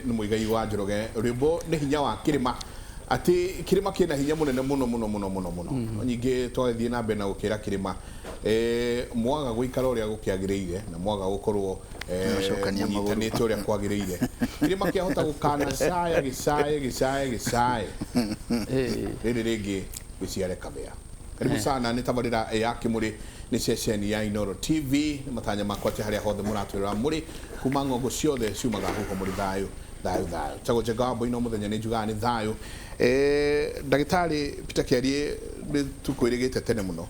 Nĩ Muigai wa Njoroge. Rwĩmbo nĩ hinya wa kĩrĩma, atĩ kĩrĩma kĩna hinya mũnene mũno mũno mũno mũno mũno. No nyingĩ twagĩthiĩ na mbere na gũkĩra kĩrĩma, mwaga gũikara ũrĩa gũkĩagĩrĩire na mwaga gũkorwo Nĩgũcokania magũrũ. Mũnyitanĩte ũrĩa kwagĩrĩire, kĩrĩma kĩahota gũkana caya gĩcaye gĩcaye gĩcaye rĩrĩ rĩngĩ gĩciare kabea. Karibu sana, nĩ tabarĩra ya Kĩmũrĩ, nĩ ceceni ya Inoro TV. Nĩ matanya makwa atĩ harĩa hothe mũratwĩrora mũrĩ kuma ng'ongo ciothe ciumaga huho mũrĩ thayũ thayũ thayũ. Chago Njenga wa Mboino, mũthenya nĩ njugaga nĩ thayũ. Ndagĩtarĩ Peter Kĩarie, nĩ tũkwĩrĩgĩte tene mũno,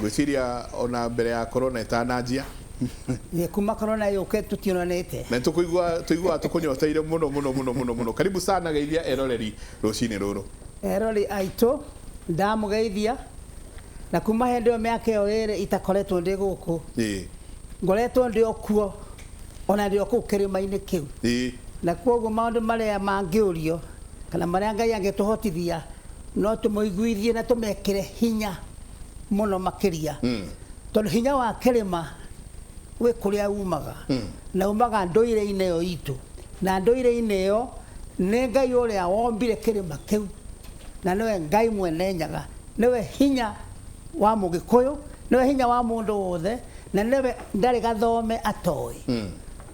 ngwĩciria ona mbere ya corona ĩtananjia. Ĩ, kuma corona yũke tũtionanĩte. Na tũkũigua tũiguaga tũkũnyoteire mũno mũno mũno mũno mũno. Karibu sana, geithia eroreri rũcinĩ rũrũ. Erori aitũ, ndamũgeithia na kuma hĩndĩ ĩyo mĩaka ĩyo 2 itakoretwo ndĩ gũkũ, ngoretwo ndĩ o kuo, ona ndĩ o kũu kĩrĩma-inĩ kĩu, na kwoguo maũndũ marĩa mangĩũrio kana marĩa Ngai angĩtũhotithia no tũmũiguithie na tũmekĩre hinya mũno makĩria, tondũ hinya wa kĩrĩma wĩ kũrĩa umaga, na umaga ndũire-inĩ ĩyo itũ, na ndũire-inĩ ĩyo nĩ Ngai ũrĩa wombire kĩrĩma kĩu, na nĩwe Ngai mwene Nyaga, nĩwe hinya wa Mũgĩkũyũ, nĩwe hinya wa mũndũ wothe, na nĩwe ndarĩ gathome atoĩ.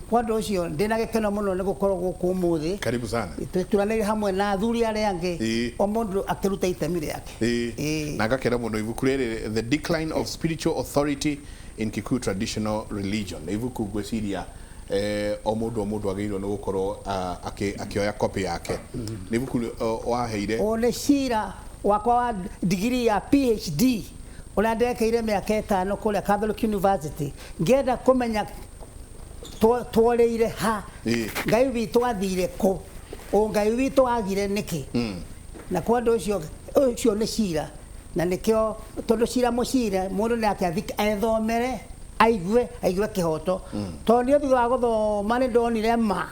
Kwa ũndũ ũcio ndĩna gĩkeno mũno nĩ gũkorwo gũkũ ũmũthĩ. Karibu sana. Tũturanĩire hamwe na athuri arĩa angĩ, o mũndũ akĩruta itemi rĩake. Na ngakena mũno ibuku rĩrĩ, The Decline of Spiritual Authority in Kikuyu Traditional Religion, nĩ ibuku ngwĩciria o mũndũ o mũndũ agĩrĩirwo nĩ gũkorwo akĩoya copy yake. Nĩ ibuku waheire. Ũyũ nĩ cira wakwa wa digiri ya PhD ũrĩa ndekĩire mĩaka 5 kũrĩa Catholic University, ngĩenda kũmenya tworĩire ha, Ngai witũ athire kũ, Ngai witũ agire nĩkĩ. Na kwa ũndũ ũcio, ũcio nĩ cira, na nĩkĩo tondũ cira mũcire mũndũ nĩ ake ethomere, aigue kĩhoto, tondũ niĩ thutha wa gũthoma nĩ ndonire ma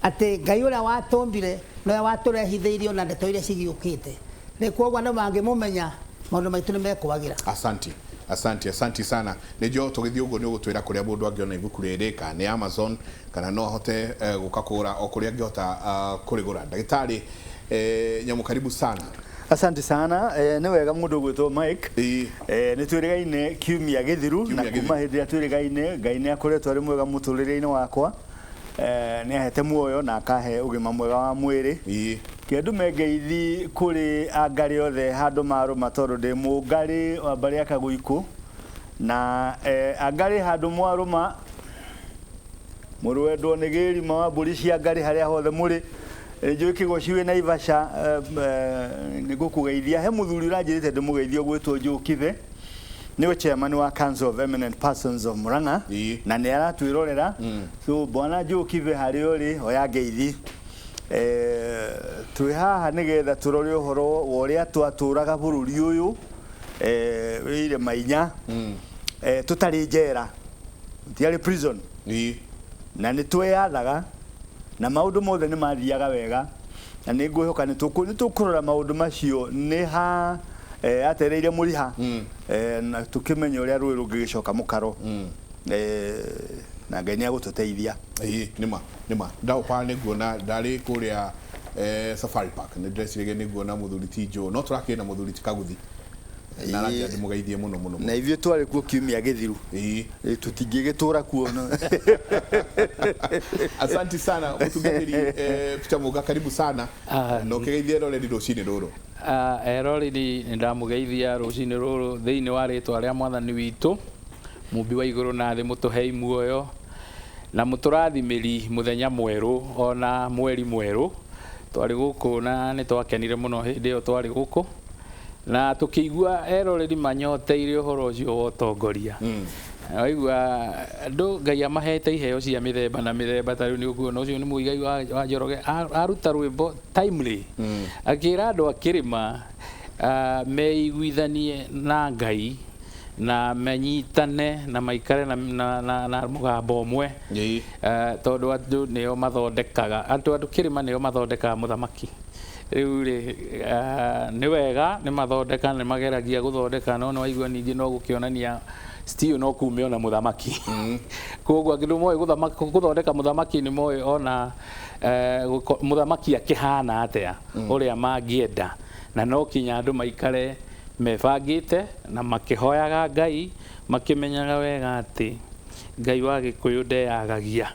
atĩ Ngai ũrĩa watũmbire nowe watũrehithĩirie ona ndeto iria cigĩũkĩte. Rĩu koguo andũ mangĩmũmenya, maũndũ maitũ nĩ mekwagĩra. Asanti, asanti, asanti sana. Nĩ njũĩ tũgĩthiĩ ũguo nĩ ũgũtwĩra kũrĩa mũndũ angĩona ibuku rĩrĩ, kana nĩ Amazon, kana no ahote gũka kũgũra o kũrĩa angĩhota kũrĩgũra. Ndagĩtarĩ Nyamu, karibu sana. Asante sana. Nĩ wega mũndũ ũgwĩtwo Mike. Nĩ twĩrĩgaine kiumia gĩthiru, na Kiumia gĩthiru. Kuma hĩndĩ ĩrĩa twĩrĩgaine, Ngai nĩ akoretwo arĩ mwega mũtũrĩre-inĩ wakwa. Nĩ ahete muoyo na akahe ũgima mwega wa mwĩrĩ. Kĩndume ngeithi kũrĩ angarĩ othe handũ marũma, tondũ ndĩ mũngarĩ wa mbarĩ ya Kagũikũ, na angarĩ handũ mwarũma mũrũendwo nĩ gĩrima wa mbũri cia ngarĩ harĩa hothe mũrĩ. Njũĩ Kĩgoci wĩ Naivasha, nĩ ngũkũgeithia. He mũthuri ũranjĩrĩte ndĩmũgeithie ũgwĩtwo Joe Kithe, nĩwe chairman wa Council of Eminent Persons of Murang'a, na nĩ aratwĩrorera. So bwana Joe Kithe, harĩa ũrĩ, oya ngeithi. Twĩ haha nĩgetha tũrore ũhoro wa ũrĩa twatũraga bũrũri ũyũ wĩ irĩma inya, tũtarĩ njera, tiarĩ prison, na nĩ tweyathaga na maũndũ mothe nĩ mathiaga wega, na nĩ ngwĩhoka nĩ tũkũrora maũndũ macio nĩ ha atereire mũriha, na tũkĩmenye ũrĩa rũĩ rũngĩgĩcoka mũkaro, na Ngai nĩ agũtũteithia. Ĩĩ, nĩma nĩma. Ndaũpa nĩ nguona ndarĩ kũrĩa Safari Park, nĩ ndĩreciragia nĩ nguona mũthuri ti Joe, no tũrakĩrĩ na mũthuri ti Kaguthi na aranjĩra ndĩmũgeithie mũno mũno mũno. Na ithuĩ twarĩ kuo kiumia gĩthiru. Tũtingĩgĩtũra kuo no. Asante sana mũtungatĩri Peter Muga, karibu sana na ũkĩgeithie eroreri rũcinĩ rũrũ. Eroreri, nĩ ndamũgeithia rũcinĩ rũrũ thĩinĩ wa rĩtwa rĩa Mwathani witũ, mũmbi wa igũrũ na thĩ, mũtũhei muoyo na mũtũrathimĩri mũthenya mwerũ ona mweri mwerũ. Twarĩ gũkũ na nĩ twakenire mũno hĩndĩ ĩyo twarĩ gũkũ, na tũkĩigua eroreri manyoteire ũhoro ũcio wa ũtongoria. Waigua andũ Ngai amahete iheo cia mĩthemba na mĩthemba, ta rĩu nĩ ũkuona ũcio nĩ Mũigai wa Njoroge aruta rwĩmbo timely, akĩra andũ a kĩrĩma meiguithanie na Ngai na menyitane na maikare na mũgambo ũmwe, tondũ andũ nĩo mathondekaga, andũ kĩrĩma nĩo mathondekaga mũthamaki. Rĩu rĩ, nĩ wega nĩ mathondeka, nĩ mageragia gũthondeka, no nĩ waigua ningĩ no gũkĩonania still no kume ona mũthamaki. Koguo angĩ nĩ moĩ gũthondeka mũthamaki, nĩ moĩ ona Mũthamaki akĩhana atĩa ũrĩa mangĩenda, na no kinya andũ maikare mebangĩte na makĩhoyaga Ngai, makĩmenyaga wega atĩ Ngai wa Gĩkũyũ ndeyagagia,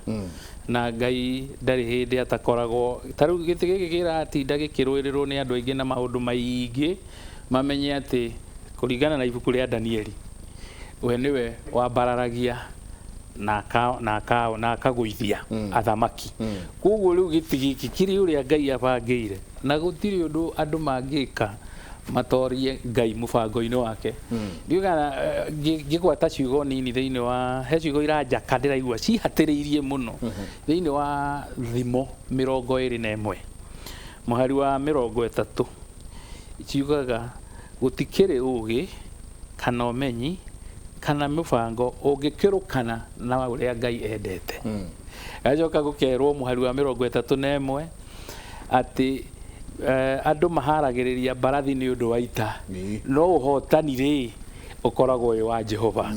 na Ngai ndarĩ hĩndĩ atakoragwo. Ta rĩu gĩtĩ gĩkĩ kĩratinda gĩkĩrũĩrĩrwo nĩ andũ aingĩ na maũndũ maingĩ, mamenye atĩ kũringana na ibuku rĩa Danieli, we nĩwe wambararagia na akagũithia athamaki. Koguo rĩu gĩtĩ gĩkĩ kĩrĩ ũrĩa Ngai abangĩire, na gũtirĩ ũndũ andũ mangĩka matorie Ngai mũbango-inĩ wake. Ndiũĩ kana ngĩgwata ciugo nini thĩinĩ wa, he ciugo iranjaka ndĩraigua cihatĩrĩirie mũno thĩinĩ wa Thimo 21 mũhari wa 30, ciugaga gũtikĩrĩ ũgĩ kana ũmenyi kana mũbango ũngĩkĩrũkana na ũrĩa Ngai endete. Gacoka gũkerwo mũhari wa 31 atĩ andũ maharagĩrĩria mbarathi nĩ ũndũ wa ita, no ũhotani rĩ ũkoragwo wĩ wa Jehova.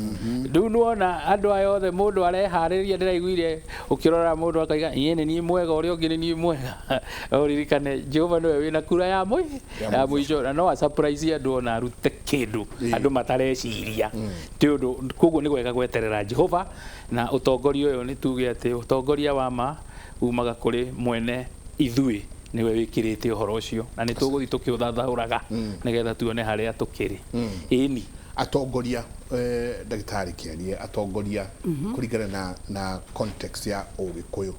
Rĩu nĩwona andũ aya othe mũndũ areharĩria, ndĩraiguire ũkĩrora mũndũ akaiga iĩ nĩ niĩ mwega, ũrĩa ũngĩ nĩ niĩ mwega. Ũririkane Jehova nĩwe wĩna kura ya mũico, na no a surprise andũ ona arute kĩndũ andũ matareciria. Ti ũndũ, koguo nĩ wega gweterera Jehova, na ũtongoria ũyũ nĩ tuge atĩ ũtongoria wa ma umaga kũrĩ mwene ithuĩ, nĩwe wĩkĩrĩte ũhoro ũcio, na nĩ tũgũthiĩ tũkĩũthathaũraga nĩgetha tuone harĩa tũkĩrĩ. Ĩni atongoria, ndagĩtarĩ kĩarie atongoria kũringana na context ya Ũgĩkũyũ,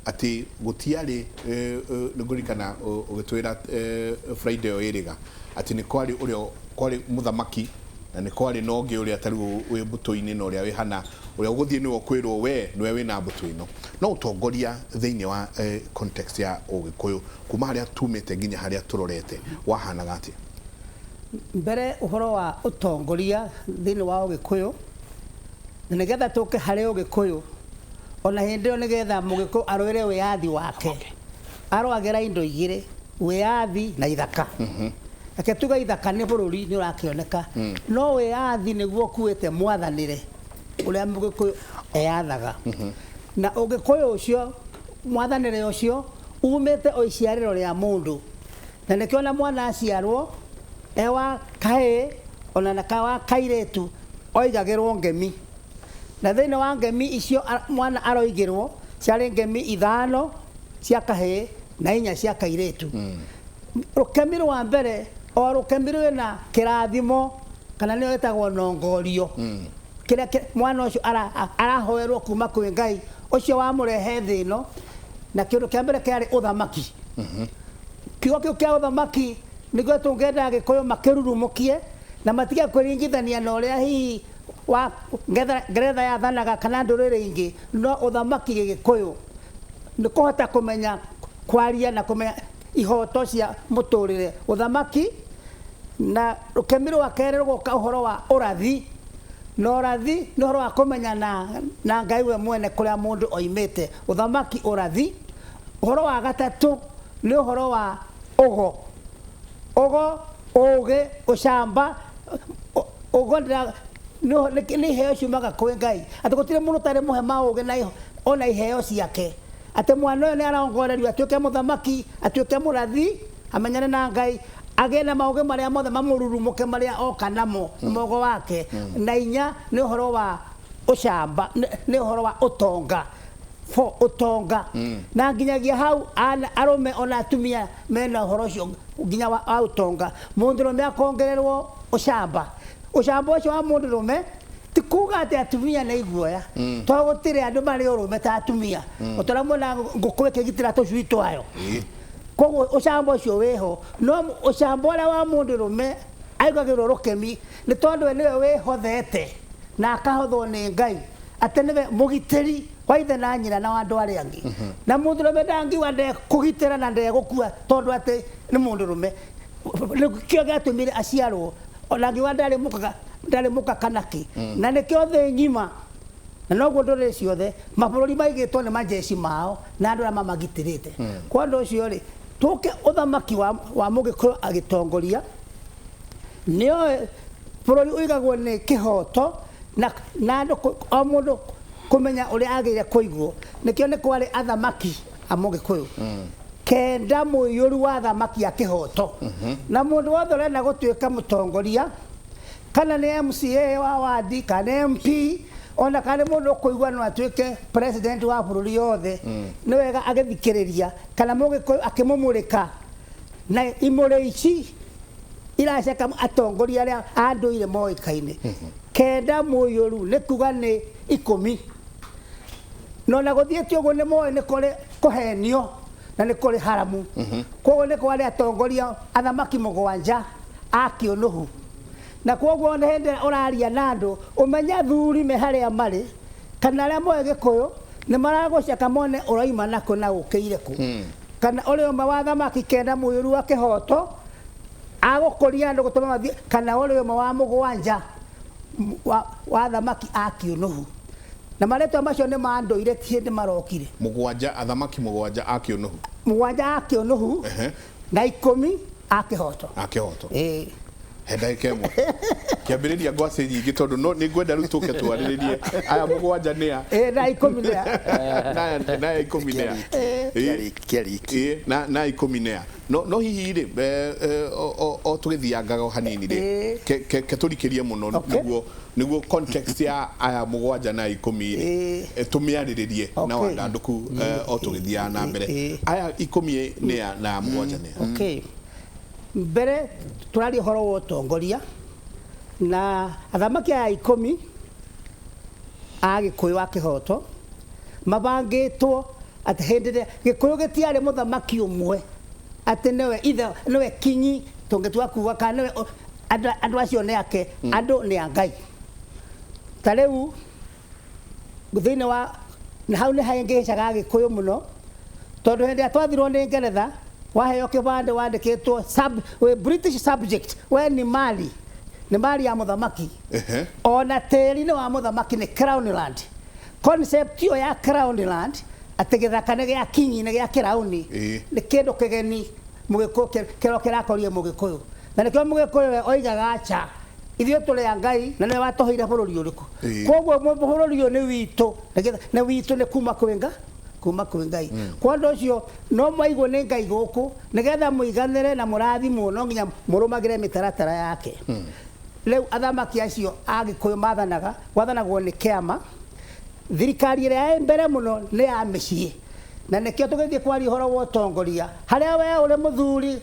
atĩ gũtiarĩ, nĩngũririkana ũgĩtwĩra Friday ĩyo ĩrĩga atĩ nĩ kwarĩ ũrĩa kwarĩ mũthamaki, na nĩ kwarĩ na ũngĩ ũrĩa ta rĩu wĩ mbũtũ-inĩ na ũrĩa wĩ hana, ũrĩa ũgũthiĩ nĩwe ũkwĩrwo we nĩwe wĩna mbũtũ ĩno. No ũtongoria thĩinĩ wa context ya Ũgĩkũyũ kuma harĩa tumĩte nginya harĩa tũrorete wahanaga atĩa? Mbere ũhoro wa ũtongoria thĩinĩ wa Ũgĩkũyũ, na nĩgetha tũke harĩ Ũgĩkũyũ, ona hĩndĩ ĩyo nĩgetha Mũgĩkũyũ arũĩre wĩyathi wake, arũagĩra indo igĩrĩ, wĩyathi na ithaka. Reke tuge ithaka nĩ bũrũri nĩ ũrakĩoneka, no wĩyathi nĩguo ũkuĩte mwathanĩre ũrĩa Mũgĩkũyũ eyathaga. Na Ũgĩkũyũ ũcio, mwathanĩre ũcio umĩte o iciarĩro rĩa mũndũ, na nĩkĩo na mwana aciarwo ewa kahĩĩ ona na wa kairĩtu oigagĩrwo ngemi, na thĩinĩ wa ngemi icio mwana aroigĩrwo ciarĩ ngemi 5 cia kahĩĩ na 4 cia kairĩtu. Rũkemi rwa mbere o rũkemi rwĩna kĩrathimo kana nĩyo ĩtagwo nongorio, kĩrĩa mwana ũcio arahoerwo kuma kwĩ Ngai ũcio wamũrehe thĩ ĩno. Na kĩndũ kĩa mbere kĩarĩ ũthamaki. Kiugo kĩu kĩa ũthamaki nĩguo tũngĩenda Agĩkũyũ makĩrurumũkie na matige kwĩringithania na ũrĩa hihi wa Ngeretha yathanaga kana ndũrĩrĩ ingĩ, no ũthamaki Gĩgĩkũyũ nĩ kũhota kũmenya kwaria na kũmenya ihoto cia mũtũrĩre. Ũthamaki na rũkemi rwa kerĩ rũgoka ũhoro wa ũrathi, na ũrathi nĩ ũhoro wa kũmenya na Ngai we mwene kũrĩa mũndũ oimĩte. Ũthamaki, ũrathi. Ũhoro wa gatatũ nĩ ũhoro wa ũgo. Ũgo, ũgĩ, ũcamba. Ũgo nĩ iheo ciumaga kwĩ Ngai, atĩ gũtirĩ mũndũ ũtarĩ mũhe maũgĩ na ona iheo ciake, atĩ mwana ũyũ nĩ arongorerio atuĩke mũthamaki, atuĩke mũrathi, amenyane na Ngai, agĩe na maũgĩ marĩa mothe mamũrurumũke marĩa oka namo mũgo wake. Na inya nĩ ũhoro wa ũcamba, nĩ ũhoro wa ũtonga, for ũtonga. Na nginyagia hau arũme ona atumia mena ũhoro ũcio nginya wa ũtonga. Mũndũrũme akongererwo ũcamba. Ũcamba ũcio wa mũndũrũme ti kuga atĩ atumia nĩ iguoya, tondũ gũtirĩ andũ marĩ ũrũme ta atumia. Ũtũra muona ngũkũ ĩkĩgitĩra tũcui twayo. Koguo ũcamba ũcio wĩho, no ũcamba ũrĩa wa mũndũrũme aigagĩrwo rũkemi nĩ tondũ we nĩwe wĩhothete na akahothwo nĩ Ngai atĩ nĩwe mũgitĩri wa ithe na nyina na andũ arĩa angĩ. Na mũndũrũme ndangiuga ndekũgitĩra na ndegũkua tondũ atĩ nĩ mũndũrũme. Nĩkĩo gĩatũmire aciarwo, ona angiuga ndarĩ mũka kana kĩ. Na nĩkĩo thĩ ng'ima, na noguo ndũrĩrĩ ciothe, mabũrũri maigĩtwo nĩ majeshi mao na andũ arĩa mamagitĩrĩte. Kwa ũndũ ũcio rĩ, tũke ũthamaki wa Mũgĩkũyũ agĩtongoria, nĩoĩ bũrũri ũigagwo nĩ kĩhoto na andũ o mũndũ kũmenya ũrĩa agĩrĩire kũigwo. Nĩkĩo nĩ kwarĩ athamaki A Mũgĩkũyũ kenda mũiyũru wa thamaki ya kĩhoto. Na mũndũ wothe ũrenda gũtuĩka mũtongoria, kana nĩ MCA wa wadi, kana MP, ona kana nĩ mũndũ ũkũigua no atuĩke president wa bũrũri yothe, nĩ wega agĩthikĩrĩria kana Mũgĩkũyũ akĩmũmũrĩka na imũrĩ ici iraceka atongoria arĩa a ndũire moĩkaine. Kenda mũiyũru nĩ kuga nĩ 10. No na gũthiĩte ũguo nĩ moĩ nĩ kũrĩ kũhenio na nĩ kũrĩ haramu. Koguo nĩ kwarĩ atongoria athamaki 7 a kĩũnũhu. Na koguo nĩ hĩndĩ ĩrĩa ũraria na andũ ũmenye athuri me harĩa marĩ kana arĩa moĩ Gĩkũyũ nĩ maragũceka mone ũroima nakũ na ũkĩire kũ. Kana ũrĩ ũmwe wa thamaki kenda mũiyũru wa kĩhoto agũkũria andũ gũtũma mathiĩ, kana ũrĩ ũmwe wa 7 wa thamaki a kĩũnũhu. Na marĩtwa macio nĩ ma ndũire ti hĩndĩ marokire. 7 athamaki 7 a kĩũnũhu. 7 a kĩũnũhu na 10 a kĩhoto. A kĩhoto. He ndagĩka ĩmwe. Kĩambĩrĩria ngwacĩ nyingĩ tondũ no nĩ ngwenda rĩu tũke twarĩrĩrie aya 7 nĩ a. Na 10 nĩ a. Na 10 nĩ a. Na 10 nĩ a. No hihi rĩ, o tũgĩthiangaga o hanini rĩ, ke tũrikĩrie mũno nĩguo context ya aya 7 na 10 rĩ, tũmĩarĩrĩrie na wandandũku o tũgĩthiaga na mbere. Aya 10 nĩ a na 7 nĩ a. Okay. Mbere tũraria ũhoro wa ũtongoria na athamaki aya 10 a Gĩkũyũ a kĩhoto mabangĩtwo atĩ hĩndĩ ĩrĩa Gĩkũyũ gĩtiarĩ mũthamaki ũmwe atĩ nĩwe ithe, nĩwe kinyi tũngĩtua kuga kana nĩwe andũ acio nĩ ake, andũ nĩ a Ngai. Ta rĩu thĩinĩ wa na hau nĩ hangĩcaga Gĩkũyũ mũno tondũ hĩndĩ ĩrĩa twathirwo nĩ Ngeretha waheo kĩbandĩ wandĩkĩtwo British subject, we nĩ mali, nĩ mali ya mũthamaki. Ona tĩri nĩ wa mũthamaki, nĩ crown land. Concept ĩyo ya crown land atĩ gĩthaka nĩ gĩa kinyi, nĩ gĩa kĩraũni, nĩ kĩndũ kĩgeni Mũgĩkũyũ kĩro kĩrakorie Mũgĩkũyũ. Na nĩkĩo Mũgĩkũyũ we oigaga aca, ithuĩ tũrĩ a Ngai na nĩwe watũheire bũrũri ũrĩkũ. Koguo bũrũri ũyũ nĩ witũ, nĩ witũ nĩ kuma kwĩ Ngai, kuma kwĩ Ngai. Kwa ũndũ ũcio no mwaigwo nĩ Ngai gũkũ nĩgetha mũiganĩre na mũrathimwo no nginya mũrũmagĩre mĩtaratara yake. Rĩu athamaki acio a Gĩkũyũ mathanaga, gwathanagwo nĩ kĩama. Thirikari ĩrĩa ĩ mbere mũno nĩ ya mĩciĩ. Na nĩkĩo tũgĩthiĩ kwaria ũhoro wa ũtongoria harĩa we ũrĩ mũthuri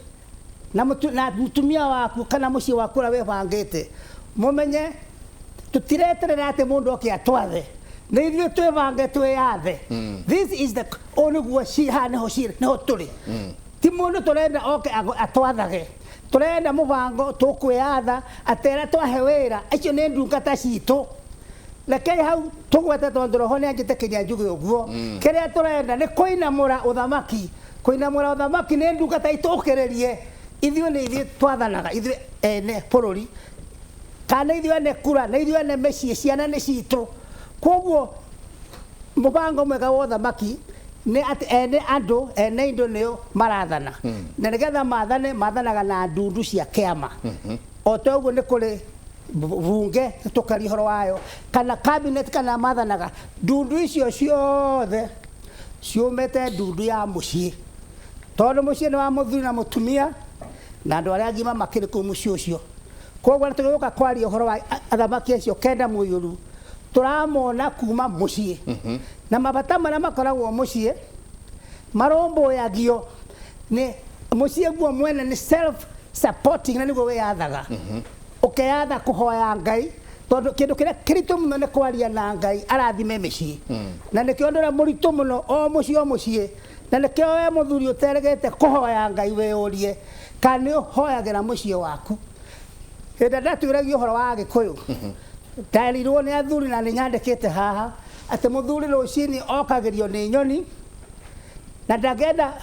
na mũtumia waku kana mũciĩ waku ũrĩa wĩbangĩte, mũmenye tũtireterera atĩ mũndũ oke atwathe, nĩ ithuĩ twĩbange twĩyathe. This is the ũũ nĩguo haha nĩho nĩho tũrĩ. Ti mũndũ tũrenda oke atwathage, tũrenda mũbango tũkwĩyatha atĩ arĩa twahe wĩra acio nĩ ndungata citũ. Rekei hau tũgwete tondũ roho nĩ anjĩtĩkĩria njuge ũguo. Kĩrĩa tũrenda nĩ kũinamũra ũthamaki. Kũinamũra ũthamaki nĩ ndungata itũkĩrĩrie. Ithuĩ nĩ ithuĩ twathanaga, ithuĩ ene bũrũri, kana ithuĩ ene kura, na ithuĩ ene mĩciĩ, ciana nĩ citũ. Koguo mũbango mwega wa ũthamaki nĩ atĩ ene andũ, ene indo nĩo marathana. Na nĩgetha mathane, mathanaga na ndundu cia kĩama. O ta ũguo nĩ kũrĩ bunge tũkaria ũhoro wayo, kana cabinet, kana mathanaga. Ndundu icio ciothe ciumĩte ndundu ya mũciĩ. Tondũ mũciĩ nĩ wa mũthuri na mũtumia na andũ arĩa agima makĩrĩ kũu mũciĩ ũcio. Koguo tũgĩũka kwaria ũhoro wa athamaki acio kenda mũiyũru, tũramona kuma mũciĩ. Na mabata marĩa makoragwo mũciĩ marũmbũyagio nĩ mũciĩ guo mwene, nĩ self supporting, na nĩguo wĩyathaga. Ũkeyatha kũhoya Ngai, tondũ kĩndũ kĩrĩa kĩritũ mũno nĩ kwaria na Ngai arathime mĩciĩ. Na nĩkĩo ũndũ ũrĩa mũritũ mũno o mũciĩ o mũciĩ. Na nĩkĩo we mũthuri ũteregete kũhoya Ngai wĩyũrie kana nĩ ũhoyagĩra mũciĩ waku. Hĩndĩ ĩrĩa ndatuĩragia ũhoro wa Gĩkũyũ, nderirwo nĩ athuri na nĩ nyandĩkĩte haha atĩ mũthuri rũcinĩ okagĩrio nĩ nyoni na ndangĩenda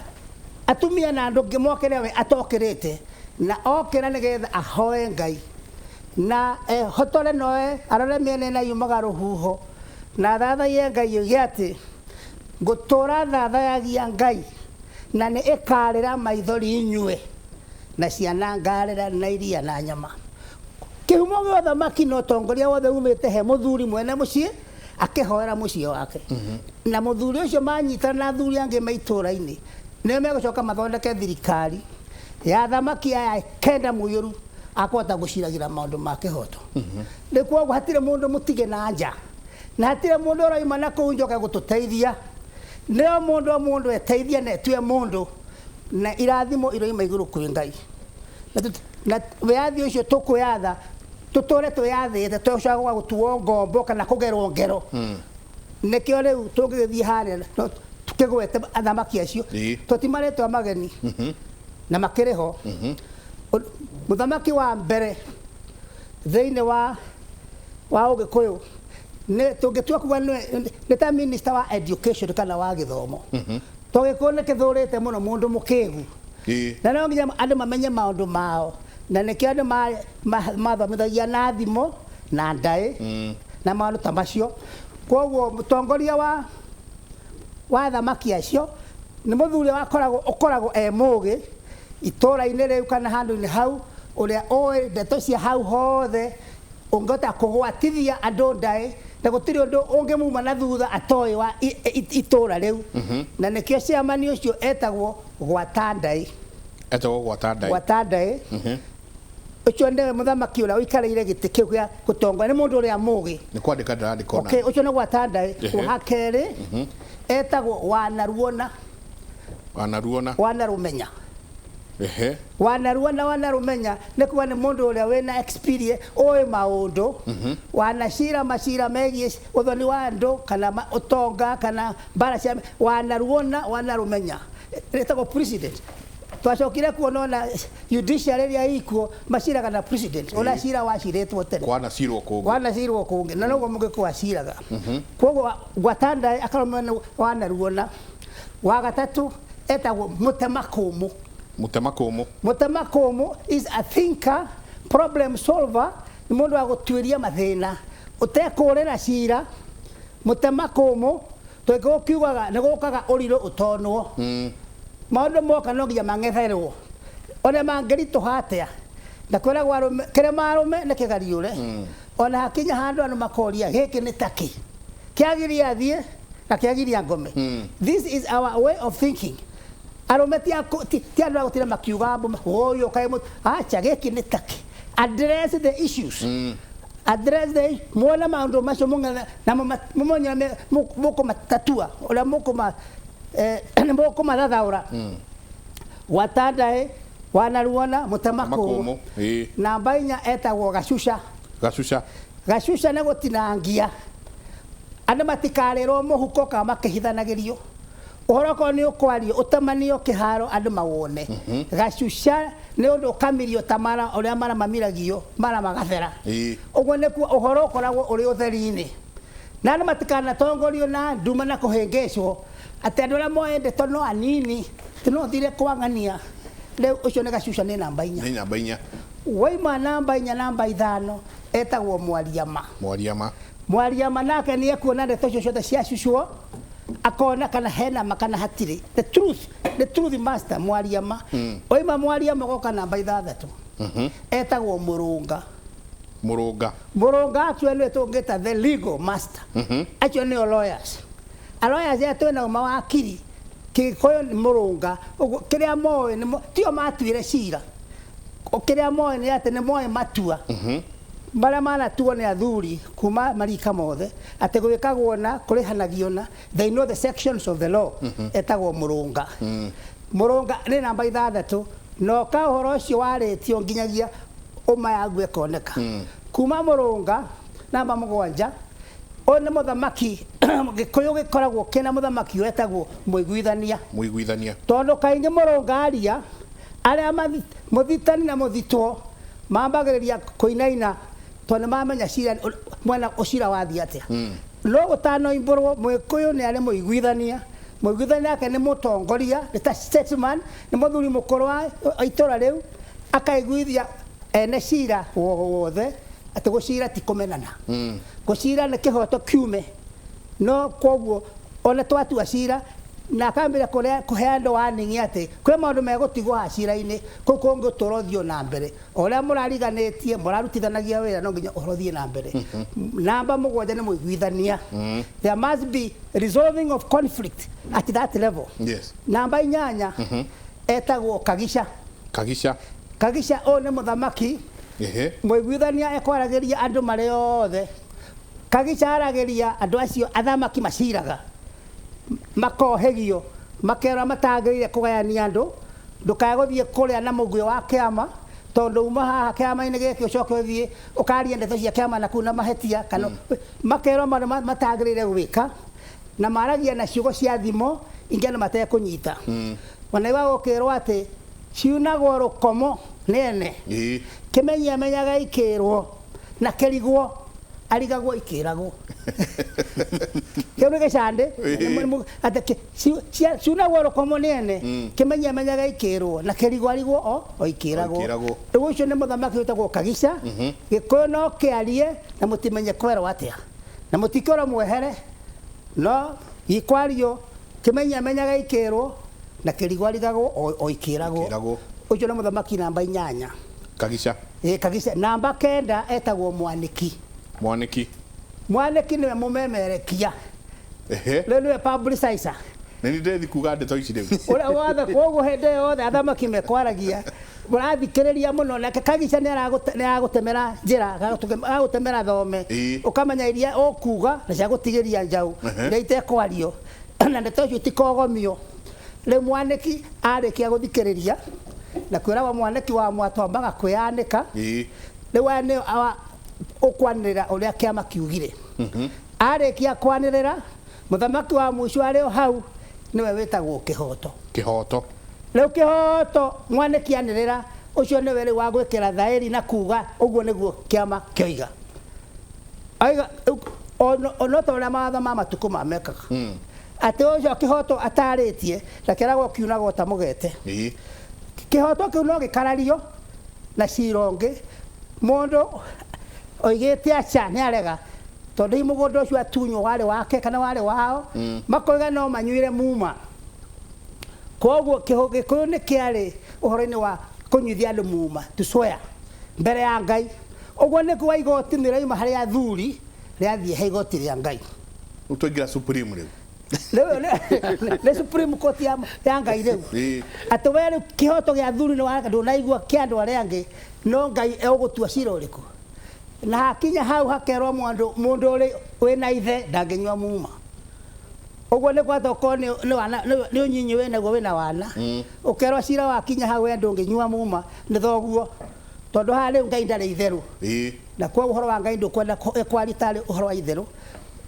atumia na andũ angĩ mokĩre we atokĩrĩte, na okĩra nĩgetha ahoe Ngai na ehotore noe arore mĩena ĩna yumaga rũhuho na thathaiye Ngai oige atĩ ngũtũra thathayagia Ngai na nĩ ĩkarĩra maithori inyue na ciana ngarĩra na iria na nyama. Kĩhumo gĩa ũthamaki na ũtongoria wothe umĩte he mũthuri mwene mũciĩ Akĩhoera mũciĩ wake. Na mũthuri ũcio manyitana na athuri angĩ me itũũra-inĩ, nĩo megũcoka mathondeke thirikari ya athamaki aya kenda mũiyũru akũhota gũciragĩra maũndũ ma kĩhoto. Nĩ kwoguo hatirĩ mũndũ mũtige na nja, na hatirĩ mũndũ ũrauma na kũu njoke gũtũteithia. Nĩo mũndũ o mũndũ eteithie na etue mũndũ, na irathimo iroima igũrũ kwĩ Ngai. Na wĩyathi ũcio tũkwĩyatha, tũtũre twĩyathĩte, tũcoka gũtuo ngombo kana kũgerwo ngero. Nĩkĩo rĩu tũngĩgĩthiĩ harĩa no tũkĩgwete athamaki acio, tũtimarĩtwa mageni na makĩrĩ ho. Mũthamaki wa mbere thĩinĩ wa Ũgĩkũyũ nĩ tũngĩtua kuga nĩ ta minister wa education kana wa gĩthomo. Tondũ Gĩkũyũ nĩ kĩthũrĩte mũno mũndũ mũkĩgu. Na no nginya andũ mamenye maũndũ mao, na nĩkĩo andũ mathomithagia na thimo na ndaĩ na maũndũ ta macio. Koguo mũtongoria wa athamaki acio nĩ mũthuri wakoragwo ũkoragwo e mũgĩ itũũra-inĩ rĩu kana handũ-inĩ hau, ũrĩa ũĩ ndeto cia hau hothe, ũngĩhota kũgwatithia andũ ndaĩ, na gũtirĩ ũndũ ũngĩmuma na thutha atoĩ wa itũũra rĩu. Na nĩkĩo chairman ũcio etagwo gwata ndaĩ. Etagwo gwata ndaĩ. Gwata ndaĩ. Ũcio nĩwe mũthamaki ũrĩa ũikarĩire gĩtĩ kĩu gĩa gũtongoria, nĩ mũndũ ũrĩa mũgĩ. Nĩ kwandĩka ndĩrandĩka ona. Okay, ũcio nĩ gwata ndaĩ. Wa kerĩ etagwo wanaruona. Wanaruona. Wanarũmenya. Wanaruona wanarũmenya nĩ kuga nĩ mũndũ ũrĩa wĩna experience, ũĩ maũndũ, wanacira macira megiĩ ũthoni wa andũ kana ũtonga kana mbara cia wanaruona wanarũmenya. Ĩtagwo president. Twacokire kuona ona judiciary ĩrĩa ikuo maciraga na president, ona cira wacirĩtwo tene. Kwanacirwo kũngĩ. Wanacirwo kũngĩ, na noguo mũgĩkũyũ aciraga. Koguo gwata ndaĩ akarũmio wanaruona. Wa gatatũ etagwo mũtemakũmũ. Mũtemakũmũ. Mũtemakũmũ is a thinker, problem solver, nĩ mũndũ wa gũtuĩria mathĩna, ũtekũrĩra cira. Mũtemakũmũ tũgĩkorwo kiugaga nĩ gũkaga ũrirũ ũtonwo. Maũndũ moka no nginya mang'etherwo, ona mangĩritũha atĩa. Na kwĩragwo arũme, kĩrĩa marũme nĩ kĩgariũre. Ona hakinya handũ andũ makoria gĩkĩ nĩ takĩ, kĩagiria athiĩ na kĩagiria ngome. This is our way of thinking. Arũme ti andũ a gũtinda makiuga ũyũ kaĩ acha gĩkĩ nĩ takĩ. Address the issues. Address the muona maũndũ macio mũng'ethe na mũmonye mũkũmatatua ũrĩa mũkũmathathaũra. Gwata ndaĩ, wanaruona, mũtemakũmũ. Namba inya etagwo gacuca. Gacuca. Gacuca nĩ gũtinangia. Andũ matikarĩrwo mũhuko kana makĩhithanagĩrio. Ũhoro okorwo nĩ ũkwario ũtemanio kĩharo andũ mawone. Gacuca nĩ ũndũ ũkamirio ta mara ũrĩa mara mamiragio, mara magathera. Ũguo nĩkuo ũhoro ũkoragwo ũrĩ ũtheri-inĩ. Na andũ matikanatongorio na nduma na kũhĩngĩcwo atĩ andũ arĩa moĩ ndeto no anini, atĩ no thire kwang'ania. Rĩu ũcio nĩ gacuca, nĩ namba inya. Nĩ namba inya. Waima namba inya, namba ithano etagwo mwariama. Mwariama. Mwariama nake nĩ ekuona ndeto icio ciothe ciacucwo, akona kana hena ma kana hatirĩ. The truth, the truth master mwariama. Waima mwariama goka namba ithathatũ. Etagwo mũrũnga. Mũrũnga. Mũrũnga acio nĩwe tũngĩta the legal master. Acio nĩo lawyers. A lawyers aya twĩnao mawakiri, Gĩkũyũ nĩ mũrũnga. Ũguo kĩrĩa moĩ nĩ tio matuire cira. Kĩrĩa moĩ nĩ atĩ nĩ moĩ matua. Marĩa manatuo nĩ athuri kuma marika mothe, atĩ gwĩkagwo na kũrĩhanagio na, they know the sections of the law. Etagwo mũrũnga. Mũrũnga nĩ namba ithathatũ, na ũka ũhoro ũcio warĩtio nginyagia ũma yaguo ĩkoneka. Kuma mũrũnga namba mũgwanja, ũyũ nĩ mũthamaki. Gĩkũyũ gĩkoragwo kĩna mũthamaki wetagwo mũiguithania. Mũiguithania. Tondũ kaingĩ mũrũnga aria, arĩa mũthitani na mũthitwo mambagĩrĩria kũinaina tondũ nĩ mamenya cira, mwena ũcira wathiĩ atĩa. No gũtanoimbũrwo, Mũgĩkũyũ nĩ arĩ mũiguithania. Mũiguithania nake nĩ mũtongoria, nĩ ta statesman, nĩ mũthuri mũkũrũ wa itũũra rĩu, akaiguithia ene cira wothe atĩ gũcira ti kũmenana. Gũcira nĩ kĩhoto kiume. No koguo ona twatua cira Na akambĩrĩria kũhe andũ warning atĩ kwĩ maũndũ megũtigwo hacira-inĩ kũu kũngĩtũra ũthiĩ na mbere. O ũrĩa mũrariganĩtie mũrarutithanagia wĩra no nginya ũhoro ũthiĩ na mbere. Namba 7 nĩ mũiguithania. There must be resolving of conflict at that level. Yes. Namba 8 etagwo Kagica. Kagica. Kagica ũyũ nĩ mũthamaki. Mũiguithania ekwaragĩria andũ marĩ othe. Kagica aragĩria andũ acio athamaki maciraga. Makohegio, makerwo matagĩrĩire kũgayania andũ, ndũkae gũthiĩ kũrĩa na mũguĩ wa kĩama, tondũ uma haha kĩama-inĩ gĩkĩ ũcoke ũthiĩ ũkarie ndeto cia kĩama na kũu na mahĩtia, kana makerwo maũndũ matagĩrĩire gwĩka, na maragia na ciugo cia thimo ingĩ andũ matekũnyita. Ona iwa gũkĩrwo atĩ ciunagwo rũkomo nĩ ene. Kĩmenyi amenyaga ikĩrwo na kĩrigwo arigagwo ikĩragwo. Kĩu nĩ gĩcandĩ, atĩ ciunagwo rũkomo nĩ ene, kĩmenyi amenyaga ikĩrwo na kĩrigwo arigwo o ikĩragwo. Rĩu ũcio nĩ mũthamaki wĩtagwo Kagica. Gĩkũyũ no kĩarie na mũtimenye kwerwo atĩa, na mũtikĩrwo mwehere, no gĩkwario kĩmenyi amenyaga ikĩrwo na kĩrigwo arigagwo o ikĩragwo. Ũcio nĩ mũthamaki namba 8. Kagica. Kagica. Namba 9 etagwo Mwaniki. Mwaniki. Mwaniki niwe mũmemerekia. Rĩu niwe publicizer. Nĩ ndĩrethi kuga ndeto ici rĩu. Ũrĩa wothe koguo hĩndĩ yothe athamaki mekwaragia mũrathikĩrĩria mũno, nake Kagica nĩ aragũtemera njĩra, agagũtemera thome, ũkamenya iria ũkuga na cia gũtigĩria njaũ, iria itekwario, na ndeto icio itikogomio. Rĩu Mwaniki arĩkia gũthikĩrĩria na kwĩragwo Mwaniki wa mwatũ ambaga kwĩyanĩka. Rĩu aya nĩo ũkwanĩrĩra ũrĩa kĩama kiugire. Arĩkia kwanĩrĩra, mũthamaki wa mũico arĩ o hau nĩwe wĩtagwo Kĩhoto. Kĩhoto. Rĩu Kĩhoto Mwaniki anĩrĩra, ũcio nĩwe rĩu wa gwĩkĩra thaĩri na kuga ũguo nĩguo kĩama kĩoiga. Aiga ono ta ũrĩa mawatho ma matukũ ma mekaga. Atĩ ũcio Kĩhoto atarĩtie na kĩragwo kiunagwo ta mũgete. Kĩhoto kĩu no gĩkarario na cira ũngĩ. Mũndũ oigĩte aca nĩ arega, tondũ hihi mũgũnda ũcio atunywo warĩ wake kana warĩ wao, makoiga no manyuire muma. Koguo Gĩkũyũ nĩ kĩarĩ ũhoro-inĩ wa kũnyuithia andũ muma, to swear mbere ya Ngai. Ũguo nĩ kuga igoti nĩ rĩrauma harĩ athuri rĩathiĩ he igoti rĩa Ngai. Rĩu twaingĩra Supreme rĩu. Rĩu nĩ Supreme Court ya Ngai rĩu. Atĩ we rĩu kĩhoto gĩa athuri ndũnaigua kĩa andũ arĩa angĩ, no Ngai egũgũtua cira ũrĩkũ. Na hakinya hau hakerwo mũndũ ũrĩ wĩna ithe ndangĩnyua muma. Ũguo nĩ kwata okorwo nĩ ũnyinyi wĩnaguo wĩna wana, ũkerwo cira wakinya hau we ndũngĩnyua muma nĩ thoguo, tondũ haha rĩu Ngai ndarĩ itherũ. Na koguo ũhoro wa Ngai ndũkwenda kwaria tarĩ ũhoro wa itherũ,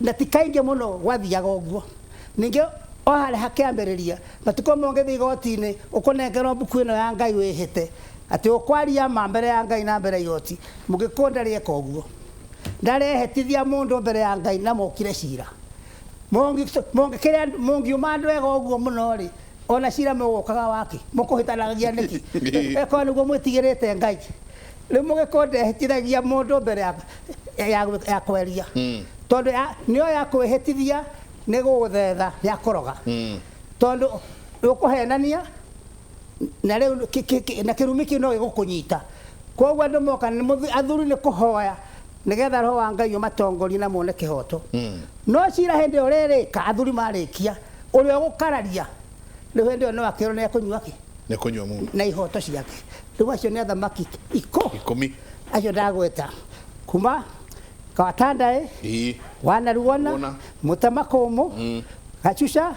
na ti kaingĩ mũno gwathiaga ũguo. Ningĩ o harĩa hakĩambĩrĩria matukũ mongĩthiĩ igoti-inĩ ũkũnengerwo mbuku ĩno ya Ngai wĩhĩte atĩ ũkwaria ma mbere ya Ngai na mbere ya igoti. Mũgĩkũyũ ndarĩ eka ũguo, ndarehĩtithia mũndũ mbere ya Ngai na mokire cira. Mũngiuma andũ ega ũguo mũno rĩ, ona cira mũgũkaga wake mũkũhĩtanagia nĩkĩ? Eko nĩguo mwĩtigĩrĩte Ngai. Rĩu mũgĩkũyũ ndehĩtithagia mũndũ mbere ya kweria, tondũ nĩyo ya kwĩhĩtithia nĩ gũgũthetha, nĩ akũroga, tondũ ũkũhenania na rĩu na kĩrumi kĩu no gĩgũkũnyita. Koguo andũ moka athuri nĩ kũhoya nĩgetha roho wa Ngai ũmatongorie na mone kĩhoto. No cira hĩndĩ ĩyo ũrerĩka, athuri marĩkia, ũrĩa ũgũkararia rĩu hĩndĩ ĩyo no akĩrwo nĩ ekũnyua kĩ? Nĩ ekũnyua muma. Na ihoto ciake. Rĩu acio nĩ athamaki 10. Acio ndagweta kuma Kawatandaĩ, Wanaruona, Mũtamakũmũ, Gacuca,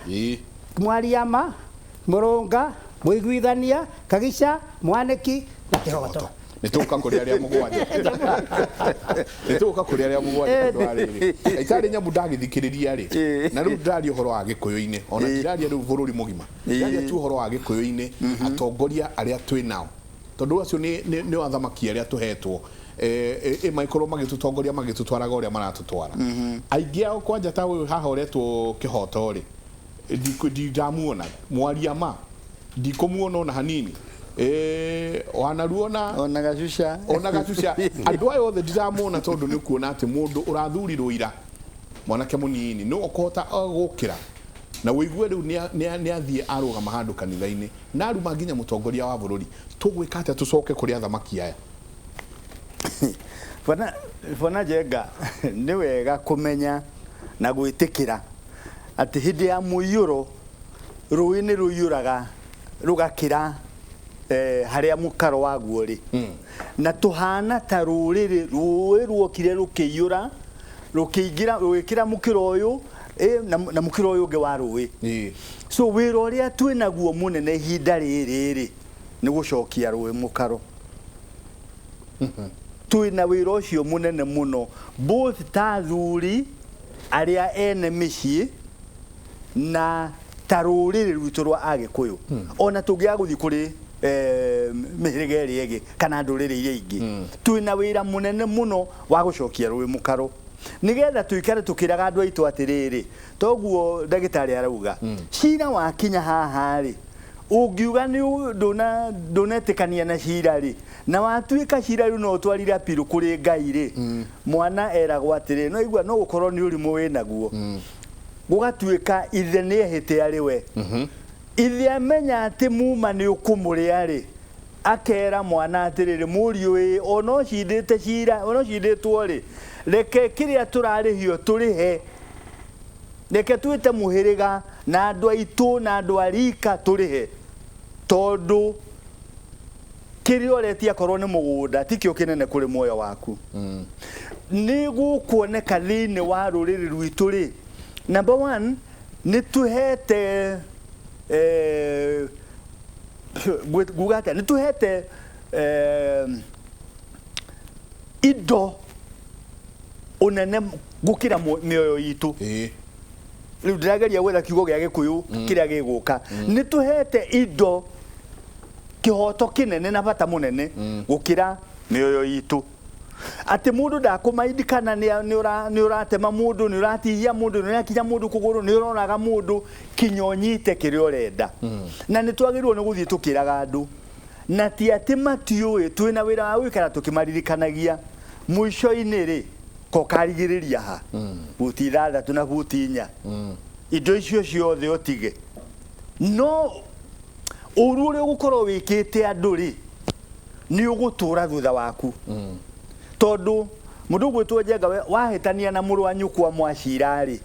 Mwariama, Mũrũnga, Mũiguithania, Kagica, Mwaniki na Kĩhoto. Nĩ tũgũka kũrĩ arĩa mũgwanja. Nĩ tũgũka kũrĩ arĩa mũgwanja tondũ wa rĩrĩ. Itarĩ nyamũ ndagĩthikĩrĩria rĩ, na rĩu ndĩraria ũhoro wa Gĩkũyũ-inĩ, ona ndiraria rĩu bũrũri mũgima. Ndiraria tu ũhoro wa Gĩkũyũ-inĩ, atongoria arĩa twĩ nao. Tondũ acio nĩ athamaki arĩa tũhetwo. Maikorwo magĩtũtongoria magĩtũtwaraga ũrĩa maratũtwara. Aingĩ ao kwanja ta ũyũ haha ũretwo Kĩhoto rĩ, ndindamuona, Mwariama ndikũmuona ona hanini. Wanaruona ona Gacuca, ona Gacuca, andũ aya othe ndiramuona tondũ nĩ ũkuona atĩ mũndũ ũrathurirwo ira, mwanake mũnini no ũkũhota gũkĩra Na ũigue rĩu nĩ athiĩ arũgama handũ kanitha-inĩ na aruma nginya mũtongoria wa bũrũri. Tũgwĩka atĩa tũcoke kũrĩ athamaki aya? Bwana Bwana Njenga, nĩ wega kũmenya na gwĩtĩkĩra atĩ hĩndĩ ya mũiyũro rũĩ nĩ rũiyũraga rũgakĩra harĩa mũkaro waguo rĩ. Na tũhana ta rũrĩrĩ rũĩ ruokire rũkĩiyũra rũkĩingĩra rũgĩkĩra mũkĩra ũyũ na mũkĩra ũyũ ũngĩ wa rũĩ. So wĩra ũrĩa twĩnaguo mũnene ihinda rĩrĩ rĩ nĩ gũcokia rũĩ mũkaro. Twĩna wĩra ũcio mũnene mũno both ta athuri arĩa ene mĩciĩ na ta rũrĩrĩ rwitũ rwa Agĩkũyũ. Ona tũngĩaga gũthiĩ kũrĩ mĩhĩrĩga ĩrĩa ĩngĩ kana ndũrĩrĩ iria ingĩ, twĩna wĩra mũnene mũno wa gũcokia rũĩ mũkaro nĩgetha tũikare tũkĩraga andũ aitũ atĩrĩrĩ, toguo ndagĩtarĩ arauga cira wakinya haha rĩ, ũngiuga nĩ ndũnetĩkania na cira rĩ, na watuĩka cira rĩu no ũtwarire appeal kũrĩ Ngai rĩ, mwana eragwo atĩrĩ, no igua no gũkorwo nĩ ũrimũ wĩnaguo. Gũgatuĩka ithe nĩ ehĩte arĩ we. Ithe amenya atĩ muma nĩ ũkũmũrĩa rĩ, akera mwana atĩrĩrĩ, mũriũ ĩ, ona ũcindĩte cira, ona ũcindĩtwo rĩ, reke kĩrĩa tũrarĩhio tũrĩhe, reke twĩte mũhĩrĩga na andũ aitũ na andũ a rika tũrĩhe, tondũ kĩrĩa ũretia korwo nĩ mũgũnda tikĩo kĩnene kũrĩ muoyo waku. Nĩ gũkuoneka thĩinĩ wa rũrĩrĩ rwitũ rĩ, number one, nĩ tũhete nguga atĩa, nĩ tũhete indo ũnene gũkĩra mĩoyo itũ. Rĩu ndĩrageria gwetha kiugo gĩa Gĩkũyũ kĩrĩa gĩgũka. Nĩ tũhete indo kĩhoto kĩnene na bata mũnene gũkĩra mĩoyo itũ. Atĩ mũndũ ndakũmaindi kana nĩ ũratema mũndũ, nĩ ũratihia mũndũ, nĩ ũrakinya mũndũ kũgũrũ, nĩ ũroraga mũndũ kinya ũnyite kĩrĩa ũrenda. Na nĩ twagĩrĩirwo nĩ gũthiĩ tũkĩraga andũ. Na ti atĩ matiũĩ, twĩna wĩra wa gũikara tũkĩmaririkanagia. Mũico-inĩ rĩ, ko karigĩrĩria ha? Buti 6 na buti 4. Indo icio ciothe ũtige. No ũru ũrĩa ũgũkorwo wĩkĩte andũ rĩ, nĩ ũgũtũra thutha waku. Tondũ mũndũ ũgwĩtwo Njenga wahĩtania na mũrũ wa nyũkwa mwacira rĩ,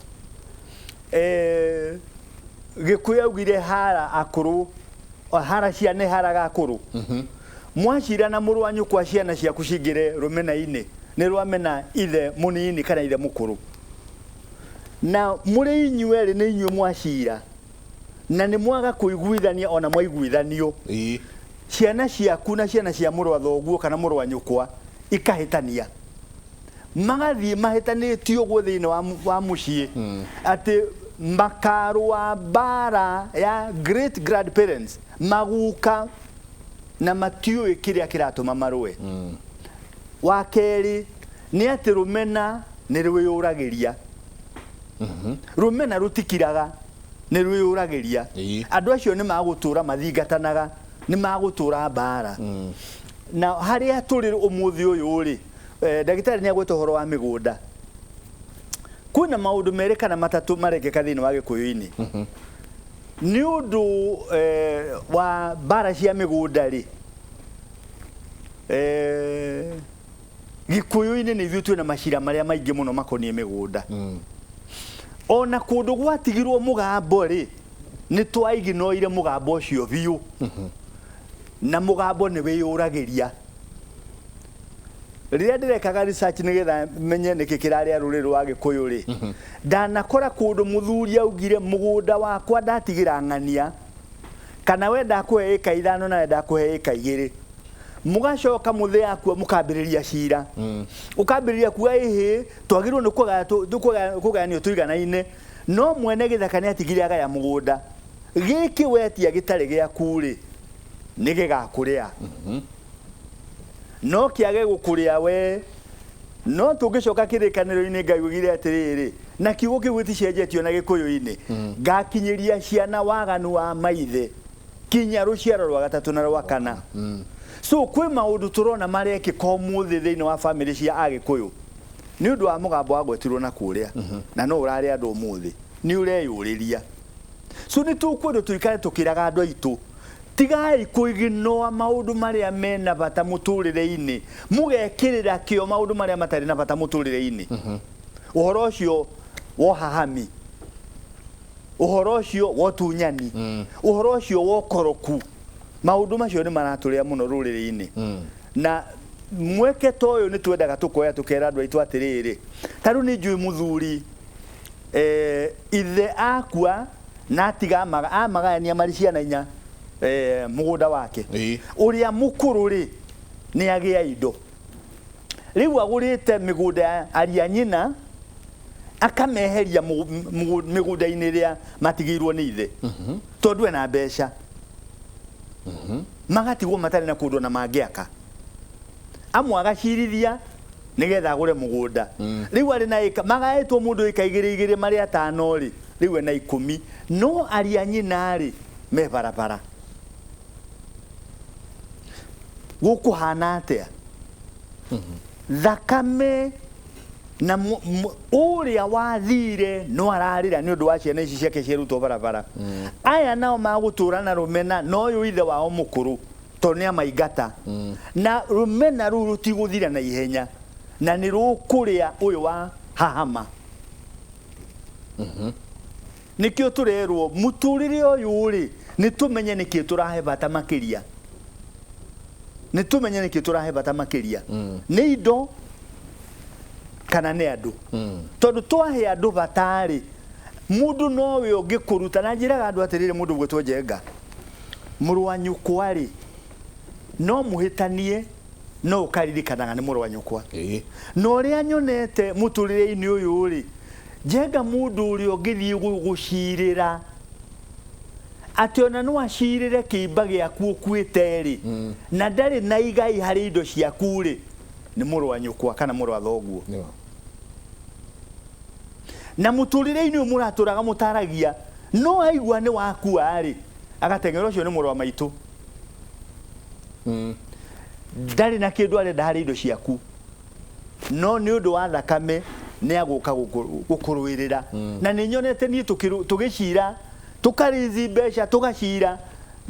Gĩkũyũ augire hara akũrũ, hara ciana iharaga akũrũ. Mwacira na mũrũ wa nyũkwa ciana ciaku cingĩre rũmena-inĩ, nĩ rwamena ithe mũnini kana ithe mũkũrũ. Na mũrĩ inyuĩ erĩ nĩ inyuĩ mwacira, na nĩ mwaga kũiguithania ona mwaiguithanio. Ciana ciaku na ciana cia mũrũ wa thoguo kana mũrũ wa nyũkwa ikahĩtania. Magathiĩ mahĩtanĩtio ũguo thĩinĩ wa mũciĩ, atĩ makarũa mbara ya great grandparents maguka na matiũĩ kĩrĩa kĩratũma marũe. Wa kerĩ nĩ atĩ rũmena nĩ rwĩyũragĩria. Rũmena rũtikiraga, nĩ rwĩyũragĩria. Andũ acio nĩ magũtũra mathingatanaga, nĩ magũtũra mbara. Na harĩa tũrĩ ũmũthĩ ũyũ rĩ, ndagĩtarĩ nĩ agweta ũhoro wa mĩgũnda. Kwĩna maũndũ merĩ kana matatũ marekĩka thĩinĩ wa Gĩkũyũ-inĩ. Nĩ ũndũ wa mbara cia mĩgũnda rĩ, Gĩkũyũ-inĩ nĩ ithuĩ twĩna macira marĩa maingĩ mũno makoniĩ mĩgũnda. Ona kũndũ gwatigirwo mũgambo rĩ, nĩ twaiginoire mũgambo ũcio biũ. Na mũgambo nĩ wĩyũragĩria. Rĩrĩa ndĩrekaga research nĩgetha menye nĩkĩ kĩrarĩa rũrĩrĩ rwa Gĩkũyũ rĩ, ndanakora kũndũ mũthuri augire mũgũnda wakwa ndatigĩra ng'ania, kana we ndakũhe ĩka 5 na we ndakũhe ĩka 2. Mũgacoka mũthĩ akua mũkambĩrĩria cira. Ũkambĩrĩria kuga ĩhĩ, twagĩrĩirwo nĩ kũgayanio tũiganaine, no mwene gĩthaka nĩ atigire agaya mũgũnda. Gĩkĩ wetia gĩtarĩ gĩaku rĩ, nĩ gĩgakũrĩa. No kĩage gũkũrĩa we. No tũngĩcoka kĩrĩkanĩro-inĩ Ngai oigire atĩrĩrĩ, na kiugo kĩu gĩticenjetio na Gĩkũyũ-inĩ, ngakinyĩria ciana waganu wa maithe kinya rũciaro rwa gatatũ na rwa kana. So kwĩ maũndũ tũrona marekĩka ũmũthĩ thĩinĩ wa famĩlĩ cia Agĩkũyũ nĩ ũndũ wa mũgambo wagwetirwo na kũrĩa, na no ũrarĩa andũ ũmũthĩ, nĩ ũreyũrĩria. So nĩ tũkwendwo tũikare tũkĩraga andũ aitũ, tigai kũiginoa maũndũ marĩa mena bata mũtũrĩre-inĩ, mũgekĩrĩra kĩo maũndũ marĩa matarĩ na bata mũtũrĩre-inĩ. Ũhoro ũcio wa ũhahami, ũhoro ũcio wa ũtunyani, ũhoro ũcio wa ũkoroku, maũndũ macio nĩ maratũrĩa mũno rũrĩrĩ-inĩ. Na mweke ta ũyũ nĩ twendaga tũkoya tũkera andũ aitũ atĩrĩrĩ, ta rĩu nĩ njũĩ mũthuri ithe akua na atiga amagayania marĩ ciana inya mũgũnda wake. Ũrĩa mũkũrũ rĩ nĩ agĩa indo, rĩu agũrĩte mĩgũnda ya aria nyina akameheria mĩgũnda-inĩ ĩrĩa matigĩirwo nĩ ithe, tondũ ena mbeca. Magatigwo matarĩ na kũndũ na mangĩaka. Amwe agacirithia nĩgetha agũre mũgũnda. Rĩu arĩ na ĩka magaĩtwo mũndũ ĩka igĩrĩ igĩrĩ marĩ atano rĩ, rĩu ena 10, no aria nyina rĩ me barabara. Gũkũhana atĩa? Thakame na ũrĩa wathire no ararĩra nĩ ũndũ wa ciana ici ciake cierutwo barabara. Aya nao magũtũra na rũmena na ũyũ ithe wao mũkũrũ tondũ nĩ amaingata. Na rũmena rũu rũtigũthira na ihenya, na nĩ rũkũrĩa ũyũ wa hahama. Nĩkĩo tũrerwo mũtũrĩre ũyũ rĩ, nĩ tũmenye nĩkĩ tũrahe bata makĩria. Nĩ tũmenye nĩkĩ tũrahe bata makĩria. Nĩ indo kana nĩ andũ. Tondũ twahe andũ bata rĩ, mũndũ nowe ũngĩkũruta. Na njĩraga andũ atĩrĩrĩ, mũndũ gwĩtwo Njenga, mũrũ wa nyũkwa rĩ, no mũhĩtanie no ũkaririkanaga nĩ mũrũ wa nyũkwa. Na ũrĩa nyonete mũtũrĩre-inĩ ũyũ rĩ, Njenga mũndũ ũrĩa ũngĩthiĩ gũcirĩra atĩ ona no acirĩre kĩimba gĩaku ũkuĩte rĩ, na ndarĩ na igai harĩ indo ciaku rĩ, nĩ mũrũ wa nyũkwa kana mũrũ wa thoguo. Na mũtũrĩre-inĩ ũyũ mũratũraga mũtaragia, no aigua nĩ wakua rĩ, agateng'era ũcio nĩ mũrũ wa maitũ. Ndarĩ na kĩndũ arenda harĩ indo ciaku, no nĩ ũndũ wa thakame nĩ agũka gũkũrũĩrĩra. Na nĩ nyonete niĩ tũgĩcira, tũkarithi mbeca, tũgacira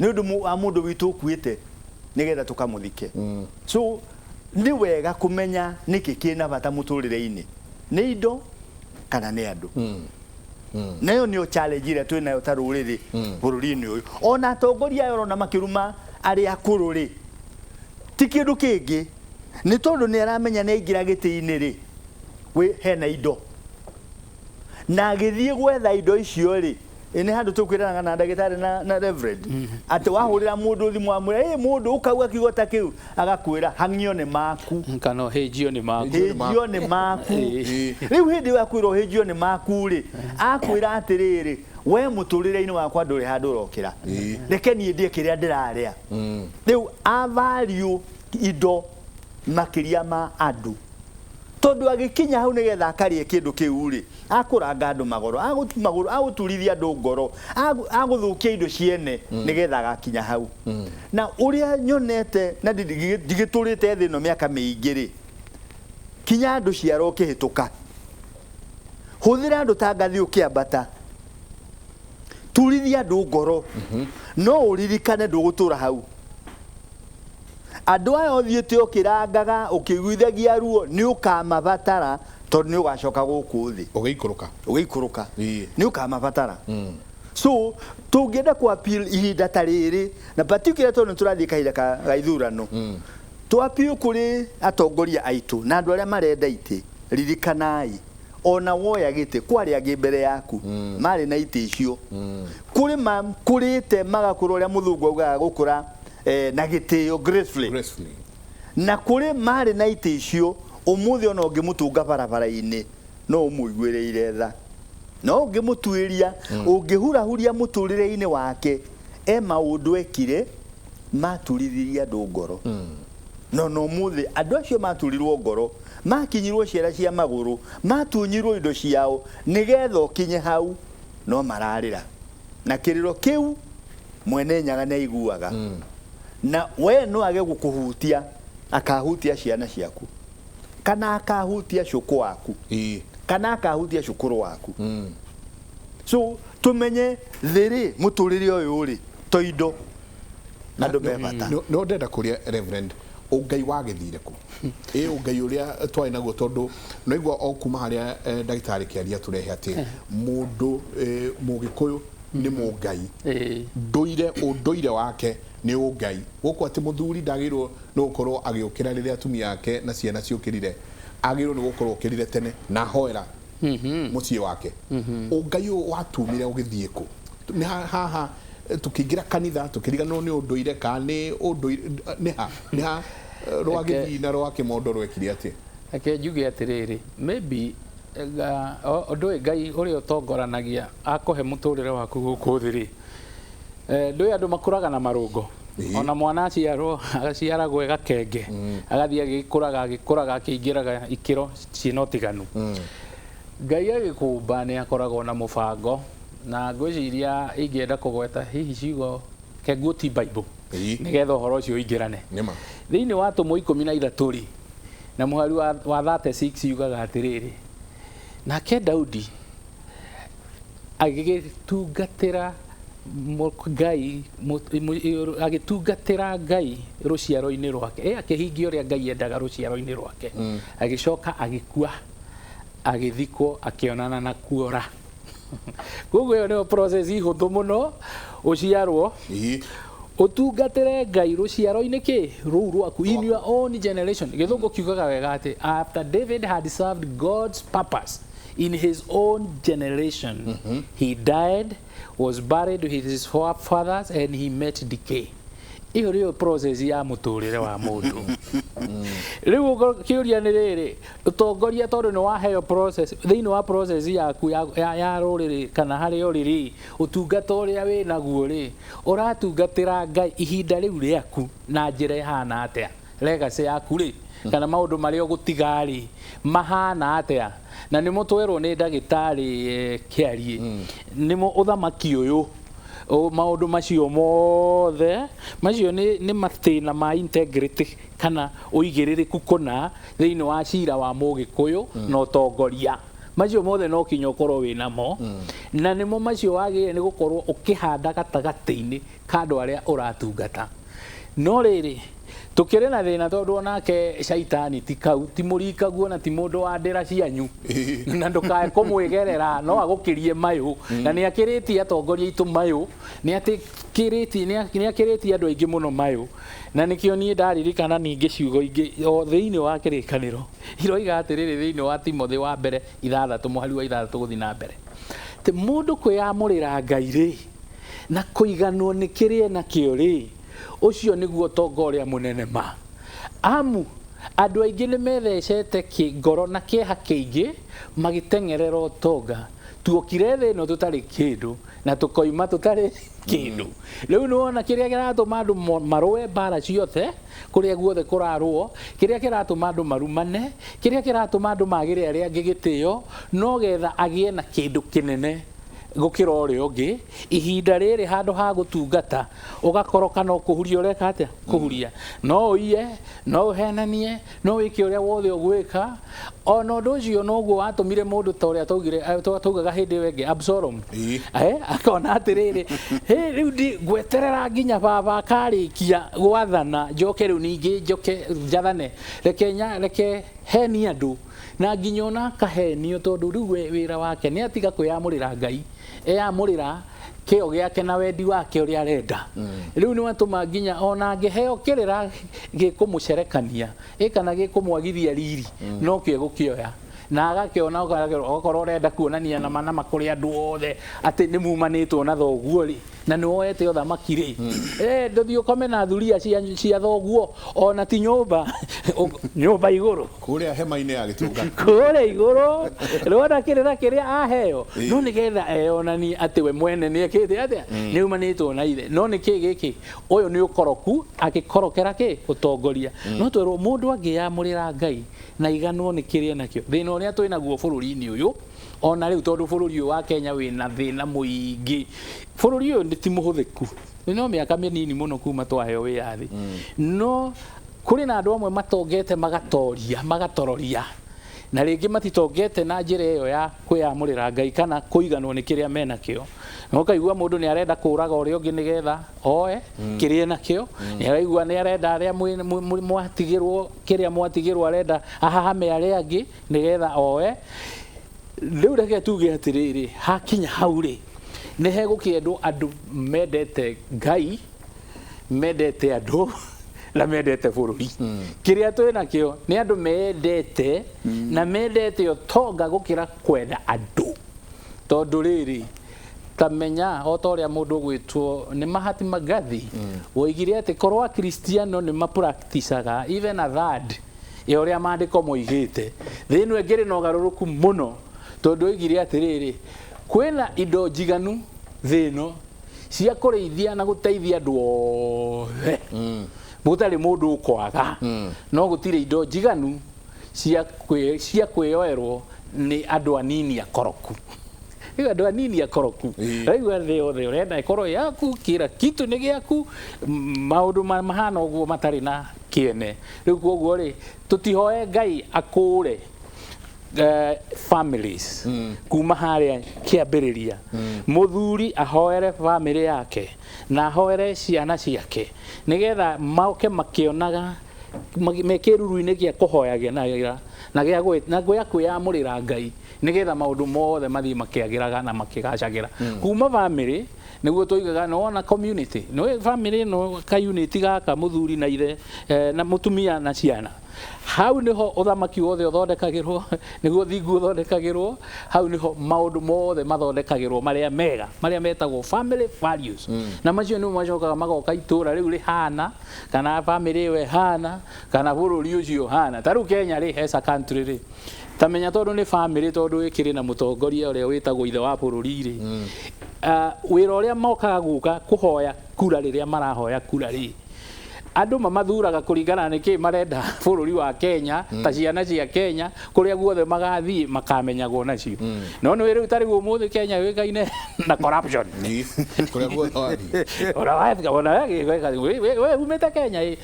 nĩ ũndũ wa mũndũ witũ ũkuĩte nĩgetha tũkamũthike. So nĩ wega kũmenya nĩkĩ kĩna bata mũtũrĩre-inĩ, nĩ indo kana nĩ andũ. Nayo nĩyo challenge ĩrĩa twĩ nayo ta rũrĩrĩ bũrũri-inĩ ũyũ. Ona atongoria aya ũrona makĩruma arĩa akũrũ rĩ, ti kĩndũ kĩngĩ, nĩ tondũ nĩ aramenya nĩ aingĩra gĩtĩ-inĩ rĩ, wĩ hena indo, na agĩthiĩ gwetha indo icio rĩ, nĩ handũ tũkwĩranaga na ndagĩtarĩ na reverend atĩ wahũrĩra mũndũ thimũ wamwĩra, ĩ mũndũ ũkauga kiugo ta kĩu, agakwĩra hang'io nĩ maku, kana ũhĩnjio nĩ maku. Hĩnjio nĩ maku. Rĩu hĩndĩ ĩyo akwĩra ũhĩnjio nĩ maku rĩ, akwĩra atĩrĩrĩ, we mũtũrĩre-inĩ wakwa ndũrĩ handũ ũrokĩra, reke niĩ ndĩe kĩrĩa ndĩrarĩa. Rĩu a value indo makĩria ma andũ, tondũ agĩkinya hau nĩgetha akarĩe kĩndũ kĩu rĩ, akũranga andũ magoro, magũrũ, agũturithia andũ ngoro, agũthũkia indo ciene nĩgetha agakinya hau. Na ũrĩa nyonete na ndigĩtũrĩte thĩ ĩno mĩaka mĩingĩ rĩ, kinya andũ ciaro ũkĩhĩtũka, hũthĩra andũ ta ngathĩ ũkĩambata, turithia andũ ngoro, no ũririkane ndũgũtũra hau. Andũ aya ũthiĩte ũkĩrangaga ũkĩiguithagia ruo, nĩ ũkamabatara tondũ nĩ ũgacoka gũkũ thĩ. Ũgĩikũrũka. Ũgĩikũrũka. Nĩ ũkamabatara. So tũngĩenda ku appeal ihinda ta rĩrĩ, na particularly tondũ nĩ tũrathiĩ kahinda ga ithurano, tũ appeal kũrĩ atongoria aitũ na andũ arĩa marenda itĩ, ririkanai ona woya gĩtĩ kwarĩ angĩ mbere yaku marĩ na itĩ icio, kũrĩ makũrĩte magakũra ũrĩa mũthũngũ augaga gũkũra na gĩtĩo gracefully. Gracefully. Na kũrĩ marĩ na itĩ icio ũmũthĩ ona ũngĩmũtũnga barabara-inĩ no ũmũiguĩrĩire tha, no ũngĩmũtuĩria, ũngĩhurahuria mũtũrĩre-inĩ wake, e maũndũ ekire maturithirie andũ ngoro. No no ũmũthĩ andũ acio maturirwo ngoro, makinyirwo ciara cia magũrũ, matunyirwo indo ciao nĩgetha ũkinye hau, no mararĩra. Na kĩrĩro kĩu mwene Nyaga nĩ aiguaga. Na we no age gũkũhutia, akahutia ciana ciaku, kana akahutia cũkũ waku, kana akahutia cũkũrũ waku. So Tũmenye thĩ rĩ, mũtũrĩre ũyũ rĩ, to indo andũ me bata. No ndenda kũria Reverend, ũngai wagĩthire kũ? Ĩ ũngai ũrĩa twarĩ naguo, tondũ no igua o kuma harĩa ndagĩtarĩ kĩaria tũrehe atĩ mũndũ mũgĩkũyũ nĩ mũngai, ndũire ũndũire wake nĩ ũngai. Gũkũ atĩ mũthuri ndagĩrĩirwo nĩ gũkorwo agĩũkĩra rĩrĩa atumia ake na ciana ciũkĩrire, agĩrĩirwo nĩ gũkorwo ũkĩrire tene na ahoera mũciĩ wake. Ũngai ũyũ watumire ũgĩthiĩ kũ? Nĩ haha tukĩingĩra kanitha tukĩriganĩrwo nĩ ũndũire, kana nĩ ũndũire nĩ ha nĩ ha rwa gĩthii na rwa kĩmondo rwekire atĩa? Reke njuge atĩrĩrĩ, maybe ũndũ ũyũ Ngai ũrĩa ũtongoranagia akũhe mũtũrĩre waku gũkũ thĩ rĩ, ndũĩ andũ makũraga na marũngo. Ona mwana aciarwo agaciaragwo e gakenge, agathiĩ agĩkũraga agĩkũraga akĩingĩraga ikĩro ciĩna ũtiganu. Ngai agĩkũmba nĩ akoragwo na mũbango, na ngwĩciria ingĩenda kũgweta hihi ciugo kenguo ti Bible nĩgetha ũhoro ũcio ũingĩrane. Nĩma. Thĩinĩ wa Atũmwo 13 rĩ, na mũhari wa 36 yugaga atĩrĩrĩ, nake Daudi agĩgĩtungatĩra Ngai, agĩtungatĩra Ngai rũciaro-inĩ rwake, akĩhingia ũrĩa Ngai endaga rũciaro-inĩ rwake, agĩcoka agĩkua, agĩthikwo, akĩonana na kuora. Koguo ĩyo nĩyo process hũthũ mũno, ũciarwo ũtungatĩre Ngai rũciaro-inĩ kĩ rũu rwaku, in your own generation. Gĩthũngũ kiugaga wega atĩ after David had served God's purpose in his own generation, he died, was buried with his forefathers, and he met decay. Ĩyo nĩyo process ya mũtũrĩre wa mũndũ. Rĩu kĩũria nĩ rĩrĩ, ũtongoria tondũ nĩ waheo process, thĩinĩ wa process yaku ya rũrĩrĩ kana harĩa ũrĩ rĩ, ũtungata ũrĩa wĩ naguo rĩ, ũratungatĩra Ngai ihinda rĩu rĩaku na njĩra ĩhana atĩa? Legacy yaku rĩ, kana maũndũ marĩa ũgũtiga rĩ, mahana atĩa? Na nĩmo twerwo nĩ ndagĩtarĩ Kĩarie, nĩmo ũthamaki ũyũ, maũndũ macio mothe macio nĩ mathĩna ma integrity kana ũigĩrĩrĩku kũna thĩinĩ wa cira wa mũgĩkũyũ na ũtongoria. Macio mothe no kinya ũkorwo wĩ namo, na nĩmo macio wagĩrĩire nĩ gũkorwo ũkĩhanda gatagatĩ-inĩ ka andũ arĩa ũratungata. No rĩrĩ, tukĩrĩ na thĩna tondũ onake caitani ti kau, ti mũrikaguo na ti mũndũ wa ndĩra cianyu, na ndũkae kũmwĩgerera, no agũkĩrie mayũ, na nĩ akĩrĩtie atongoria aitũ mayũ, nĩ akĩrĩtie andũ aingĩ mũno mayũ. Na nĩkĩo niĩ ndaririkana ningĩ ciugo ingĩ o thĩinĩ wa kĩrĩkanĩro iroiga atĩrĩrĩ, thĩinĩ wa Timothĩ wa mbere 6 mũhari wa 6 gũthiĩ na mbere, atĩ mũndũ kwĩyamũrĩra Ngai rĩ na kũiganwo nĩ kĩrĩa enakĩo rĩ, ũcio nĩguo ũtonga ũrĩa mũnene ma. Amu andũ aingĩ nĩ methecete ngoro na kĩeha kĩingĩ magĩteng'erera ũtonga. Tuokire thĩ ĩno tũtarĩ kĩndũ na tũkoima tũtarĩ kĩndũ. Rĩu nĩ wona kĩrĩa kĩratũma andũ marũe mbara ciothe kũrĩa guothe kũrarũo, kĩrĩa kĩratũma andũ marumane, kĩrĩa kĩratũma andũ magĩre arĩa angĩ gĩtĩo, no getha agĩe na kĩndũ kĩnene gũkĩra ũrĩa ũngĩ. Ihinda rĩrĩ handũ ha gũtungata ũgakoroka no kũhuria ũreka atĩa? Kũhuria. No ũiye, no ũhenanie, no wĩke ũrĩa wothe ũgwĩka. Ona ũndũ ũcio noguo watũmire mũndũ ta ũrĩa taugaga hĩndĩ ĩyo ĩngĩ, Absalom. Akona atĩrĩrĩ, rĩu ngweterera nginya baba akarĩkia gwathana, njoke rĩu ningĩ njoke njathane, reke henie andũ. Na nginya ona akahenio, tondũ rĩu wĩra wake nĩ atiga kwĩyamũrĩra Ngai, eyamũrĩra kĩo gĩake na wendi wake ũrĩa arenda. Rĩu nĩ watũma nginya ona angĩheo kĩrĩra gĩkũmũcerekania, kana gĩkũmwagithia riri, no kĩo gũkĩoya. Na agakĩona okorwo ũrenda kuonania na mana kũrĩ andũ othe atĩ nĩ mumanĩtwo na thoguo rĩ, na nĩ woete ũthamaki rĩ, ndũthiĩ ũkome na thuria cia thoguo, ona ti nyũmba, nyũmba igũrũ. Kũrĩa hema-inĩ ya gĩtũngano. Kũrĩa igũrũ, rwona kĩrĩra kĩrĩa aheo, no nĩgetha eyonanie atĩ we mwene nĩ ekĩte atĩa, nĩ umanĩtwo na ithe. No nĩ kĩ gĩkĩ? Ũyũ nĩ ũkoroku, akĩkorokera kĩ? Ũtongoria. No twerwo mũndũ angĩyamũrĩra Ngai na iganwo nĩ kĩrĩa enakĩo. Thĩna ũrĩa twĩ naguo bũrũri-inĩ ũyũ, ona rĩu tondũ bũrũri ũyũ wa Kenya wĩna thĩna mũingĩ, bũrũri ũyũ ti mũhũthĩku. No mĩaka mĩnini mũno kuma twaheo wĩyathi. No kũrĩ na andũ amwe matongete magatoria, magatororia. Na rĩngĩ matitongete na njĩra ĩyo ya kwĩyamũrĩra Ngai kana kũiganwo nĩ kĩrĩa menakĩo. Na ũkaigua mũndũ nĩ arenda kũraga ũrĩa ũngĩ nĩgetha oe kĩrĩa enakĩo, nĩ araigua nĩ arenda arĩa mwatigĩrwo kĩrĩa mwatigĩrwo, arenda ahahame arĩa angĩ nĩgetha oe. Rĩu reke tuge atĩrĩrĩ, hakinya hau rĩ, nĩ hegũkĩendwo andũ mendete Ngai, mendete andũ na mendete bũrũri. Kĩrĩa twĩ nakĩo nĩ andũ mendete na mendete ũtonga gũkĩra kwenda andũ. Tondũ rĩrĩ, ta menya o ta ũrĩa mũndũ ũgwĩtwo nĩ Mahatma Gandhi woigire atĩ korwo akristiano nĩ mapracticaga even a third ya ũrĩa maandĩko moigĩte, thĩ ĩno ĩngĩrĩ na ũgarũrũku mũno. Tondũ oigire atĩrĩrĩ, kwĩna indo njiganu thĩ ĩno cia kũrĩithia na gũteithia andũ othe, gũtarĩ mũndũ ũkwaga, no gũtirĩ indo njiganu cia kwĩyoerwo nĩ andũ anini akoroku. Rĩu andũ anini akoroku, raigua thĩ yothe ũrenda ĩkorwo yaku, kila kitu nĩ gĩaku, maũndũ mahana ũguo matarĩ na kĩene. Rĩu koguo rĩ, tũtihoe Ngai akũre families kuma harĩa kĩambĩrĩria. Mũthuri ahoere family yake na ahoere ciana ciake nĩgetha moke makĩonaga me kĩruru-inĩ gĩa kũhoyagĩra na gĩa kwĩyamũrĩra Ngai nĩgetha maũndũ mothe mathiĩ makĩagĩraga na makĩgacagĩra. Kuma family nĩguo tũigaga nĩ wona community, nĩ family ĩno ka unit gaka mũthuri na ithe na mũtumia na ciana, hau niho ũthamaki wothe ũthondekagĩrwo, nĩguo thingu ũthondekagĩrwo, hau niho maũndũ mothe mathondekagĩrwo marĩa mega, marĩa metagwo family values. Na macio nĩmo macokaga magoka itũra rĩu rĩhana, kana family ĩyo ĩhana, kana bũrũri ũcio ũhana. Ta rĩu Kenya rĩ, as a country rĩ, ta menya tondũ nĩ family, tondũ ĩkĩrĩ na mũtongoria ũrĩa wĩtagwo ithe wa bũrũri rĩ, wĩra ũrĩa mokaga gũka kũhoya kura rĩrĩa marahoya kura rĩ, andũ mamathuraga kũringana na nĩkĩ marenda bũrũri wa Kenya, ta ciana cia Kenya kũrĩa guothe magathiĩ makamenyagwo nacio. No nĩ rĩu ta rĩu ũmũthĩ Kenya yũĩkaine na corruption. Kũrĩa guothe wathiĩ. Ona wathiĩ, ona we umĩte Kenya ĩ,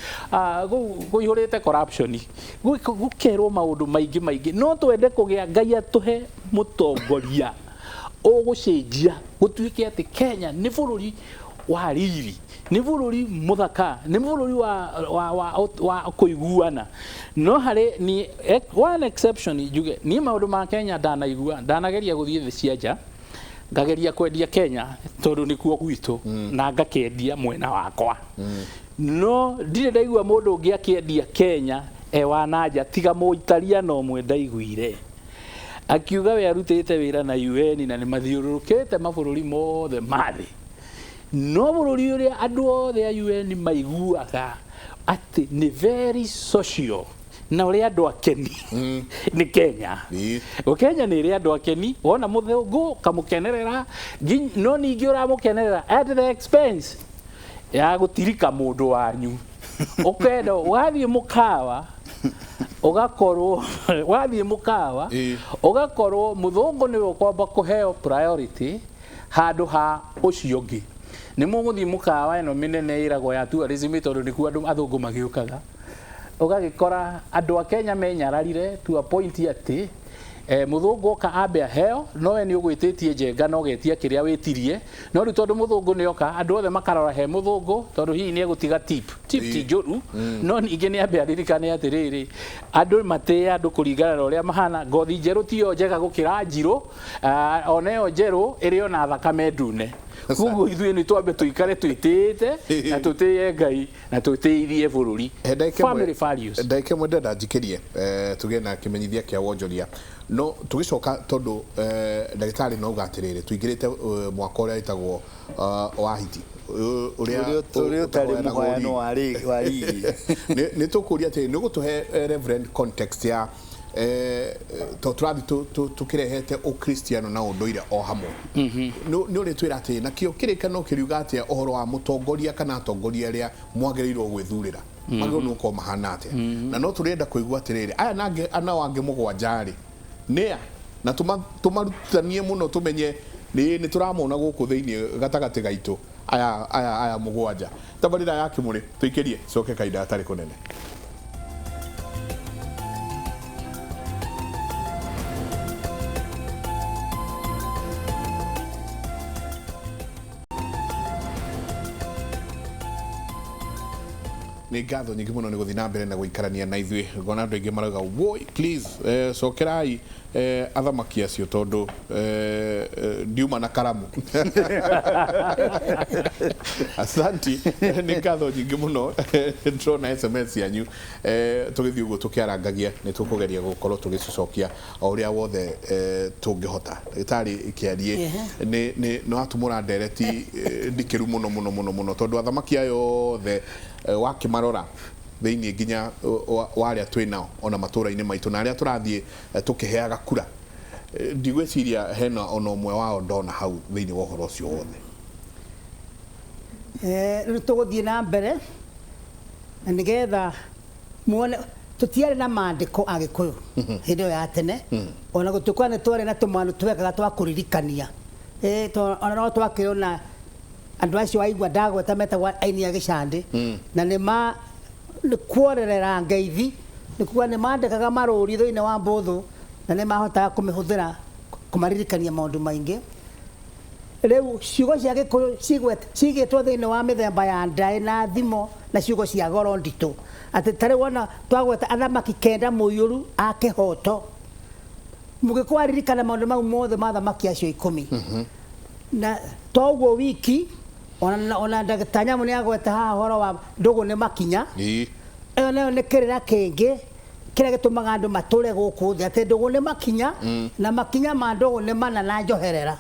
kũihũrĩte corruption. Gũkerwo maũndũ maingĩ maingĩ. No twende kũgĩa Ngai atũhe mũtongoria ũgũcenjia gũtuĩke atĩ Kenya nĩ bũrũri wa riri, nĩ bũrũri mũthaka, nĩ bũrũri wa kũiguana. No harĩ ni one exception njuge, niĩ maũndũ ma Kenya ndanaigua, ndanageria gũthiĩ thĩ cia nja, ngageria kwendia Kenya tondũ nĩkuo gwitũ, na ngakĩendia mwena wakwa. No ndirĩ ndaigua mũndũ ũngĩ akĩendia Kenya e wa na nja tiga Mũitaliano ũmwe ndaiguire akiuga we arutĩte wĩra na UN na nĩ mathiũrũrũkĩte mabũrũri mothe ma thĩ. No bũrũri ũrĩa andũ othe a UN maiguaga atĩ nĩ very social na ũrĩa andũ akeni nĩ Kenya. O Kenya nĩ ĩrĩ andũ akeni, wona mũthũngũ kamũkenerera, no ningĩ ũramũkenerera at the expense ya gũtirika mũndũ wanyu. Ũkenda wathiĩ mũkawa ũgakorwo wathiĩ mũkawa ũgakorwo mũthũngũ nĩwe ũkwamba kũheo priority handũ ha ũcio ũngĩ. Nĩ mũgũthiĩ mũkawa ĩno mĩnene ĩragwo ya tourism tondũ nĩkuo andũ athũngũ magĩũkaga. Ũgagĩkora andũ a Kenya menyararire to a point atĩ mũthũngũ oka ambe aheo, no we nĩ ũgwĩtĩtie njenga na ũgetia kĩrĩa wĩtirie. No rĩu tondũ mũthũngũ nĩ oka, andũ othe makarora he mũthũngũ tondũ hihi nĩ egũtiga tip. Tip ti njũru, no ningĩ nĩ ambe aririkane atĩrĩrĩ, andũ matĩe andũ kũringana na ũrĩa mahana. Ngothi njerũ tiyo njega gũkĩra njirũ, ona ĩyo njerũ ĩrĩ ona thakame ndune. Koguo ithuĩ nĩ twambe tũikare twĩtĩĩte na tũtĩe Ngai na tũtĩithie bũrũri. Family values. Ndagĩka ĩmwe ndĩrenda njikĩrie, tũgĩe na kĩmenyithia kĩa wonjoria. No tũgĩcoka tondũ ndagĩtarĩ no auga atĩrĩrĩ, tũingĩrĩte mwaka ũrĩa wĩtagwo wa hiti, ũrĩa ũtarĩ mũhayano wa rigi. Nĩ tũkũria atĩrĩrĩ, nĩ ũgũtũhe reverend context ya to tũrathiĩ tũkĩrehete ũkristiano na ũndũire o hamwe. Nĩ ũrĩtwĩra atĩrĩ, nakĩo kĩrĩkanĩro kĩriuga atĩa ũhoro wa mũtongoria kana atongoria arĩa mwagĩrĩirwo gwĩthurĩra, magĩrĩirwo nĩ gũkorwo mahana atĩa? Na no tũrenda kũigua atĩrĩrĩ, aya nao angĩ mũgwanja rĩ nĩa, na tũmarutanie mũno tũmenye nĩ tũramona gũkũ thĩinĩ gatagatĩ gaitũ aya mũgwanja. Tabarĩra ya Kĩmũrĩ tũikĩrie coke kahinda gatarĩ kũnene. Nĩ ngatho nyingĩ mũno nĩ gũthiĩ na mbere na gũikarania na ithuĩ. Ngona andũ aingĩ marauga woi please, cokerai athamaki acio tondũ ndiuma na karamu. Asanti, nĩ ngatho nyingĩ mũno. Ndĩrona SMS yanyu, tũgĩthiĩ ũguo tũkĩarangagia nĩ tũkũgeria gũkorwo tũgĩcicokia o ũrĩa wothe tũngĩhota. Ndagĩtarĩ kĩarie nĩ nĩ watumũra ndereti ndikĩru mũno mũno mũno mũno, tondũ athamaki aya othe wakĩmarora thĩinĩ nginya wa arĩa twĩ nao ona matũra-inĩ maitũ na arĩa tũrathiĩ tũkĩheaga kura, ndigwĩciria hena ona ũmwe wao ndona hau thĩinĩ wa ũhoro ũcio wothe. Rĩu tũgũthiĩ na mbere na nĩgetha muone tũtiarĩ na maandĩko Agĩkũyũ hĩndĩ ĩyo ya tene, ona gũtuĩka nĩ twarĩ na tũmaũndũ twekaga twa kũririkania. Ona no twakĩrwo na andũ acio aigua ndagweta metagwo aini a gĩcandĩ, na nĩ ma nĩ kuorerera ngeithi, nĩ kuga nĩ mandĩkaga marũri thĩinĩ wa mbũthũ na nĩ mahotaga kũmĩhũthĩra kũmaririkania maũndũ maingĩ. Rĩu ciugo cia Gĩkũyũ cigĩtwo thĩinĩ wa mĩthemba ya ndaĩ na thimo na ciugo cia goro nditũ, atĩ ta rĩu wona twagweta athamaki 9 mũiyũru a kĩhoto, mũgĩkũyũ aririkana maũndũ mau mothe ma athamaki acio 10. Na to ũguo wiki, ona ndagĩtarĩ Nyamu nĩ agweta haha ũhoro wa ndũgũ nĩ makinya. Ĩyo nayo nĩ kĩrĩra kĩngĩ kĩrĩa gĩtũmaga andũ matũre gũkũ thĩ, atĩ ndũgũ nĩ makinya, na makinya ma ndũgũ nĩ mana na njoherera.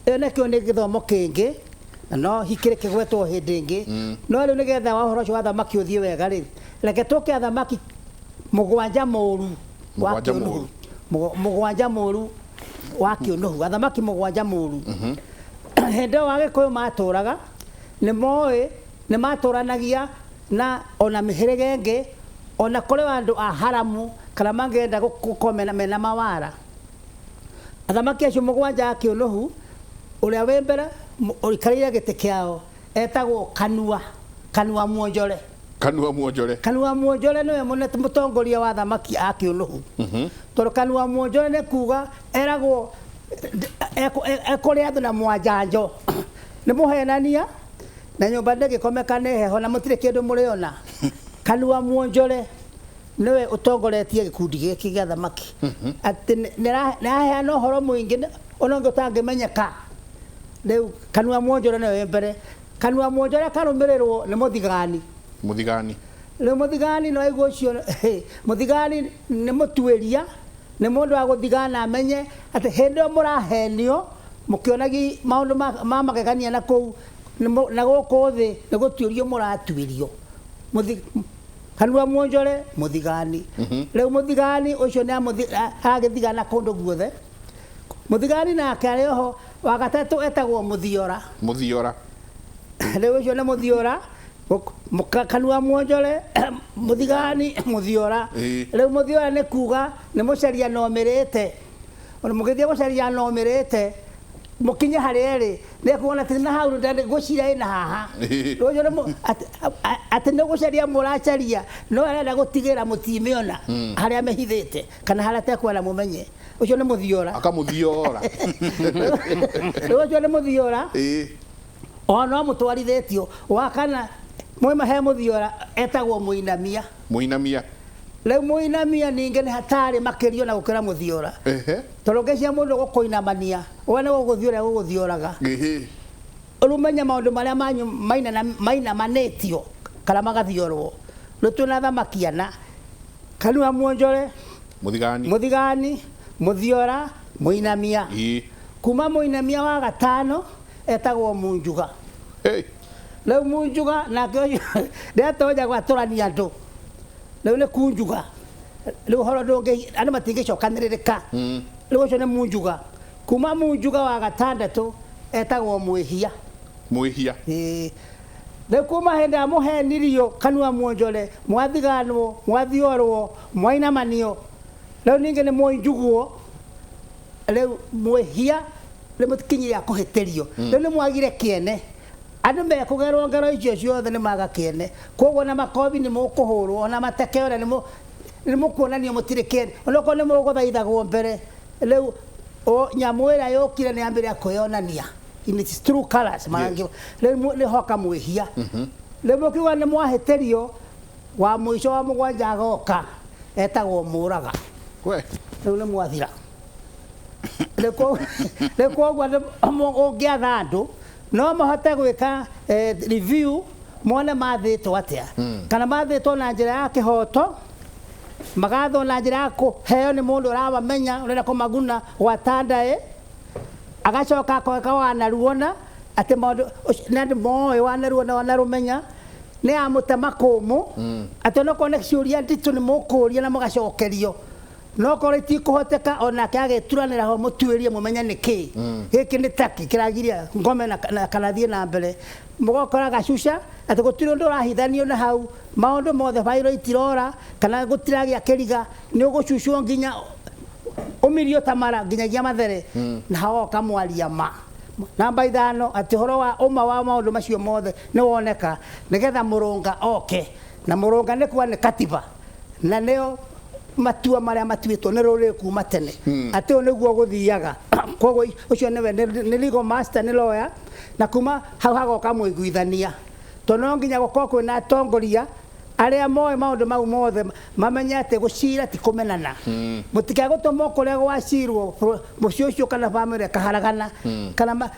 Ĩyo nakĩo nĩ gĩthomo kĩngĩ, na no hikĩrĩ kĩgwetwo hĩndĩ ĩngĩ. No rĩu nĩgetha ũhoro ũcio wa thamaki ũthiĩ wega rĩ, reke tũke athamaki 7 mũru wa Kĩũnũhu. 7 mũru wa Kĩũnũhu, athamaki 7 mũru. Hĩndĩ ĩyo Agĩkũyũ matũraga nĩ moĩ nĩ matũranagia na ona mĩhĩrĩga ĩngĩ, ona kũrĩ andũ a haramu kana mangĩenda gũkorwo mena mawara. Athamaki acio 7 a Kĩũnũhu, ũrĩa wĩ mbere ũikarĩire gĩtĩ kĩao etagwo Kanua, Kanua Mwonjore. Kanua Mwonjore. Kanua Mwonjore nĩwe mũtongoria wa athamaki a Kĩũnũhu. Tondũ Kanua Mwonjore nĩ kuga eragwo ekũrĩa andũ na mwanjanjo. Nĩ mũhenania na nyũmba ndĩngĩkomeka nĩ heho na mũtirĩ kĩndũ mũrĩona. Kanua Mwonjore nĩwe ũtongoretie gĩkundi gĩkĩ gĩa athamaki. Atĩ nĩaraheana ũhoro mũingĩ ona ũngĩ ũtangĩmenyeka. Rĩu Kanua Mwonjore nĩwe wĩ mbere. Kanua Mwonjore akarũmĩrĩrwo nĩ Mũthigani. Mũthigani. Rĩu Mũthigani no aigua ũcio, Mũthigani nĩ mũtuĩria, nĩ mũndũ wa gũthigana amenye atĩ hĩndĩ ĩyo mũrahenio mũkĩonagi maũndũ ma magegania na kũu na gũkũ thĩ nĩ gũtuĩrio mũratuĩrio. Kanua Mwonjore Mũthigani. Rĩu Mũthigani ũcio nĩ agĩthigana kũndũ guothe. Mũthigani nake arĩ oho wa gatatũ etagwo Mũthiora. Mũthiora. Rĩu ũcio nĩ Mũthiora. Kanua Mwonjore Mũthigani Mũthiora. Rĩu Mũthiora nĩ kuga nĩ mũcaria na ũmĩrĩte. Ona mũgĩthiĩ gũcaria na ũmĩrĩte mũkinye harĩa ĩrĩ nĩ kuona atĩ na hau ngwĩciria ĩna haha. Rĩu ũcio nĩ atĩ nĩ gũcaria mũracaria no arenda gũtigĩra mũtimĩona harĩa mĩhithĩte kana harĩa atekwenda mũmenye. Ũcio nĩ Mũthiora. Akamũthiora. Rĩu ũcio nĩ Mũthiora. O no mũtwarithĩtio. Wa kana mwema he Mũthiora etagwo Mũinamia. Mũinamia. Rĩu Mũinamia ningĩ nĩ hatarĩ makĩrio na gũkĩra Mũthiora. Tondũ ngĩcia mũndũ gũkũinamania, we nĩ gũgũthiora gũgũthioraga. Ũrũmenye maũndũ marĩa manyu mainamanĩtio kana magathiorwo. Rĩu twĩna athamaki ana. Kanua Mwonjore, Mũthigani. Mũthigani, Mũthiora, Mũinamia. Kuma Mũinamia wa gatano etagwo Munjuga. Rĩu Munjuga nake ũcio ndetonya gwatũrania andũ. Rĩu nĩ kunjuga. Rĩu ũhoro ndũngĩ andũ matingĩcokanĩrĩrĩka. Rĩu ũcio nĩ Munjuga. Kuma Munjuga wa gatandatũ etagwo Mwĩhia. Mwĩhia. Rĩu kuma hĩndĩ ya mũhenirio Kanua Mwonjore, mwathiganwo, mwathiorwo, mwainamanio. Rĩu ningĩ nĩ mwoinjugwo. Rĩu mwĩhia nĩ mũkinyire kũhĩtĩrio. Rĩu nĩ mwagire kĩene. Andũ mekũgerwo ngero icio ciothe nĩ maga kĩene. Koguo na makobi nĩ mũkũhũrwo, ona mateke ona nĩ mũkuonanio mũtirĩ kĩene. Onokorwo nĩ mũgũthaithagwo mbere. Rĩu nyamũ ĩrĩa yũkire nĩ yambĩrĩria kwĩyonania in its true colors. Rĩu nĩ hoka mwĩhia. Rĩu mũkiuga nĩ mwahĩtĩrio, Wa mũico wa mũgwanja agoka etagwo mũraga. We. Rĩu nĩ mwathira. Rĩu koguo ũngĩatha andũ no mahote gwĩka review mone mathĩtwo atĩa, kana mathĩtwo na njĩra ya kĩhoto, magathwo na njĩra ya kũheo nĩ mũndũ ũramamenya ũrenda kũmaguna gwatandaĩ, agacoka akoeka wanaruona atĩ maũndũ na andũ moĩ wanaruona wanarũmenya nĩ amũtema kũmũ, atĩ onokorwo nĩ ciũria nditũ nĩ mũkũria na mũgacokerio, no korwo itikũhoteka onake agĩturanĩra ho mũtuĩrie mũmenye nĩ kĩ gĩkĩ nĩ taki kĩragiria ngome na kana thiĩ na mbere. Mũgokora gacuca atĩ gũtirĩ ũndũ ũrahithanio na hau, maũndũ mothe bairo itirora kana gũtiragĩa kĩriga, nĩ ũgũcucwo nginya ũmirio ta mara nginyagia mathere, na hagoka mwaria ma. Namba 5 atĩ ũhoro wa ũma wa maũndũ macio mothe nĩ woneka nĩgetha mũrũnga oke, na mũrũnga nĩ kuga nĩ katiba na nĩo matua marĩa matuĩtwo nĩ rũrĩrĩ kuma tene, atĩ ũyũ nĩguo gũthiaga. Koguo ũcio nĩwe nĩ legal master, nĩ lawyer, na kuma hau hagoka mũiguithania, tondũ no nginya gũkorwo kwĩna atongoria arĩa moĩ maũndũ mau mothe, mamenye atĩ gũcira ti kũmenana. Mũtikae gũtũmwo kũrĩa gwacirwo mũciĩ ũcio kana bamĩrĩ ĩkaharagana, kana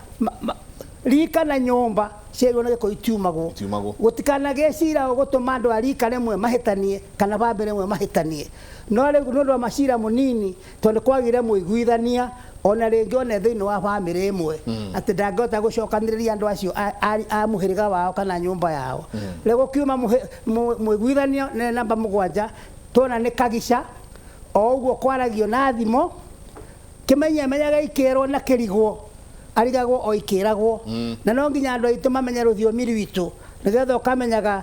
rika na nyũmba ciairwo na gĩkũyũ itiumagwo. Gũtikanagĩe cira ũgũtũma andũ a rika rĩmwe mahĩtanie kana bamĩrĩ ĩmwe mahĩtanie. No rĩu nĩ ũndũ wa macira mũnini, tondũ kwagire mũiguithania ona rĩngĩ one thĩinĩ wa bamĩrĩ ĩmwe, atĩ ndangĩhota gũcokanĩrĩria andũ acio a mũhĩrĩga wao kana nyũmba yao. Rĩu gũkiuma mũiguithanio nĩ namba 7, tuona nĩ kagica o ũguo kwaragio na thimo, kĩmenye menyaga ikĩrwo na kĩrigwo arigagwo o ikĩragwo. Na no nginya andũ aitũ mamenye rũthiomi rwitũ nĩgetha ũkamenyaga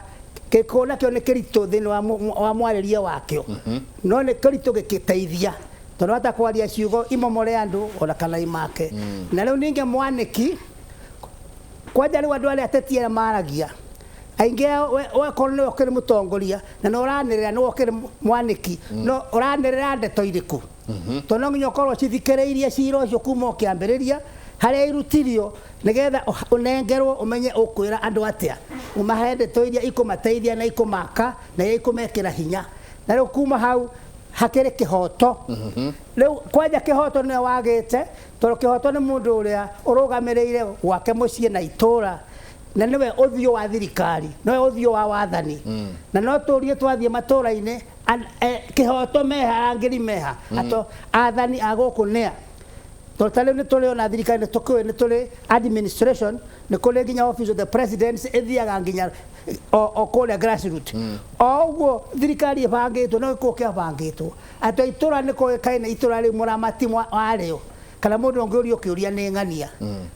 gĩkũyũ nakĩo nĩ kĩritũ thĩinĩ wa mwarĩrie wakĩo, no nĩ kĩritũ gĩkĩteithia tondũ hata kwaria ciugo imomore andũ ona kana imake. Na rĩu ningĩ mwanĩki kwanja rĩu andũ arĩa ateti arĩa maragia aingĩ ao, wakorwo nĩwe ũkĩrĩ mũtongoria na nĩ ũranĩrĩra nĩwe ũkĩrĩ mwanĩki, no ũranĩrĩra ndeto irĩkũ? Tondũ no nginya ũkorwo ũcithikĩrĩirie cira ũcio kuma ũkĩambĩrĩria harĩa irutirio nĩgetha ũnengerwo ũmenye ũkwĩra andũ atĩa, ũmahe ndeto iria ikũmateithia na ikũmaka na iria ikũmekĩra hinya. Na rĩu kuma hau hakĩrĩ kĩhoto. Rĩu kwanja kĩhoto nĩwe wagĩte, tondũ kĩhoto nĩ mũndũ ũrĩa ũrũgamĩrĩire gwake mũciĩ na itũũra, na nĩwe ũthiũ wa thirikari, nĩwe ũthiũ wa wathani. Na no tũrie twathiĩ matũũra-inĩ, kĩhoto meha, arangĩri meha, ato athani a gũkũ nĩa. Tondũ ta rĩu nĩ tũrĩ ona thirikari nĩ tũkĩũĩ nĩ tũrĩ administration, nĩ kũrĩ nginya office of the president ĩthiaga nginya o kũrĩa grassroots. O ũguo thirikari ĩbangĩtwo no gĩkũyũ kĩabangĩtwo atĩ itũũra nĩ kũĩkaine itũũra rĩu mũramati warĩo, kana mũndũ ũngĩ ũrio kĩũria nĩ ng'ania.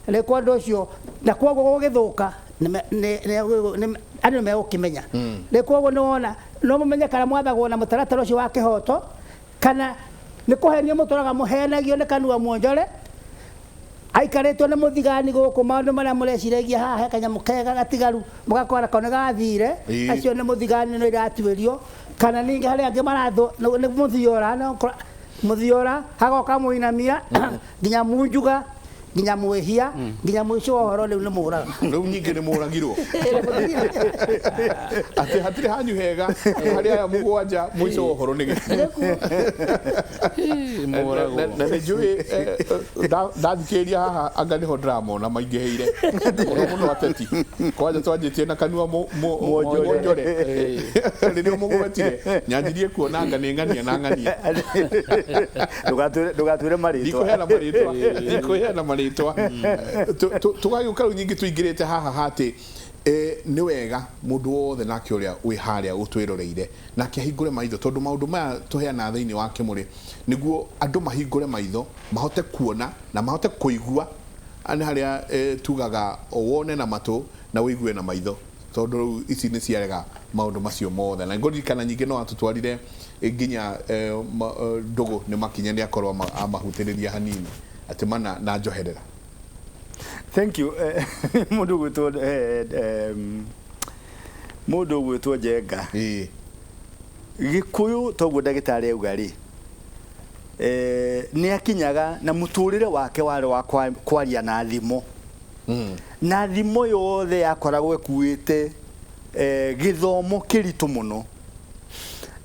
Rĩu kwa ũndũ ũcio na koguo gũgĩthũka andũ nĩ megũkĩmenya. Rĩu koguo nĩ wona no mũmenye kana mwathagwo na mũtaratara ũcio wa kĩhoto, kana nĩ kũhenio mũtũraga mũhenagio nĩ kanua mwonjore aikarĩtwo nĩ mũthigani gũkũ maũndũ marĩa mũreciragia haha he kanyamũ kega gatigaru mũgakora ko nĩ gathire, acio nĩ mũthigani no iratuĩrio, kana ningĩ harĩa angĩ marathwo nĩ mũthiora, no mũthiora hagoka mũinamia nginya munjuga nginya mwĩhia nginya mũico wa ũhoro rĩu nĩ mũraga. Rĩu nyingĩ nĩ mũragirwo. Atĩ hatirĩ hanyu hega harĩ aya mũgwanja mũico wa ũhoro nĩ gĩkuũ. Na nĩ njũĩ ndathikĩrĩria haha anga nĩho ndĩramona maingĩhĩire mũno mũno ateti. Kwanja twanjĩtie na kanua mwonjore. Rĩrĩa mũgwetire nyanjirie kuona anga nĩ ng'ania na ng'ania. Ndũgatwĩre marĩtwa. Ndikũheana marĩtwa. Ndikũheana marĩtwa. Tũgagĩũka rĩu nyingĩ tũingĩrĩte haha hatĩ nĩ wega mũndũ wothe nake ũrĩa wĩ harĩa ũtwĩroreire nake ahingũre maitho, tondũ maũndũ maya tũheanaga thĩinĩ wa kĩmũrĩ nĩguo andũ mahingũre maitho mahote kuona na mahote kũigua. Nĩ harĩa tugaga wone na matũ na ũigue na maitho, tondũ rĩu ici nĩ ciarega maũndũ macio mothe. Na ngũririkana nyingĩ no atũtwarire nginya ndũgũ nĩ makinya nĩ akorwo amahutĩrĩria hanini atĩ mana na njoherera. Thank you. Mũndũ ũgwĩtwo Njenga. Gĩkũyũ toguo ndagĩtarĩ auga rĩ, nĩ akinyaga na mũtũrĩre wake warĩ wa kwaria na thimo. Na thimo yothe yakoragwo ĩkuĩte gĩthomo kĩritũ mũno.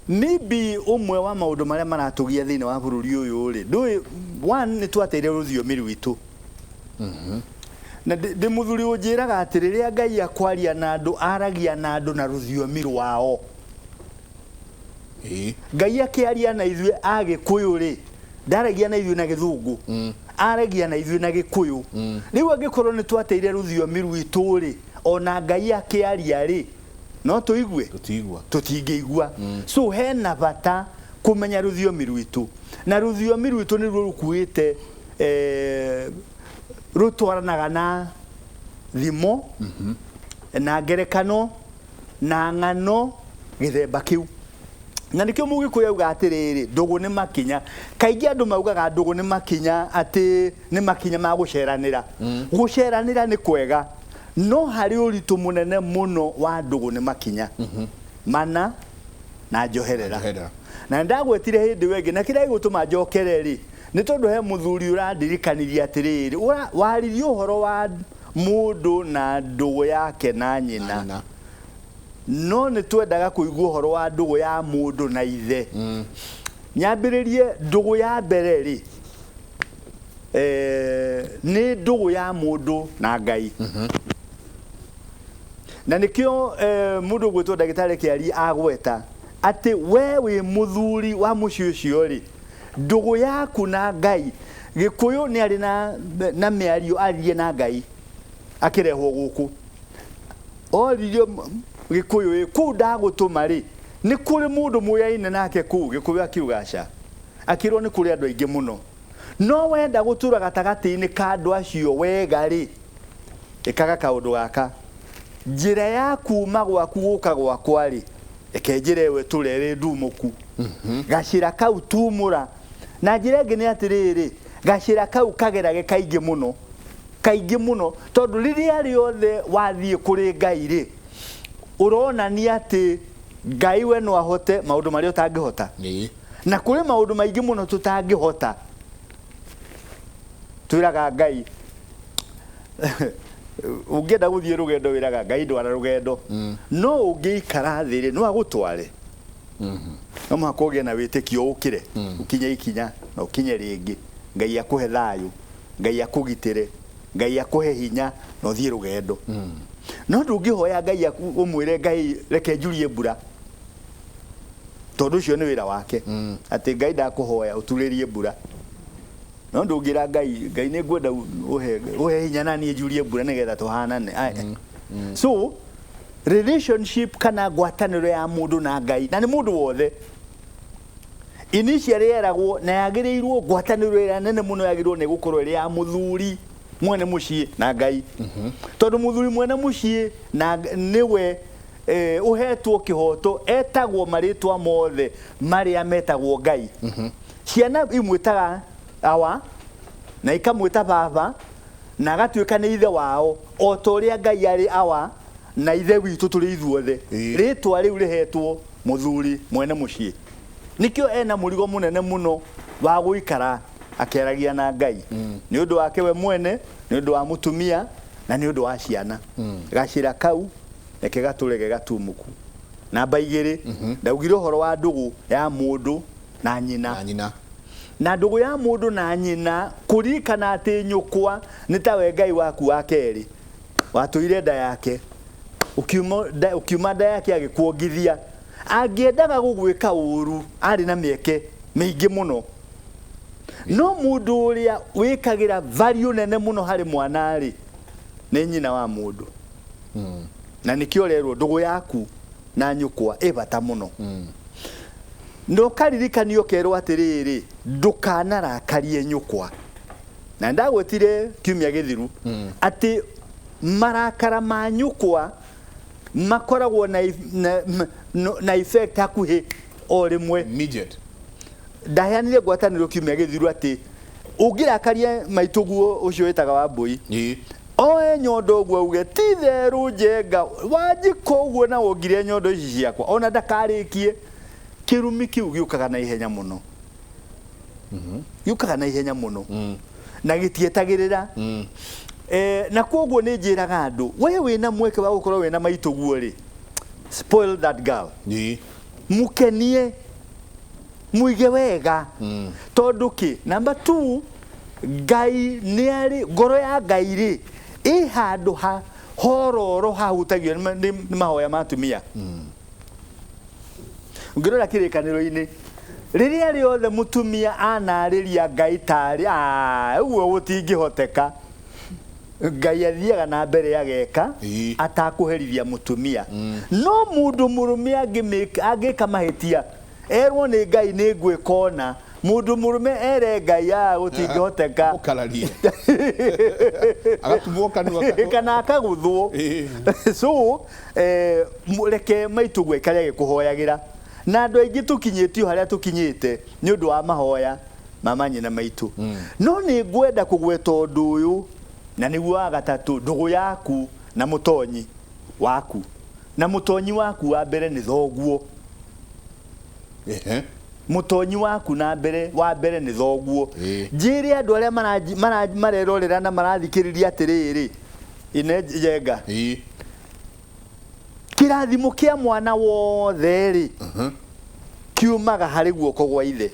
Maybe ũmwe wa maũndũ marĩa maratũgia thĩinĩ wa bũrũri ũyũ rĩ, ndũĩ, one, nĩ twateire rũthiomi rwitũ. Na ndĩ mũthuri ũnjĩraga atĩ rĩrĩa Ngai akwaria na andũ, aragia na andũ na rũthiomi rwao. Ngai akĩaria na ithuĩ Agĩkũyũ rĩ, ndaragia na ithuĩ na Gĩthũngũ, aragia na ithuĩ na Gĩkũyũ. Rĩu angĩkorwo nĩ twateire rũthiomi rwitũ rĩ, ona Ngai akĩaria rĩ, no tũigue? Tũtigua. Tũtingĩigua. So hena bata kũmenya rũthiomi rwitũ, na rũthiomi rwitũ nĩruo rũkuĩte, rũtwaranaga na thimo, na ngerekano, na ng'ano, gĩthemba kĩu. Na nĩkĩo Mũgĩkũyũ auga atĩrĩrĩ, ndũgũ nĩ makinya. Kaingĩ andũ maugaga ndũgũ nĩ makinya, atĩ nĩ makinya ma gũceranĩra. Gũceranĩra nĩ kwega, no harĩ ũritũ mũnene mũno wa ndũgũ nĩ makinya. Mana na njoherera. Njoherera. Na ndagwetire hĩndĩ ĩyo ĩngĩ, na kĩrĩa gĩgũtũma njokere rĩ, nĩ tondũ he mũthuri ũrandirikanirie atĩrĩrĩ, waririe ũhoro wa mũndũ na ndũgũ yake na nyina. Na nyina. No nĩ twendaga kũigua ũhoro wa ndũgũ ya mũndũ na ithe. Nyambĩrĩrie ndũgũ ya mbere rĩ, nĩ ndũgũ ya mũndũ na Ngai. Na nĩkĩo mũndũ ũgwĩtwo ndagĩtarĩ Kĩari agweta atĩ we wĩ mũthuri wa mũciĩ ũcio rĩ, ndũgũ yaku na Ngai. Gĩkũyũ nĩ arĩ na mĩario aririe na Ngai akĩrehwo gũkũ. Oririo Gĩkũyũ ĩ, kũu ndagũtũma rĩ, nĩ kũrĩ mũndũ mũyaine nake kũu? Gĩkũyũ akiuga aca. Akĩrwo nĩ kũrĩ andũ aingĩ mũno. No wenda gũtũra gatagatĩ-inĩ ka andũ acio wega rĩ, ĩkaga kaũndũ gaka. Njĩra ya kuma gwaku gũka gwakwa rĩ, reke njĩra ĩyo ĩtũre ĩrĩ ndumũku. Gacĩra kau tumũra. Na njĩra ĩngĩ nĩ atĩrĩrĩ, gacĩra kau kagerage kaingĩ mũno. Kaingĩ mũno, tondũ rĩrĩa rĩothe wathiĩ kũrĩ Ngai rĩ, ũronania atĩ Ngai we no ahote maũndũ marĩa ũtangĩhota. Na kũrĩ maũndũ maingĩ mũno tũtangĩhota. Twĩraga Ngai, ũngĩenda gũthiĩ rũgendo wĩraga Ngai ndwara rũgendo. No ũngĩikara thĩ rĩ, no agũtware. No mũhaka ũgĩe na wĩtĩkio ũkĩre, ũkinye ikinya na ũkinye rĩngĩ. Ngai akũhe thayũ, Ngai akũgitĩre, Ngai akũhe hinya na ũthiĩ rũgendo. No ndũngĩhoya Ngai ũmwĩre Ngai reke njurie mbura, tondũ ũcio nĩ wĩra wake. Atĩ Ngai ndakũhoya ũturĩrie mbura. No ndũngĩra Ngai, Ngai nĩ ngwenda ũhe hinya na niĩ njurie mbura nĩgetha tũhanane. So relationship kana ngwatanĩro ya mũndũ na Ngai, na nĩ mũndũ wothe, initially yeragwo na yagĩrĩirwo ngwatanĩro ĩrĩa nene mũno yagĩrĩirwo nĩ gũkorwo ĩrĩ ya mũthuri mwene mũciĩ na Ngai. Tondũ mũthuri mwene mũciĩ na nĩwe ũhetwo kĩhoto, etagwo marĩtwa mothe marĩa metagwo Ngai. Ciana imwĩtaga awa na ikamwĩta baba na agatuĩka nĩ ithe wao, o ta ũrĩa Ngai arĩ awa na ithe witũ tũrĩ ithuothe. Rĩtwa rĩu rĩhetwo mũthuri mwene mũciĩ. Nĩkĩo ena mũrigo mũnene mũno wa gũikara akĩaragia na Ngai. Nĩ ũndũ wake we mwene, nĩ ũndũ wa mũtumia na nĩ ũndũ wa ciana. Gacĩra kau reke gatũre ge gatumũku. Namba igĩrĩ, ndaugire ũhoro wa ndũgũ ya mũndũ na nyina. Na nyina. Na ndũgũ ya mũndũ na nyina, kũririkana atĩ nyũkwa nĩ tawe Ngai waku wa kerĩ. Watũire nda yake. Ũkiuma nda yake agĩkuongithia. Angĩendaga gũgwĩka ũru, arĩ na mĩeke mĩingĩ mũno. No mũndũ ũrĩa wĩkagĩra value nene mũno harĩ mwana rĩ, nĩ nyina wa mũndũ. Na nĩkĩo ũrerwo ndũgũ yaku na nyũkwa ĩ bata mũno. Na ũkaririkanio ũkerwo atĩrĩrĩ, ndũkanarakarie nyũkwa. Na ndagwetire kiumia gĩthiru atĩ marakara ma nyũkwa makoragwo na effect hakuhĩ o rĩmwe. Immediate. Ndaheanire ngwatanĩro kiumia gĩthiru atĩ ũngĩrakaria maitũguo ũcio wĩtaga Wambũi, oe nyondo ũguo auge ti therũ njenga wanjĩka ũguo na wongire nyondo ici ciakwa, ona ndakarĩkie, kĩrumi kĩu gĩũkaga na ihenya mũno. Gĩũkaga na ihenya mũno. Na gĩtietagĩrĩra. Na koguo nĩ njĩraga andũ, we wĩna mweke wa gũkorwo wĩna maitũguo rĩ, spoil that girl. Mũkenie, mũige wega. Tondũ kĩ? Number 2, Ngai nĩ arĩ ngoro ya Ngai rĩ ĩ handũ ha hororo hahutagio nĩ mahoya ma atumia. Ũngĩrora kĩrĩkanĩro-inĩ, rĩrĩa rĩothe mũtumia anarĩria Ngai tarĩ ũguo gũtingĩhoteka, Ngai athiaga na mbere ageka atakũherithia mũtumia. No mũndũ mũrũme angĩka mahĩtia, erwo nĩ Ngai nĩ ngwĩka ũna, mũndũ mũrũme ere Ngai gũtingĩhoteka, Ũkararie. Agatumwo kanua. Kana akagũthwo. So reke maitũguo aikare agĩkũhoyagĩra. Na andũ aingĩ tũkinyĩtio harĩa tũkinyĩte nĩ ũndũ wa mahoya ma manyina maitũ. No nĩ ngwenda kũgweta ũndũ ũyũ, na nĩguo wa gatatũ, ndũgũ yaku na mũtonyi waku. Na mũtonyi waku wa mbere nĩ thoguo. Mũtonyi waku na mbere wa mbere nĩ thoguo. Njĩre andũ arĩa marerorera na marathikĩrĩria atĩrĩrĩ, ine njenga. Kĩrathimo kĩa mwana wothe rĩ, kiumaga harĩ guoko gwa ithe.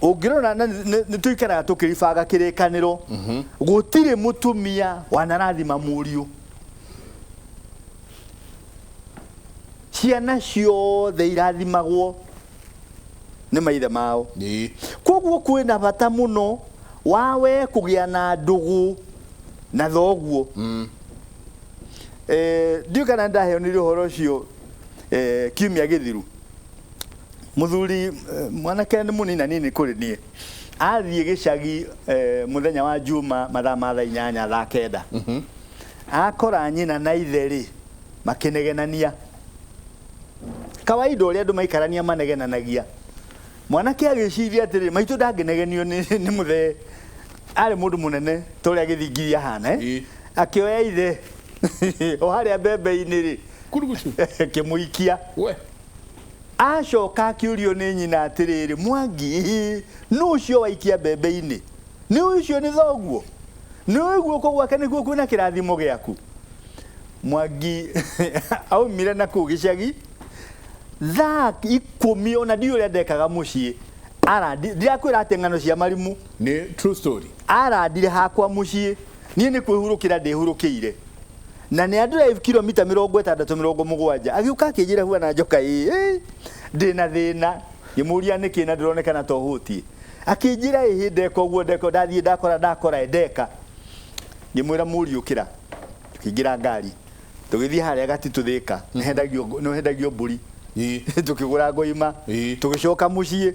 Ũngĩrora na nĩ tũikaraga tũkĩribanga kĩrĩkanĩro, gũtirĩ mũtumia wanarathima mũriũ. Ciana ciothe irathimagwo nĩ maithe mao. Koguo kwĩna bata mũno wa we kũgĩa na ndũgũ na thoguo. Ndiũĩ kana ndaheanire ũhoro ũcio kiumia gĩthiru. Mũthuri mwanake nĩ mũnina nini kũrĩ niĩ, athiĩ gĩcagi mũthenya wa Juma mathaa ma thaa 8 thaa 9. Akora nyina na ithe rĩ makĩnegenania. Kawaida ũrĩa andũ maikarania manegenanagia. Mwanake agĩciria atĩrĩ, maitũ ndangĩnegenio nĩ mũthee. Arĩ mũndũ mũnene ta ũrĩa gĩthingithia ahana, Akĩoya ithe o harĩa mbembe-inĩ rĩ, Kurugucu. Akĩmũikia. Acoka akĩũrio nĩ nyina atĩrĩrĩ, Mwangi, nũ ũcio waikia mbembe-inĩ? Nĩ ũcio nĩ thoguo? Nĩ ũĩ guoko gwake nĩkuo kwĩna kĩrathimo gĩaku? Mwangi aumire na kũu gĩcagi thaa 10, ona ndiũĩ ũrĩa ndekaga mũciĩ. Ndirakwĩra atĩ ng'ano cia marimũ. Nĩ true story. Arandire hakwa mũciĩ, niĩ nĩ kwĩhurũkĩra ndĩhurũkĩire. Na nĩ andrive kilomita 60 70. Agĩũka akĩnjĩra huana njoka ĩ, ndĩna thĩna. Ngĩmũria nĩkĩ na ndĩronekana to hũtiĩ. Akĩnjĩra ĩhĩ ndeka ũguo ndeka, ndathiĩ ndakora ndakora ndeka. Ngĩmwĩra mũriũ ũkĩra. Tũkĩingĩra ngari. Tũgĩthiĩ harĩa Gatitũ Thĩka, nĩ hendagio mbũri. Tũkĩgũra ngoima. Tũgĩcoka mũciĩ.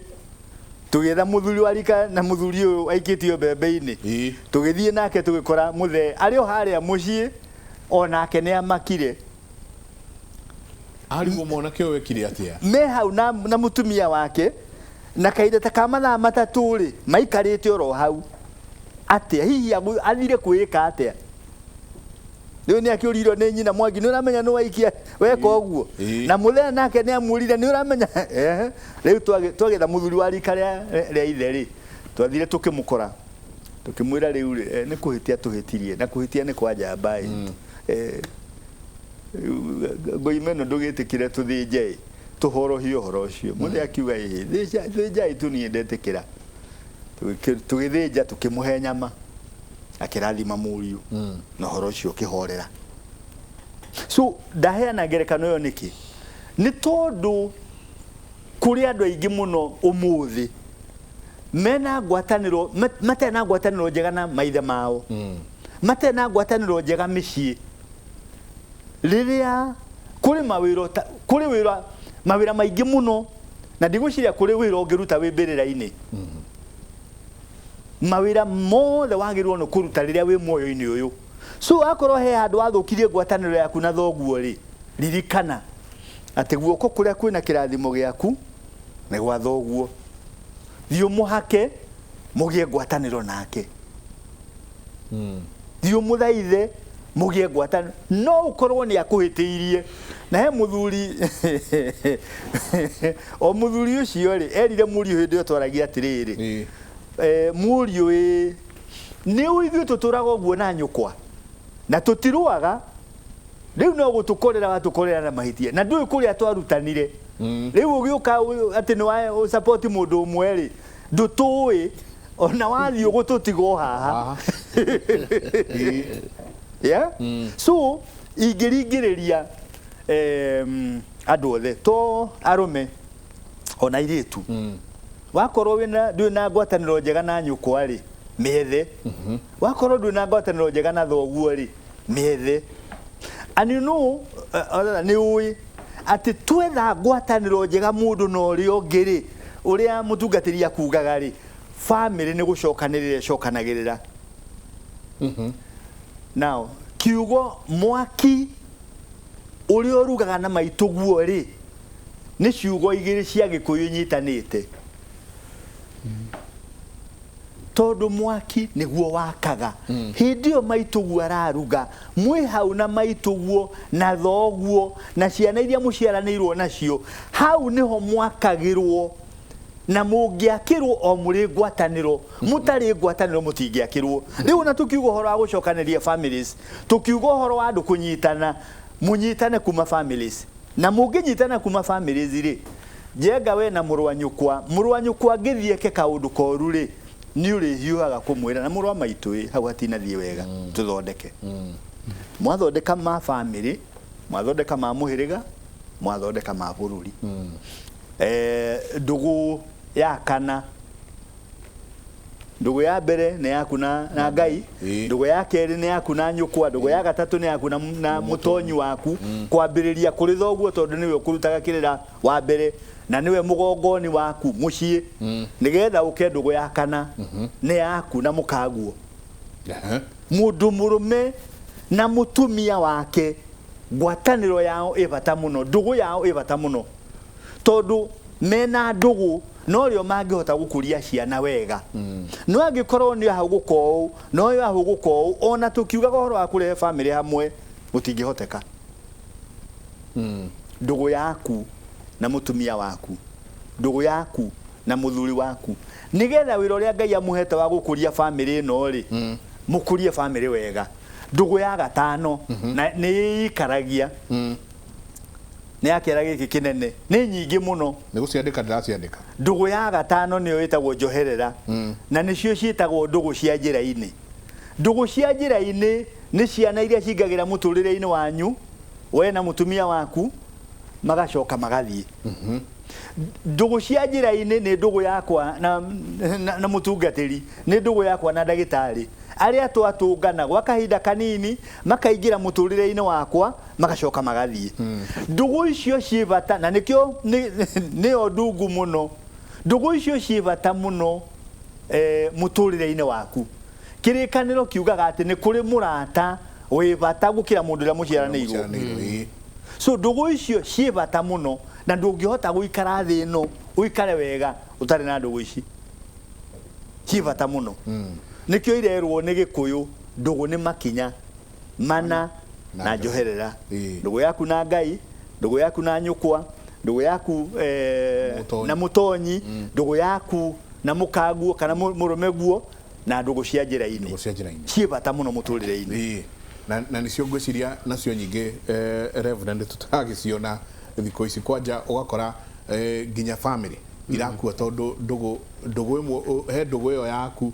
Tũgĩetha mũthuri wa rika na mũthuri ũyũ aikĩtio mbembe-inĩ. Tũgĩthiĩ nake tũgĩkora mũthee arĩ o harĩa mũciĩ, onake nĩ amakire. Arigwo mwanake ũyũ ekire atĩa? Me hau na mũtumia wake, na kahinda ta ka mathaa 3 rĩ, maikarĩte oro hau. Atĩa? Hihi athire kwĩĩka atĩa? Rĩu nĩ akĩũrirwo nĩ nyina, Mwangi, nĩ ũramenya nĩ waikia weka ũguo? Na mũthee nake nĩ amwĩrire, nĩ ũramenya? Rĩu twagĩetha mũthuri wa rika rĩa ithe rĩ, twathire tũkĩmũkora. Tũkĩmwĩra rĩu rĩ, nĩ kũhĩtia tũhĩtirie, na kũhĩtia nĩ kwa njamba ĩ. Ngoima ĩno ndũgĩtĩkĩre tũthĩnje ĩ, tũhorohie ũhoro ũcio. Mũthee akiuga ĩ, thĩnjai tu niĩ ndetĩkĩra. Tũgĩthĩnja tũkĩmũhe nyama. Akĩrathima mũriũ. Na ũhoro ũcio ũkĩhorera. So ndaheana ngerekano ĩyo nĩkĩ? Nĩ tondũ kũrĩ andũ aingĩ mũno ũmũthĩ mena ngwatanĩro, matarĩ na ngwatanĩro njega na maithe mao. Matarĩ na ngwatanĩro njega mĩciĩ. Rĩrĩa kũrĩ mawĩra kũrĩ wĩra, mawĩra maingĩ mũno, na ndigwĩciria kũrĩ wĩra ũngĩruta wĩ mbĩrĩra-inĩ. Mawĩra mothe wagĩrĩirwo nĩ kũruta rĩrĩa wĩ muoyo-inĩ ũyũ. So akorwo he handũ wathũkirie ngwatanĩro yaku na thoguo rĩ, ririkana atĩ guoko kũrĩa kwĩna kĩrathimo gĩaku nĩ gwa thoguo. Thiĩ ũmũhake mũgĩe ngwatanĩro nake. Thiĩ ũmũthaithe mũgĩe ngwatanĩro. No ũkorwo nĩ akũhĩtĩirie. Na he mũthuri, o mũthuri ũcio rĩ, erire mũriũ hĩndĩ ĩyo twaragia atĩrĩrĩ, mũriũ ĩ, nĩ ũĩ ithuĩ tũtũraga ũguo na nyũkwa, na tũtirũaga, Rĩu no gũtũkorera watũkorera na mahĩtia na ndũĩ kũrĩa twarutanire. Rĩu ũgĩũka atĩ nĩ wa support mũndũ ũmwe rĩ, ndũtũĩ ona wathiĩ ũgũtũtiga o haha. Yeah? So ingĩringĩrĩria andũ othe to arũme ona airĩtu, wakorwo wĩna ndũrĩ na ngwatanĩro njega na nyũkwa rĩ, mĩethe. Wakorwo ndũrĩ na ngwatanĩro njega na thoguo rĩ, mĩethe. And you know, nĩ ũĩ atĩ twetha ngwatanĩro njega mũndũ na ũrĩa ũngĩ rĩ, ũrĩa mũtungatĩri akugaga rĩ, family nĩ gũcokanĩrĩra ĩcokanagĩrĩra. Now, kiugo mwaki ũrĩa ũrugaga na maitũguo rĩ, nĩ ciugo igĩrĩ cia Gĩkũyũ inyitanĩte. Tondũ mwaki nĩguo wakaga. Hĩndĩ ĩyo maitũguo araruga, mwĩ hau na maitũguo na thoguo na ciana iria mũciaranĩirwo nacio, hau nĩho mwakagĩrwo na mũngĩakĩrwo o mũrĩ ngwatanĩro. Mũtarĩ ngwatanĩro mũtingĩakĩrwo. Rĩu ona tũkiuga ũhoro wa gũcokanĩria families, tũkiuga ũhoro wa andũ kũnyitana, mũnyitane kuma families. Na mũngĩnyitana kuma families rĩ, Njenga we na mũrũ wa nyũkwa, mũrũ wa nyũkwa angĩthiĩ eke kaũndũ koru rĩ, nĩ ũrĩhiũhaga kũmwĩra na mũrũ wa maitũ ĩ, hau hatinathiĩ wega, tũthondeke. Mwathondeka ma family, mwathondeka ma mũhĩrĩga, mwathondeka ma bũrũri. Ndũgũ ya kana, ndũgũ ya mbere nĩ yaku na Ngai, ndũgũ ya kerĩ nĩ yaku na nyũkwa, ndũgũ ya gatatũ nĩ yaku na mũtonyi waku, kwambĩrĩria kũrĩ thoguo tondũ nĩwe ũkũrutaga kĩrĩra wa mbere na nĩwe mũgongoni waku mũciĩ, nĩgetha ũke ndũgũ ya kana nĩ yaku na mũkaguo. Mũndũ mũrũme na mũtumia wake ngwatanĩro yao ĩ bata mũno, ndũgũ yao ĩ bata mũno, tondũ mena ndũgũ no rĩo mangĩhota gũkũria ciana wega. No angĩkorwo nĩ hau gũka ũũ, no hau gũka ũũ, ona tũkiugaga ũhoro wa kũrehe family hamwe gũtingĩhoteka. Ndũgũ yaku na mũtumia waku, ndũgũ yaku na mũthuri waku, nĩgetha wĩra ũrĩa Ngai amũhete wa gũkũria family ĩno rĩ, mũkũrie family wega. Ndũgũ ya gatano na nĩ ĩikaragia, nĩ ya kĩara gĩkĩ kĩnene, nĩ nyingĩ mũno. Nĩ gũciandĩka ndĩraciandĩka. Ndũgũ ya gatano nĩyo ĩtagwo njoherera, na nĩcio ciĩtagwo ndũgũ cia njĩra-inĩ. Ndũgũ cia njĩra-inĩ nĩ ciana iria cingagĩra mũtũrĩre-inĩ wanyu, we na mũtumia waku, magacoka magathiĩ. Ndũgũ cia njĩra-inĩ nĩ ndũgũ yakwa na mũtungatĩri, nĩ ndũgũ yakwa na ndagĩtarĩ, arĩa twatũngana gwa kahinda kanini makaingĩra mũtũrĩre-inĩ wakwa magacoka magathiĩ. Ndũgũ icio ciĩ bata, na nĩkĩo nĩyo ndungu mũno. Ndũgũ icio ciĩ bata mũno mũtũrĩre-inĩ waku. Kĩrĩkanĩro kiugaga atĩ nĩ kũrĩ mũrata wĩ bata gũkĩra mũndũ ũrĩa mũciaranĩirwo. So ndũgũ icio ciĩ bata mũno, na ndũngĩhota gũikara thĩ ĩno ũikare wega ũtarĩ na ndũgũ ici. Ciĩ bata mũno. Nĩkĩo irerwo nĩ Gĩkũyũ, ndũgũ nĩ makinya mana na njoherera. Ndũgũ yaku na Ngai, ndũgũ yaku na nyũkwa, ndũgũ yaku na mũtonyi, ndũgũ yaku na mũkaguo kana mũrũmeguo, na ndũgũ cia njĩra-inĩ. Ciĩ bata mũno mũtũrĩre-inĩ. Na nĩcio ngwĩciria nacio nyingĩ Reverend tũtaragĩciona thikũ ici. Kwanja ũgakora nginya family irakua tondũ ndũgũ ĩmwe, he ndũgũ ĩyo yaku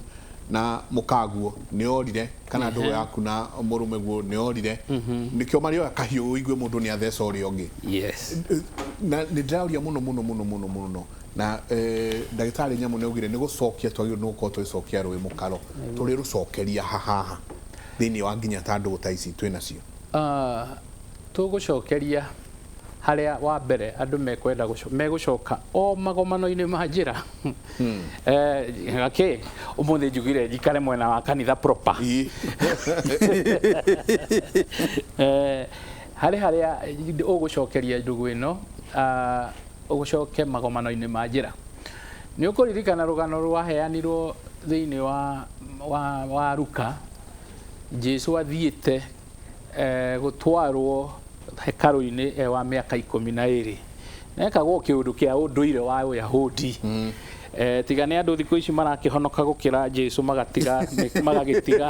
na mũkaguo nĩ orire, kana ndũgũ yaku na mũrũmeguo nĩ orire, nĩkĩo marĩoya kahiũ ũigue mũndũ nĩ atheca ũrĩa ũngĩ. Na nĩ ndĩraũria mũno mũno mũno mũno mũno, na ndagĩtarĩ Nyamu nĩ augire nĩ gũcokia twagĩrĩirwo nĩ gũkorwo tũgĩcokia rũĩ mũkaro, tũrĩ rũcokeria haha thĩinĩ wa nginya ta ndũgũ ta ici twĩ nacio. Tũgũcokeria harĩa wa mbere andũ mekwenda megũcoka o magomano-inĩ ma njĩra. Gakĩ ũmũthĩ njugire njikare mwena wa kanitha proper. Harĩ harĩa ũgũcokeria ndũgũ ĩno, ũgũcoke magomano-inĩ ma njĩra. Nĩ ũkũririkana rũgano rwaheanirwo thĩinĩ wa Luka, Jesu athiĩte gũtwarwo hekarũ-inĩ wa mĩaka 12. Nekagwo kĩũndũ kĩa ũndũire wa Ũyahudi. Tiga nĩ andũ thikũ ici marakĩhonoka gũkĩra Jesu magatiga magagĩtiga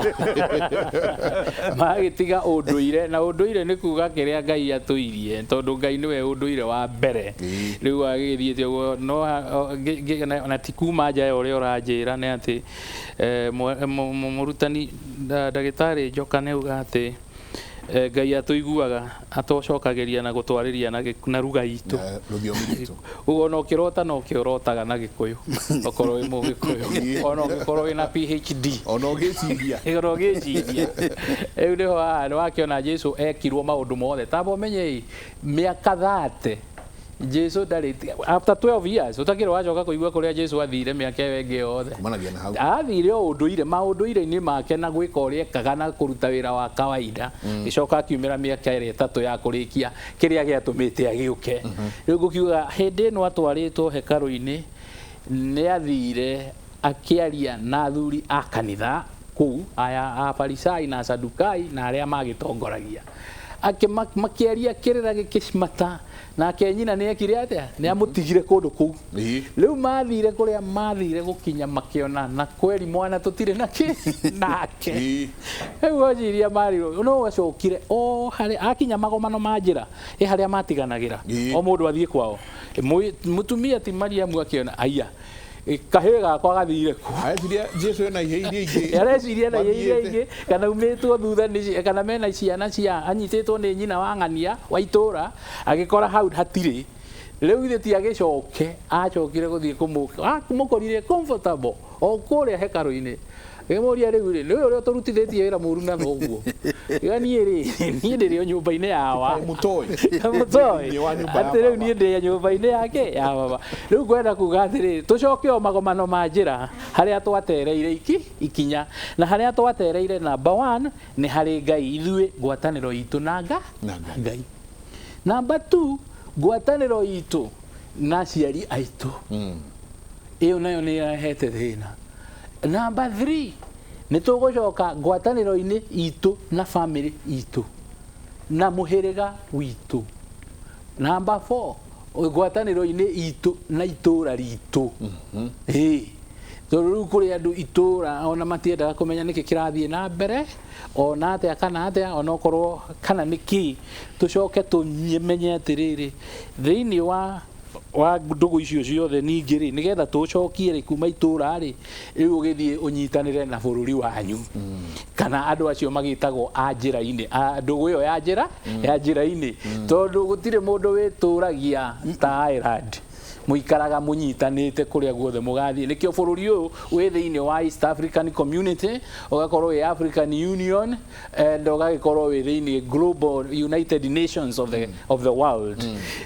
magagĩtiga ũndũire na ũndũire nĩ kuga kĩrĩa Ngai atũirie tondũ Ngai nĩwe ũndũire wa mbere. Rĩu agĩgĩthiĩte ũguo no na ti kuma nja ya ũrĩa ũranjĩra nĩ atĩ mũrutani ndagĩtarĩ Njoka nĩ auga atĩ Ngai atũiguaga atũcokagĩria na gũtwarĩria na ruga itũ Na rũthiomi rwitũ. Ũguo ona ũkĩrota no kĩũrotaga na Gĩkũyũ okorwo wĩ Mũgĩkũyũ ona ũngĩkorwo wĩna PhD ona ũgĩciria ona ũgĩciria rĩu nĩho haha nĩwakĩona Jesu ekirwo maũndũ mothe tamba ũmenye mĩaka 30 Jesu ndarĩ after 12 years ũtakĩrĩ wacoka kũigua kũrĩa Jesu athire mĩaka ĩyo ĩngĩ yothe kumanagia na hau athire o ũndũire maũndũire-inĩ make na gwĩka ũrĩa ekaga na kũruta wĩra wa kawaida gĩcoka akiumĩra mĩaka ĩrĩa ĩtatũ ya kũrĩkia kĩrĩa gĩatũmĩte agĩũke. Rĩu ngũkiuga hĩndĩ ĩno atwarĩtwo hekarũ-inĩ nĩ athire akĩaria na athuri a kanitha kũu aya a Farisai na Sadukai na arĩa magĩtongoragia makĩaria kĩrĩra gĩkĩmata nake nyina nĩ ekire atĩa nĩ amũtigire kũndũ kũu. Rĩu mathire kũrĩa mathire gũkinya makĩona na kweri mwana tũtirĩ na kĩ nake. Rĩu ociria marirwo no acokire o harĩa akinya magomano ma njĩra ĩ harĩa matiganagĩra o mũndũ athiĩ kwao. Mũtumia ti Mariamu akĩona aya kahĩĩ gakwa gathire kũ areciria Jesu ena ihe iria ingĩ areciria na ihe iria ingĩ kana umĩtwo thutha nĩ kana mena ciana cia anyitĩtwo nĩ nyina wa ng'ania wa itũra agĩkora hau hatirĩ. Rĩu ithe ti agĩcoke acokire gũthiĩ kũmũkorire comfortable o kũrĩa hekarũ-inĩ Gĩmũria rĩu rĩ nĩwe ũrĩa ũtũrutithĩtie wĩra mũru na thoguo iga niĩ rĩ niĩ ndĩrĩ o nyũmba-inĩ yawa mũtoĩ mũtoĩ atĩ rĩu niĩ ndĩ nyũmba-inĩ yake ya baba. Rĩu ngwenda kuga atĩrĩrĩ tũcoke o magomano ma njĩra harĩa twatereire ikinya na harĩa twatereire number 1 nĩ harĩ Ngai ithuĩ ngwatanĩro itũ na Ngai. Number 2 ngwatanĩro itũ na aciari aitũ ĩyo nayo nĩ ĩrehete thĩna. Number 3 nĩ tũgũcoka ngwatanĩro-inĩ itũ na family itũ na mũhĩrĩga witũ. Number 4 ngwatanĩro-inĩ itũ na itũra ritũ. Tondũ rĩu kũrĩ andũ itũra ona matiendaga kũmenya nĩkĩ kĩrathiĩ na mbere ona atĩa kana atĩa ona okorwo kana nĩkĩ tũcoke tũmenye atĩrĩrĩ thĩinĩ wa ndũgũ icio ciothe ningĩ rĩ nĩgetha tũcokie rĩ kuma itũra rĩ rĩu ũgĩthiĩ ũnyitanĩre na bũrũri wanyu kana andũ acio magĩtagwo a njĩra-inĩ ndũgũ ĩyo ya njĩra ya njĩra-inĩ tondũ gũtirĩ mũndũ wĩtũragia ta Ireland mũikaraga mũnyitanĩte kũrĩa guothe mũgathiĩ. Nĩkĩo bũrũri ũyũ wĩ thĩinĩ wa East African Community ũgakorwo wĩ African Union and ũgagĩkorwo wĩ thĩinĩ Global United Nations of the world.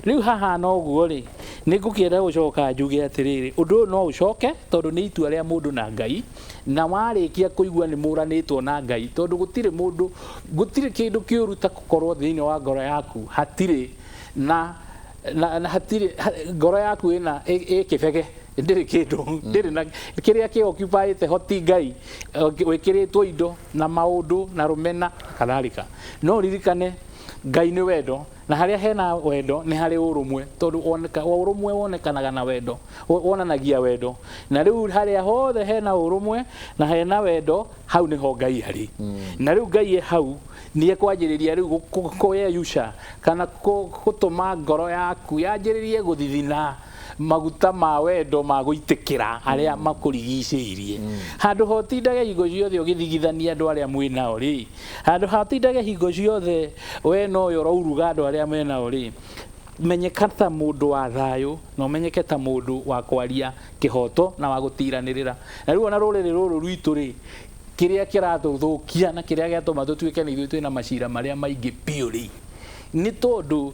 Rĩu haha noguo rĩ nĩ ngũkĩenda gũcoka njuge atĩrĩrĩ ũndũ ũyũ no ũcoke tondũ nĩ itua rĩa mũndũ na Ngai na warĩkia kũigua nĩ mũranĩtwo na Ngai tondũ gũtirĩ mũndũ gũtirĩ kĩndũ kĩũru ta gũkorwo thĩinĩ wa ngoro yaku hatirĩ na hatirĩ ngoro yaku ĩna ĩ kĩbege ndĩrĩ kĩndũ ndĩrĩ na kĩrĩa kĩ occupyĩte hoti Ngai wĩkĩrĩtwo indo na maũndũ na rũmena kadhalika. No ririkane Ngai nĩ wendo na harĩa hena wendo nĩ harĩ ũrũmwe tondũ ũrũmwe wonekanaga na wendo wonanagia wendo na rĩu harĩa hothe hena ũrũmwe na hena wendo hau nĩho Ngai arĩ. Na rĩu Ngai e hau nĩ ekwanjĩrĩria rĩu kũyeyuca kana gũtũma ngoro yaku yanjĩrĩrie gũthithina maguta ma wendo ma gũitĩkĩra arĩa makũrigicĩirie. Handũ ha ũtindage hingo ciothe ũgĩthigithania andũ arĩa mwĩnao rĩ handũ ha ũtindage hingo ciothe we nowe ũrauruga andũ arĩa menao rĩ menyeka ta mũndũ wa thayũ na ũmenyeke ta mũndũ wa kwaria kĩhoto na wa gũtiranĩrĩra. Na rĩu ona rũrĩrĩ rũrũ rwitũ rĩ kĩrĩa kĩratũthũkia na kĩrĩa gĩatũma tũtuĩke nĩ ithuĩ twĩna macira marĩa maingĩ biũ rĩ nĩ tondũ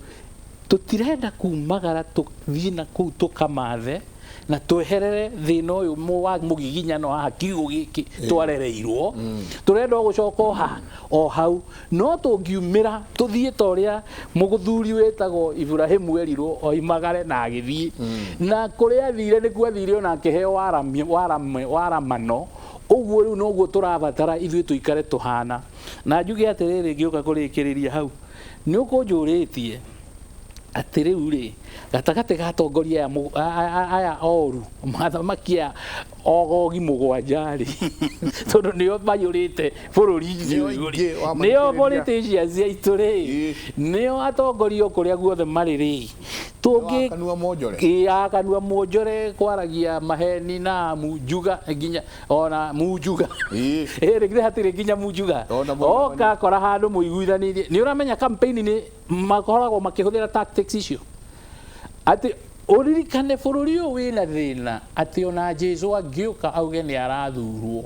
tũtirenda kumagara tũthiĩ na kũu tũkamathe na tweherere thĩna ũyũ wa mũgiginyano haha kiugũ gĩkĩ twarereirwo tũrenda gũcoka o hau no tũngiumĩra tũthiĩ ta ũrĩa mũthuri wĩtagwo Ibrahimu erirwo oimagare na agĩthiĩ na kũrĩa athire nĩkuo athire ona akĩheo waramano ũguo rĩu noguo tũrabatara ithuĩ tũikare tũhana. Na njuge atĩrĩrĩ ngĩũka kũrĩkĩrĩria hau nĩ ũkũnjũrĩtie Atĩ rĩu rĩ gatagatĩ ga atongoria aya oru mathamaki aya ogogi mũgwanja rĩ tondũ nĩo maiyũrĩte bũrũri-inĩ ũyũ rĩ nĩo politicians aitũ rĩ nĩo atongoria o kũrĩa guothe marĩ rĩ tũngĩ kanua monjore ĩ kanua monjore kwaragia maheni na munjuga nginya ona munjuga ĩ rĩ hatirĩ nginya munjuga oka kora handũ mũiguithanĩirie nĩ ũramenya campaign nĩ makoragwo makĩhũthĩra tactics icio atĩ ũririkane bũrũri ũyũ wĩna thĩna atĩ ona Jesu angĩũka auge nĩ arathurwo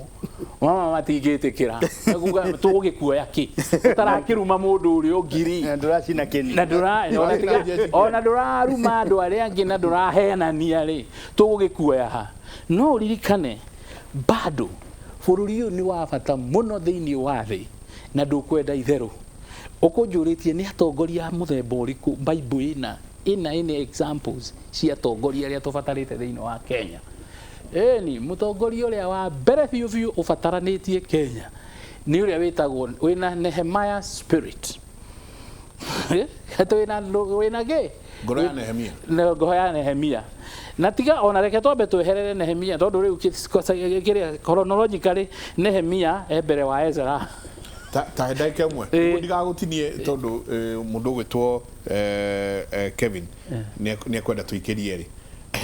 mama matingĩtĩkĩra kuga tũgũgĩkuoya kĩ ũtarakĩruma mũndũ ũrĩa ũngĩ rĩ na ndũracina kĩni na ona ndũraruma andũ arĩa angĩ na ndũrahenania rĩ tũgũgĩkuoya ha no ũririkane bado bũrũri ũyũ nĩ wa bata mũno thĩinĩ wa thĩ na ndũkwenda itherũ ũkũnjũrĩtie nĩ atongoria a mũthemba ũrĩkũ Bible ĩna ĩna examples cia atongoria arĩa tũbatarĩte thĩinĩ wa Kenya. Ĩni mũtongoria ũrĩa wa mbere biũ biũ ũbataranĩtie Kenya nĩ ũrĩa wĩtagwo wĩna Nehemiah spirit. Atĩ wĩna gĩ? Ngoro ya Nehemia. Ngoro ya Nehemia. Na tiga ona reke twambe tweherere Nehemia tondũ rĩu kĩrĩa chronologically Nehemia e mbere wa Ezra. Ta ndagĩka ĩmwe ndigagũtinie tondũ mũndũ ũgwĩtwo Kevin nĩ ekwenda tũikĩrie rĩ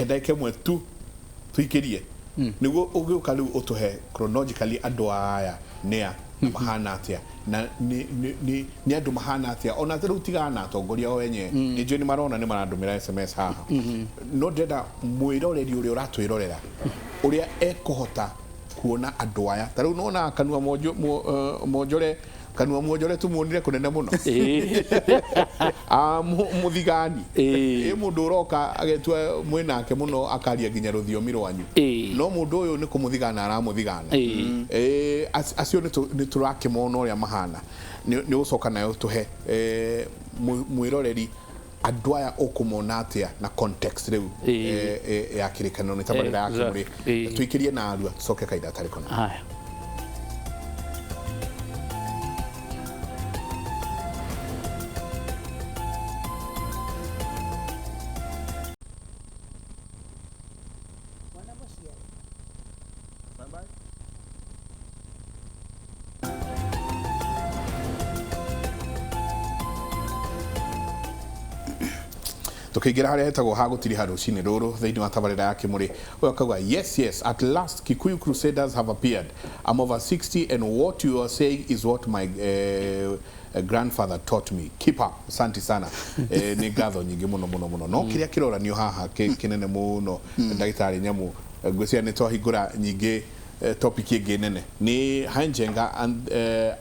ndagĩka ĩmwe tu tũikĩrie nĩguo ũgĩũka rĩu ũtũhe chronologically andũ aya nĩa mahana atĩa na nĩ andũ mahana atĩa ona rĩu tigana na atongoria o enyewe nĩ njũĩ nĩ marona nĩ marandũmĩra SMS haha no ndĩrenda mwĩroreri ũrĩa ũratwĩrorera ũrĩa ekũhota kuona andũ aya ta rĩu nona kanua monjore kanua monjore tumuonire kunene muno muthigani ĩ mũndũ ũroka agetua mwĩnake mũno akaria nginya rũthiomi rwanyu no mũndũ ũyũ nĩ kũmũthigana aramũthigana acio nĩ tũrakĩmona ũrĩa mahana nĩ ũgũcoka nayo tũhe mwĩroreri andũ aya ũkũmona atĩa na context rĩu ya kĩrĩkanĩro nĩ tabarĩra ya Kĩmũrĩ tũikĩrie na arua tũcoke kahinda gatarĩ kũnene. Tukiingira haria hetagwo ha gutiriha rucini ruru thiini wa tabarira ya Kimuri uyu akauga yes yes at last Kikuyu Crusaders have appeared. I'm over 60 and what you are saying is what my grandfather taught me. Keep up. Asante sana. Ni ngatho nyingi muno muno muno no kiria kiroranio haha kinene muno ndagitari Nyamu ngwiciria ni twahingura nyingi topic ĩngĩ nene ni Hanjenga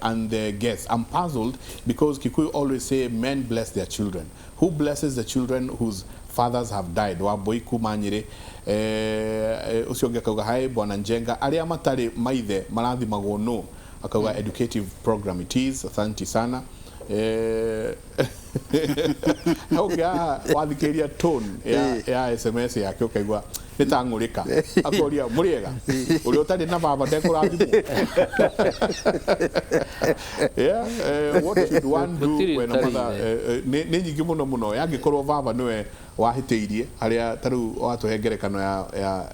and the guests. I'm puzzled because Kikuyu always say men bless their children. Who blesses the children whose fathers have died? Wambui kuma Nyĩrĩ ũcio ũngĩ akauga hai bwana Njenga arĩa matarĩ maithe marathimagwo no akauga educative program it is. Asante sana. Hauga wathikĩria tone ya SMS yake ũkaigua nĩ ta ng'ũrĩka akoria mũrĩega ũrĩa ũtarĩ na baba ndekũrathimwo. Yeah, what should one do when a mother nĩ nyingĩ mũno mũno yangĩkorwo baba nĩwe wahĩtĩirie harĩa ta rĩu watũhe ngerekano ya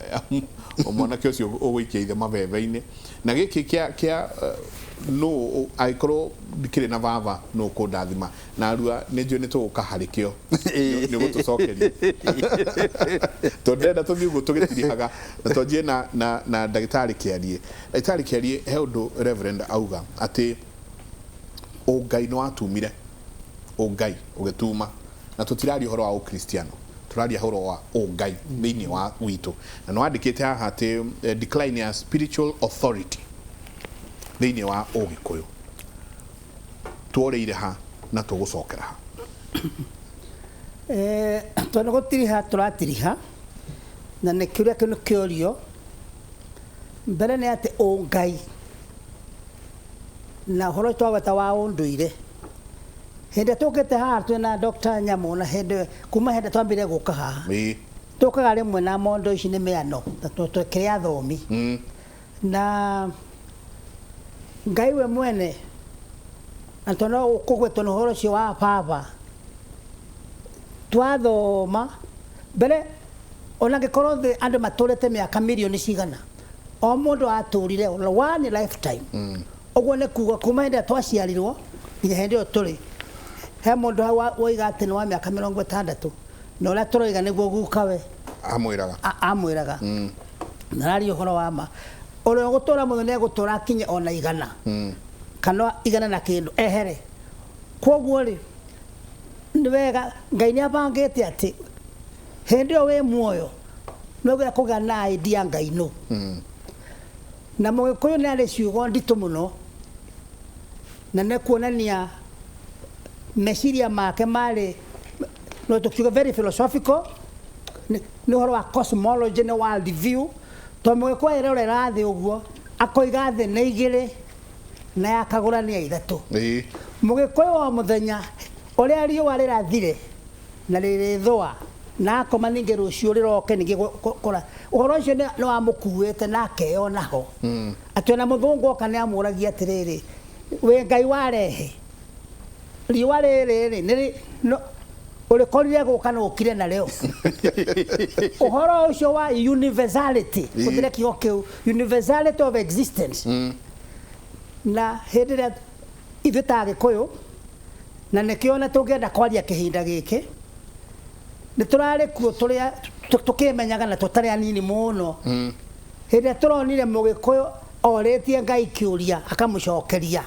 mwanake ũcio ũgũikia ithe mabebe-inĩ na gĩkĩ kĩa no angĩkorwo ndikĩrĩ na baba no kũndathima na arua nĩ njũĩ nĩ tũgũka harĩ kĩo nĩ gũtũcokeria tondũ ndĩrenda tũthiĩ ũguo tũgĩtirihaga na twanjie na ndagĩtarĩ Kĩarie. Ndagĩtarĩ Kĩarie he ũndũ Reverend auga atĩ ũngai nĩ watumire ũngai ũgĩtuma na tũtiraria ũhoro wa ũkristiano tũraria ũhoro wa ũngai thĩinĩ wa witũ na nĩ wandĩkĩte haha atĩ decline ya spiritual authority thĩinĩ wa ũgĩkũyũ tuoreire ha na tũgũcokera ha. Tondũ gũtiriha tũratiriha na nĩ kĩũria kĩu nĩ kĩũrio mbere nĩ atĩ ũngai na ũhoro twagweta wa ũndũire hĩndĩ tũkĩte haha twĩna Dr. Nyamu na hĩndĩ kuma hĩndĩ twambire gũka haha tũkaga rĩmwe na mondo ici nĩ mĩano tũkĩrĩ athomi na Ngai we mwene na tondũ ũkũgwetwo nĩ ũhoro ũcio wa baba Twathoma mbere ona angĩkorwo thĩ andũ matũrĩte mĩaka mirioni cigana, o mũndũ atũrire one lifetime. Ũguo nĩ kuga kuma hĩndĩ ĩrĩa twaciarirwo nginya hĩndĩ ĩyo tũrĩ, he mũndũ hau woiga atĩ nĩ wa mĩaka 60, na ũrĩa tũroiga nĩguo gukawe amwĩraga. Amwĩraga na araria ũhoro wa ma. Ũrĩa ũgũtũra mũno nĩ egũtũra akinye ona 100 kana 100 na kĩndũ ehere. Kwoguo rĩ, nĩ wega Ngai nĩ abangĩte atĩ hĩndĩ ĩyo wĩ muoyo no wega kũgĩa na idea Ngai nũ. Na Mũgĩkũyũ nĩ arĩ ciugo nditũ mũno, na nĩ kuonania meciria make marĩ, no tũkiuga very philosophical, nĩ ũhoro wa cosmology, nĩ world view. Tondũ Mũgĩkũyũ erorera thĩ ũguo akoiga thĩ nĩ igĩrĩ na yakagũra nĩ ithatũ. Mũgĩkũyũ wa mũthenya ũrĩa riũa rĩrathire na rĩrĩthũa na akoma ningĩ rũciũ rĩroke ningĩ kũra, ũhoro ũcio nĩ wamũkuĩte na akeyona ho. Atĩ ona mũthũngũ oka nĩ amũragia atĩrĩrĩ, wĩ Ngai warehe riũa rĩrĩ rĩ, nĩ no ũrĩkorire gũka na ũkire narĩo. Ũhoro ũcio wa universality, hũthĩre kiugo kĩu, universality of existence. Na hĩndĩ ĩrĩa ithuĩ ta Agĩkũyũ, na nĩkĩo ona tũngĩenda kwaria kĩhinda gĩkĩ, nĩ tũrarĩ kuo tũrĩa tũkĩmenyaga na tũtarĩ anini mũno. Hĩndĩ ĩrĩa tũronire Mũgĩkũyũ orĩtie Ngai kĩũria akamũcokeria,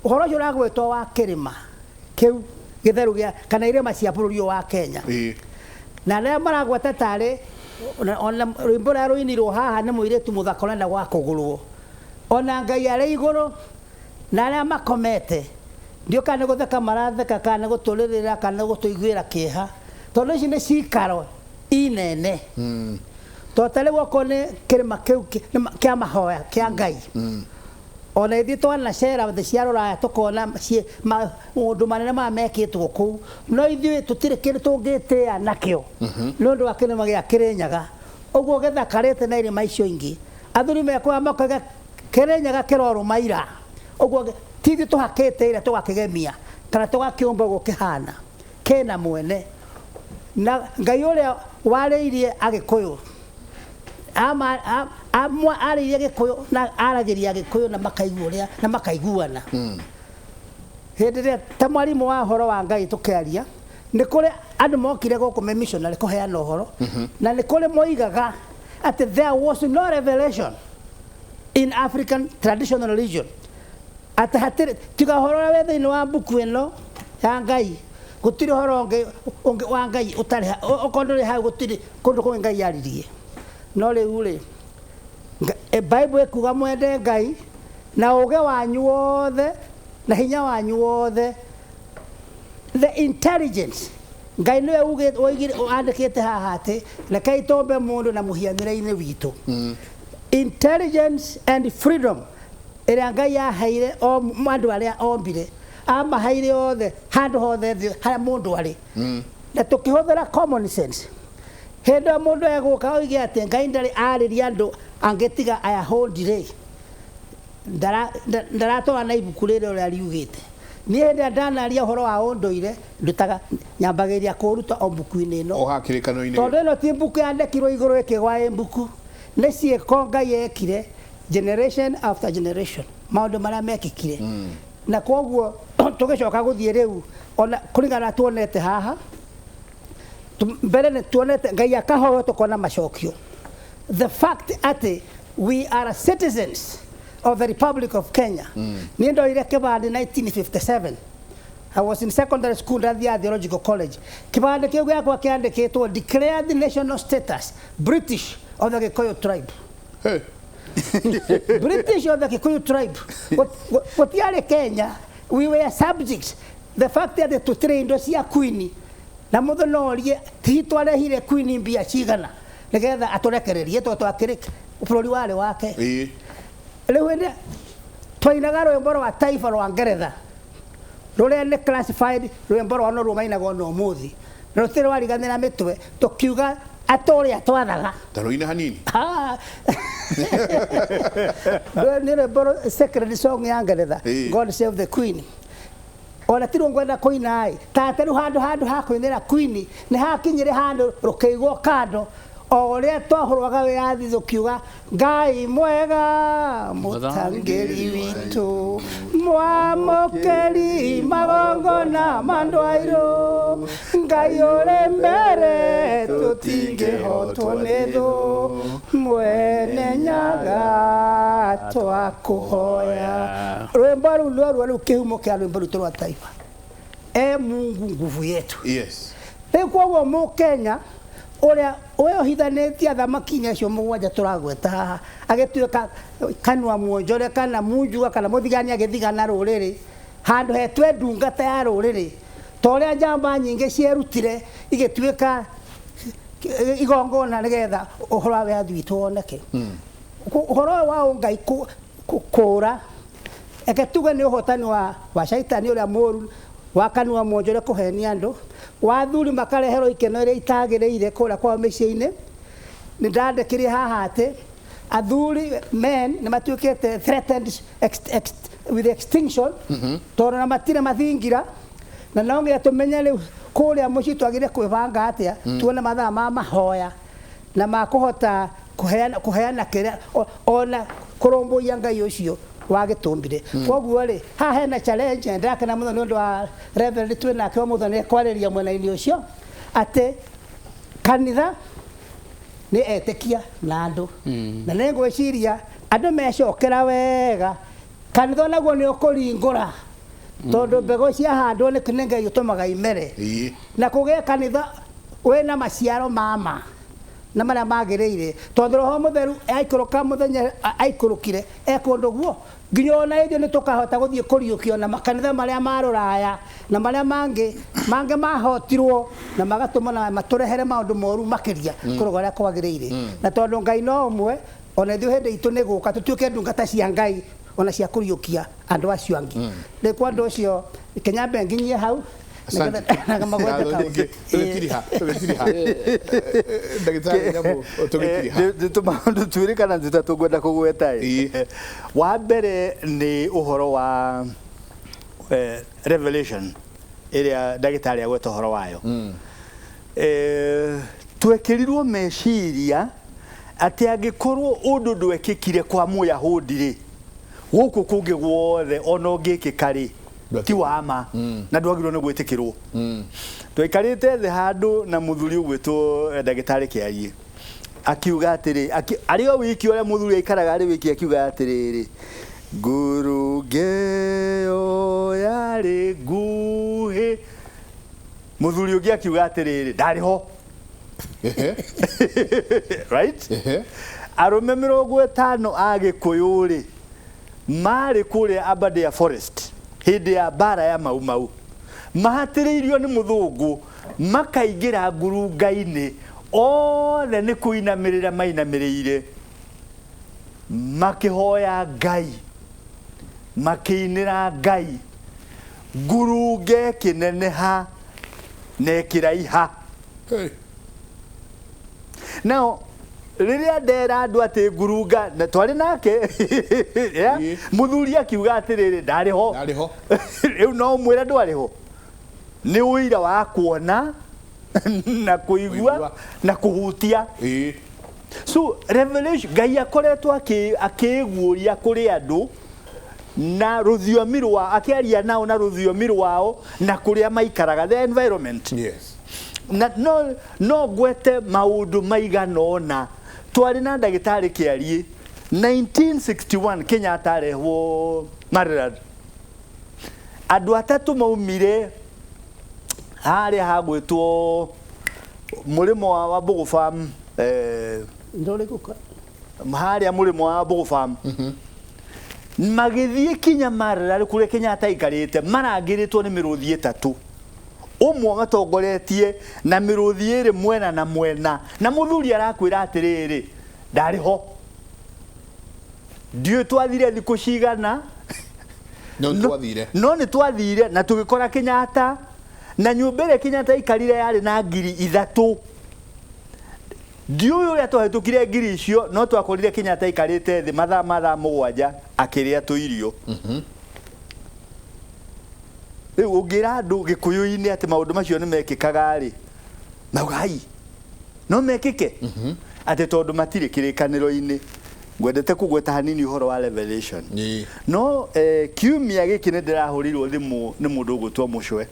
ũhoro ũcio ũragwetwo wa kĩrĩma kĩu gĩtheru gĩa kana irĩma cia bũrũri ũyũ wa Kenya. Na arĩa maragweta tarĩ ona rwĩmbo rũrĩa rũinirwo haha nĩ mũirĩtu mũthaka ũrenda gwa kũgũrwo, ona Ngai arĩ igũrũ na arĩa makomete ndiũ kana nĩ gũtheka maratheka kana nĩ gũtũrĩrĩra kana nĩ gũtũiguĩra kĩeha, tondũ ici nĩ cikaro inene. Tondũ ta rĩu okorwo nĩ kĩrĩma kĩu kĩa mahoya kĩa Ngai, ona ithuĩ twanacera thĩ cia rũraya tũkona maũndũ manene maya mekĩtwo kũu, no ithuĩ tũtirĩ kĩndũ tũngĩtĩa nakĩo nĩ ũndũ wa kĩrĩma gĩa Kĩrĩnyaga. Ũguo gĩthakarĩte na irĩma icio ingĩ, athuri mekuoya makoiga Kĩrĩnyaga kĩrorũma ira, ũguo ti ithuĩ tũhakĩte ira tũgakĩgemia kana tũgakĩũmba ũguo kĩhana, kĩna mwene. Na Ngai ũrĩa warĩirie Agĩkũyũ, arĩirie Gĩkũyũ na aragĩria Agĩkũyũ na makaigua ũrĩa na makaiguana. Hĩndĩ ĩrĩa ta mwarimũ wa ũhoro wa Ngai tũkĩaria, nĩ kũrĩ andũ mokire gũkũ me missionary kũheana ũhoro, na nĩ kũrĩ moigaga atĩ there was no revelation in African traditional religion, atĩ hatirĩ tiga ũhoro ũrĩa wĩ thĩinĩ wa mbuku ĩno ya Ngai, gũtirĩ ũhoro ũngĩ wa Ngai ũtarĩ okorwo ndũrĩ hau, gũtirĩ kũndũ kũngĩ Ngai aririe. No rĩu rĩ, Bible ĩkuga mwende Ngai na ũũgĩ wanyu wothe na hinya wanyu wothe, the intelligence. Ngai nĩwe oigire, andĩkĩte haha atĩ rekei tũmbe mũndũ na mũhianĩre-inĩ witũ. Intelligence and freedom ĩrĩa Ngai aheire o andũ arĩa ombire, amaheire othe handũ hothe thĩ harĩa mũndũ arĩ. Na tũkĩhũthĩra common sense, hĩndĩ ĩyo mũndũ egũka oige atĩ Ngai ndarĩ arĩria andũ angĩtiga Ayahudi rĩ, ndaratwara na ibuku rĩrĩ ũrĩa riugĩte. Niĩ hĩndĩ ĩrĩa ndanaria ũhoro wa ũndũire, ndutaga nyambagĩrĩria kũũruta o mbuku-inĩ ĩno. O haha kĩrĩkanĩro-inĩ. Tondũ ĩno ti mbuku yandĩkirwo igũrũ ĩkĩgwa ĩ mbuku, nĩ ciĩko Ngai ekire generation after generation, maũndũ marĩa mekĩkire. Na kwoguo tũgĩcoka gũthiĩ rĩu ona kũringana na tuonete haha, mbere nĩ tuonete Ngai akahoywo tũkona macokio. The fact atĩ we are citizens of the Republic of Kenya. Niĩ ndoire kĩbandĩ 1957. I was in secondary school ndathiaga Theological College. Kĩbandĩ kĩu gĩakwa kĩandĩkĩtwo declared national status British of the Gĩkũyũ tribe. Hey. British of the Kikuyu tribe. Gũtiarĩ Kenya, we were subjects. The fact that tũtirĩ indo cia Queen, na mũndũ no orie hihi twarehire Queen mbia cigana nĩgetha atũrekererie tondũ twakĩrĩ bũrũri warĩ wake. Rĩu hĩndĩ twainaga rwĩmbo rwa taifa rwa Ngeretha rũrĩa nĩ classified rwĩmbo rwa no rũmainagwo na ũmũthĩ, na rũtirĩ rwariganĩra mĩtwe, tũkiuga atũrĩa twathaga. Ta rũine hanini. Nĩ rwĩmbo sacred song ya Ngeretha, God Save the Queen. Ona ti rũngwenda kũina ĩ tate rĩu handũ handũ ha kũinĩra Queen nĩ hakinyire handũ rũkĩigwo kando o ũrĩa twahũrwaga wĩyathi tũkiuga Ngai mwega mũtangĩri witũ mwamũkĩri magongona ma andũ airũ Ngai ũrĩ mbere tũtingĩhotwo nĩ thũ mwene nyaga twakũhoya. Rwĩmbo rũu rũarua rĩu kĩhumo kĩa rwĩmbo rwitũ rwa taifa e Mungu nguvu yetu. Yes. Rĩu koguo mũkenya ũrĩa wĩyohithanĩtie athamaki-inĩ acio mũgwanja tũragweta haha agĩtuĩka kanua mwonjore kana munjua kana mũthigani agĩthigana rũrĩrĩ handũ hetwe ndungata ya rũrĩrĩ ta ũrĩa njamba nyingĩ cierutire igĩtuĩka igongona nĩgetha ũhoro wa wĩyathi witũ woneke. Ũhoro ũyũ wa ũngai kũũra eke tuge nĩ ũhotani wa caitani ũrĩa mũru wa kanua mwonjore kũhenia andũ wa athuri makareherwo ikeno iria itagĩrĩire kũrĩa kwao mĩciĩ-inĩ. Nĩ ndandĩkire haha atĩ athuri men nĩ matuĩkĩte threatened with extinction tondũ na matirĩ mathingira na no nginya tũmenye rĩu kũrĩa mũciĩ twagĩrĩire kwĩbanga atĩa tuone mathaa ma mahoya na makũhota kũheana kĩrĩa ona kũrũmbũiya Ngai ũcio wa gĩtũmbire. Koguo rĩ haha hena challenge na ndĩrakena mũno nĩ ũndũ wa Reverend twĩ nake ũmũthĩ nĩ kwarĩria mwena-inĩ ũcio atĩ kanitha nĩ etĩkia na andũ na nĩ ngwĩciria andũ mecokera wega kanitha onaguo nĩ ũkũringũra tondũ mbegũ ciahandwo nĩ Ngai ũtũmaga imere na kũgĩe kanitha wĩna maciaro mama na marĩa magĩrĩire tondũ Roho Mũtheru aikũrũka mũthenya aikũrũkire e kũndũ guo nginya ona ithuĩ nĩ tũkahota gũthiĩ kũriũkio na makanitha marĩa ma rũraya na marĩa mangĩ mangĩ mahotirwo na magatũma na matũrehere maũndũ moru makĩria kũrũga ũrĩa kwagĩrĩire na tondũ Ngai no ũmwe ona ithuĩ hĩndĩ itũ nĩ gũka tũtuĩke ndungata cia Ngai ona cia kũriũkia andũ acio angĩ. Rĩu kwa ũndũ ũcio kĩnyambe nginyie hau. Asante. Tũgĩtiriha ndagĩtarĩ Nyamũ tũgĩtiriha tũmaũndũ twĩrĩ kana tũtatũ ngwenda kũgweta ĩ. Wa mbere nĩ ũhoro wa revelation ĩrĩa ndagĩtarĩ agweta ũhoro wayo. Twekĩrirwo meciria atĩ angĩkorwo ũndũ ndwekĩkire kwa Mũyahudi rĩ gũkũ kũngĩ guothe ona ũngĩkĩka rĩ ti wa ma na ndwagĩrĩirwo nĩ gwĩtĩkĩrwo. Twaikarĩte thĩ handũ na mũthuri ũgwĩtwo ndagĩtarĩ Kĩariĩ akiuga atĩrĩ arĩ o wiki ũrĩa mũthuri aikaraga arĩ wiki akiuga atĩrĩrĩ ngurunge ĩyo yarĩ nguhĩ. Mũthuri ũngĩ akiuga atĩrĩrĩ ndarĩ ho. Right? Arũme 50 a Gĩkũyũ rĩ marĩ kũrĩa Aberdare Forest hĩndĩ ya mbara ya Mau Mau mahatĩrĩirio nĩ mũthũngũ makaingĩra ngurunga-inĩ othe nĩ kũinamĩrĩra mainamĩrĩire makĩhoya Ngai makĩinĩra Ngai ngurunga ĩkĩneneha na ĩkĩraiha. Now rĩrĩa ndera andũ atĩ ngurunga na twarĩ nake mũthuri akiuga atĩrĩrĩ ndarĩ ho. Rĩu no ũmwĩre ndwarĩ ho nĩ ũira wa kuona na kũigua na kũhutia. So revelation Ngai akoretwo akĩguũria kũrĩ andũ na rũthiomi rwa akĩaria nao na rũthiomi rwao na kũrĩa maikaraga the environment. Yes. Na no ngwete maũndũ maigana ũna. Twarĩ na ndagĩtarĩ Kĩariĩ 1961 Kenyatta arehwo Maryland. Andũ atatũ maumire harĩa hagwĩtwo mũrĩmo wa Mbogo Farm harĩa mũrĩmo wa Mbogo Farm magĩthiĩ kinya Maryland kũrĩa Kenyatta aikarĩte marangĩrĩtwo nĩ mĩrũthi ĩtatũ ũmwe matongoretie na mĩrũthi ĩrĩ mwena na mwena na mũthuri arakwĩra atĩrĩrĩ ndarĩ ho ndiũĩ twathire thikũ cigana no nĩ twathire na tũgĩkora Kenyatta na nyũmba ĩrĩa Kenyatta aikarire yarĩ na 3,000 ndiũĩ ũrĩa twahĩtũkire ngiri icio no twakorire Kenyatta aikarĩte thĩ mathaa 7 akĩrĩa tũirio. Rĩu ũngĩra andũ Gĩkũyũ-inĩ atĩ maũndũ macio nĩ mekĩkaga rĩ, mauga ai no mekĩke atĩ tondũ matirĩ kĩrĩkanĩro-inĩ. Ngwendete kũgweta hanini ũhoro wa Revelation. No kiumia gĩkĩ nĩ ndĩrahũrĩirwo thimũ nĩ mũndũ ũgwĩtwo Mũcwe.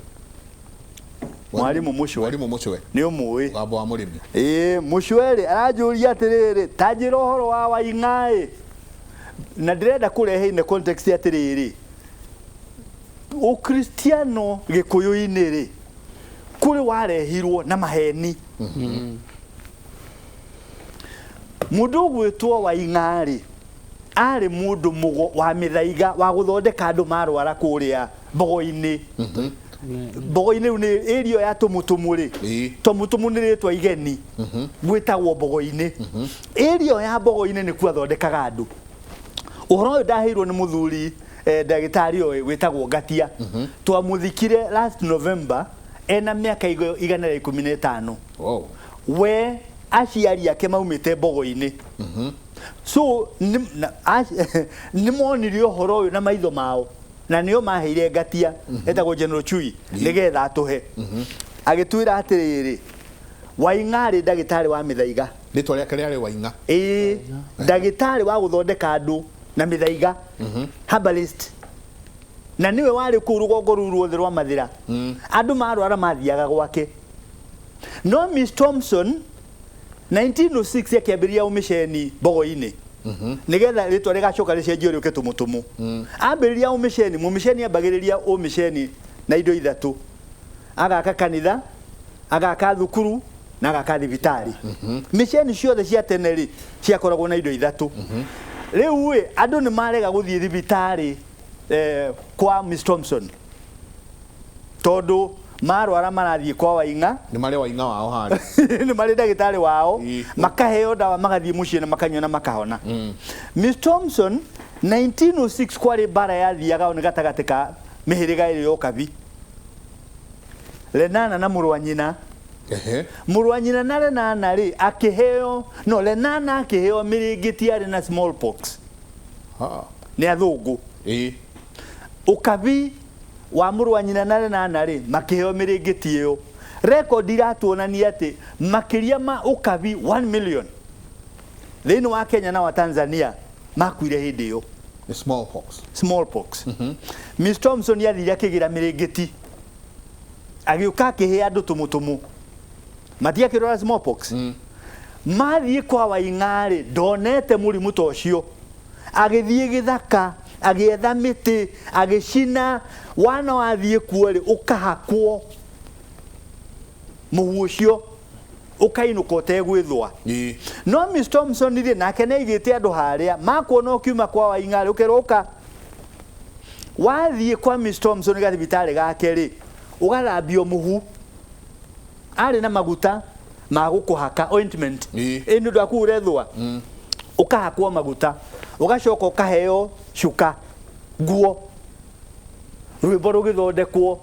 Mwarimũ Mũcwe. Mwarimũ Mũcwe. Nĩ ũmũĩ. Mũgambo wa mũrĩmi. Ĩĩ, Mũcwe rĩ aranjũria atĩrĩrĩ, ta njĩra ũhoro wa Waing'a ĩ. Na ndĩrenda kũrehe in the context atĩrĩrĩ, Ũkristiano Gĩkũyũ-inĩ rĩ, kũrĩ warehirwo na maheni. Mũndũ ũgwĩtwo Waing'a rĩ, arĩ mũndũ mũgo wa mĩthaiga wa gũthondeka andũ marwara kũrĩa mbogo-inĩ. Mbogo-inĩ rĩu nĩ area ya Tũmũtũmũ rĩ. Tũmũtũmũ nĩ rĩtwa igeni. Gwĩtagwo mbogo-inĩ. Area ya mbogo-inĩ nĩkuo athondekaga andũ. Ũhoro ũyũ ndaheirwo nĩ mũthuri ndagĩtarĩ ũyũ wĩtagwo Ngatia. Twamũthikire last November ena mĩaka 115. Wow. We aciari ake maumĩte mbogo-inĩ. So nĩ monire ũhoro ũyũ na maitho mao na nĩo maheire Ngatia etagwo General Chui nĩgetha atũhe. Agĩtwĩra atĩrĩrĩ, Waing'a arĩ ndagĩtarĩ wa mĩthaiga. Rĩtwa rĩake rĩarĩ Waing'a. Ĩĩ, ndagĩtarĩ wa gũthondeka andũ na mĩthaiga. Herbalist. Na nĩwe warĩ kũu rũgongo rũu ruothe rwa Mathĩra. Andũ marwara mathiaga gwake. No Miss Thompson 1906 akĩambĩrĩria ũmĩceni mbogo-inĩ. Nĩgetha rĩtwa rĩgacoka rĩcenjio rĩũke Tũmũtũmũ. Ambĩrĩria ũmĩceni, mũmĩceni ambagĩrĩria ũmĩceni na indo ithatũ. Agaka kanitha, agaka thukuru na agaka thibitarĩ. Mĩceni ciothe cia tene rĩ ciakoragwo na indo ithatũ. Rĩu ĩ andũ nĩ marega gũthiĩ thibitarĩ kwa Miss Thompson tondũ marwara marathiĩ kwa Waing'a. Nĩ marĩ Waing'a wao harĩa. Nĩ marĩ ndagĩtarĩ wao, makaheo ndawa magathiĩ mũciĩ na makanyua na makahona. Miss Thompson 1906 kwarĩ mbara yathiaga nĩ gatagatĩ ka mĩhĩrĩga ĩrĩ ya Ũkabi. Lenana na mũrũ wa nyina. Mũrũ wa nyina na Lenana rĩ akĩheo, no Lenana akĩheo mĩrĩngĩti yarĩ na smallpox. Nĩ athũngũ. Ũkabi wa mũrũ wa nyina na Lenana rĩ makĩheo mĩrĩngĩti ĩyo. Record iratuonania atĩ makĩria ma Ũkabi 1 million thĩinĩ wa Kenya na wa Tanzania makuire hĩndĩ ĩyo. Smallpox. Smallpox. Miss Thompson athire akĩgĩra mĩrĩngĩti. Agĩũka akĩhe andũ tũmũtũmũ. Matiakĩrora smallpox. Mathiĩ kwa Waing'a rĩ ndonete mũrimũ ta ũcio. Agĩthiĩ gĩthaka, agĩetha mĩtĩ, agĩcina, wana wathiĩ kuo rĩ ũkahakwo mũhu ũcio ũkainũka ũtegwĩthũa. No Miss Thompson rĩ nake nĩaigĩte andũ harĩa makuona ũkiuma kwa Waing'a rĩ ũkerwo ũka. Wathiĩ kwa Miss Thompson gathibitarĩ gake rĩ ũgathambio mũhu. Arĩ na maguta ma gũkũhaka ointment. Ĩ nĩ ũndũ wa kũũrethũa. Ũkahakwo maguta, ũgacoka ũkaheo cuka nguo, rwĩmbo rũgĩthondekwo.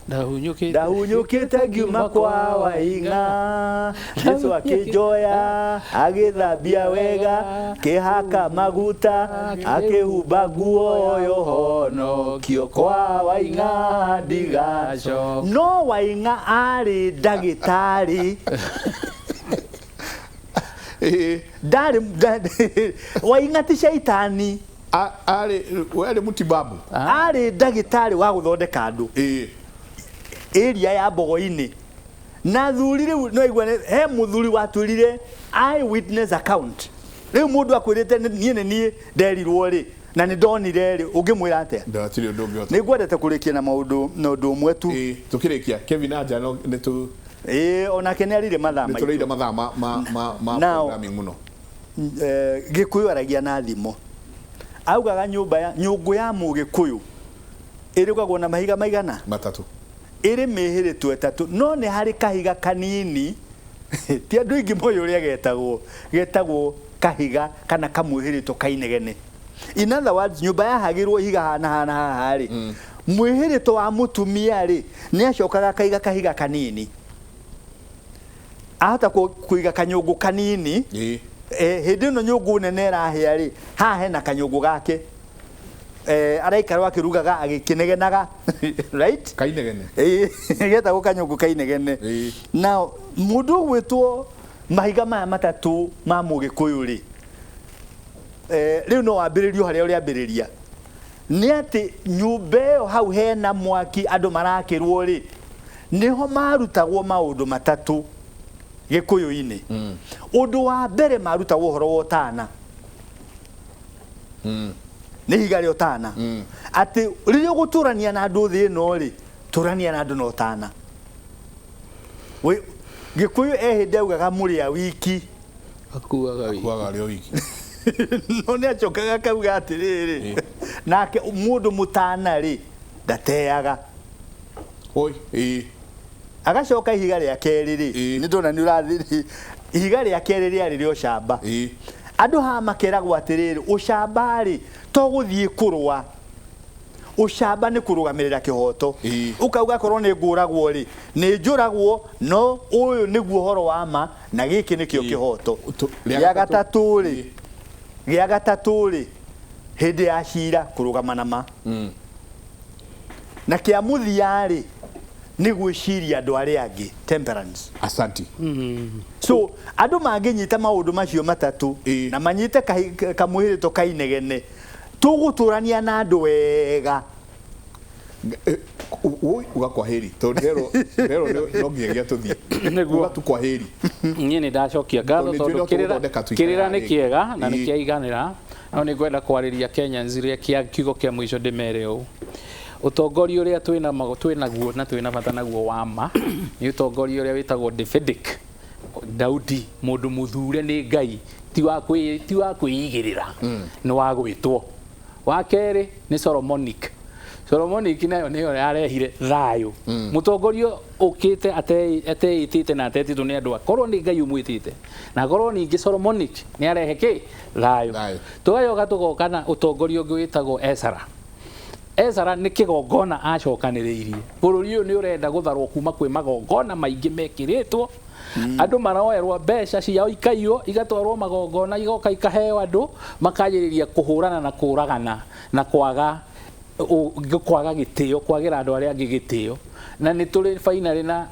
Ndahunyũkĩte ngiuma kwa Waing'a, Jesu akĩnjoya agĩthambia wega, kĩhaka maguta akĩhumba nguo yohonokio kwa Waing'a ndigacoka. No Waing'a arĩ ndagĩtarĩ. Ndarĩ Waing'a ti caitani. Arĩ mũtibabu. Arĩ ndagĩtarĩ wa gũthondeka andũ. Area ya mbogo-inĩ. Na thuri rĩu no igua he mũthuri watwĩrire eye witness account. Rĩu mũndũ akwĩrĩte niĩ nĩ niĩ nderirwo rĩ na nĩ ndonire rĩ ũngĩmwĩra atĩa? Ndatirĩ ũndũ ũngĩhota. Nĩ ngwendete kũrĩkia na maũndũ na ũndũ ũmwe tu. Tũkĩrĩkia Kevin Anja no nĩ tu onake nĩ arire mathaa maitũ. Nĩ tũrĩire mathaa ma programming mũno. Gĩkũyũ aragia na thimo. Augaga nyũmba ya nyũngũ ya mũgĩkũyũ ĩrugagwo na mahiga maigana? Matatũ. Ĩrĩ mĩhĩrĩtwo ĩtatũ no nĩ harĩ kahiga kanini ti andũ aingĩ moĩ ũrĩa getagwo, getagwo kahiga kana kamwĩhĩrĩtwo kainegene. In other words, nyũmba yahagĩrwo ihiga hana hana haha rĩ, mwĩhĩrĩtwo wa mũtumia rĩ nĩ acokaga akaiga kahiga kanini. Ahota kũiga kanyũngũ kanini. Hĩndĩ ĩno nyũngũ nene ĩrahĩa rĩ, haha hena kanyũngũ gake. Araikara akĩrugaga agĩkĩnegenaga, right? Kainegene. Getagwo kanyũngũ kainegene. Now mũndũ ũgwĩtwo mahiga maya matatũ ma mũgĩkũyũ rĩ, rĩu no wambĩrĩrio harĩa ũrĩambĩrĩria nĩ atĩ nyũmba ĩyo hau hena mwaki andũ marakĩrwo rĩ, nĩho marutagwo maũndũ matatũ gĩkũyũ-inĩ. Ũndũ wa mbere marutagwo ũhoro wa ũtana. Nĩ ihiga rĩa ũtana. Atĩ rĩrĩa ũgũtũrania na andũ thĩ ĩno rĩ, tũrania na andũ na ũtana. Gĩkũyũ e hĩndĩ augaga mũrĩa wiki. Akuaga wiki. Akuaga arĩ o wiki. No nĩ acokaga akauga atĩrĩrĩ, nake mũndũ mũtana rĩ ndateaga. Oi, ĩĩ. Agacoka ihiga rĩa kerĩ rĩ, nĩ ndona nĩ ũrathiĩ, ihiga rĩa kerĩ rĩarĩ rĩa ũcamba. Andũ haha makeragwo atĩrĩrĩ, ũcamba rĩ to gũthiĩ kũrũa, ũcamba nĩ kũrũgamĩrĩra kĩhoto. Ũkauga korwo nĩ ngũragwo rĩ, nĩ njũragwo, no ũyũ nĩguo ũhoro wa ma na gĩkĩ nĩkĩo kĩhoto. Gĩa gatatũ rĩ, gĩa gatatũ rĩ, hĩndĩ ya cira kũrũgama na ma. Na kĩa mũthia rĩ, nĩ gwĩciria andũ arĩa angĩ, temperance. Asanti. So andũ mangĩnyita maũndũ macio matatũ na manyite kamũhĩrĩto kainegene, tũgũtũrania na andũ wega. Uga kwa heri tondũ rero no nginyagia tũthiĩ. Nĩguo. Uga tu kwa heri. Niĩ nĩ ndacokia ngatho Tondũ nĩ njũĩ tondũ no tũgũthondeka tuikare kĩrĩra nĩ rĩngĩ. kĩega na nĩ kĩaiganĩra. No nĩ ngwenda kwarĩria Kenyans rĩa kĩa kiugo kĩa mũico ndĩmere ũũ. Ũtongoria ũrĩa twĩnaguo na twĩna bata naguo wa ma nĩ ũtongoria ũrĩa wĩtagwo Davidic. Daudi mũndũ mũthure nĩ Ngai, ti wa kwĩigĩrĩra, nĩ wa gwĩtwo. Wa kerĩ nĩ Solomonic. Solomonic nayo nĩyo yarehire thayũ. Mũtongoria ũkĩte ateĩtĩte na atetĩtwo nĩ andũ, akorwo nĩ Ngai ũmwĩtĩte, na akorwo ningĩ Solomonic nĩ arehe kĩ? Thayũ. Tũgacoka tũgoka na ũtongoria ũngĩ wĩtagwo Ezra. Ezra nĩ kĩgongona acokanĩrĩirie. Bũrũri ũyũ nĩ ũrenda gũtharwo kuma kwĩ magongona maingĩ mekĩrĩtwo. Andũ maroerwo mbeca ciao ikaiywo, igatwarwo magongona, igoka ikaheo andũ, makanjĩrĩria kũhũrana na kũragana na kwaga gĩtĩo, kwagĩra andũ arĩa angĩ gĩtĩo. Na nĩ tũrĩ finally na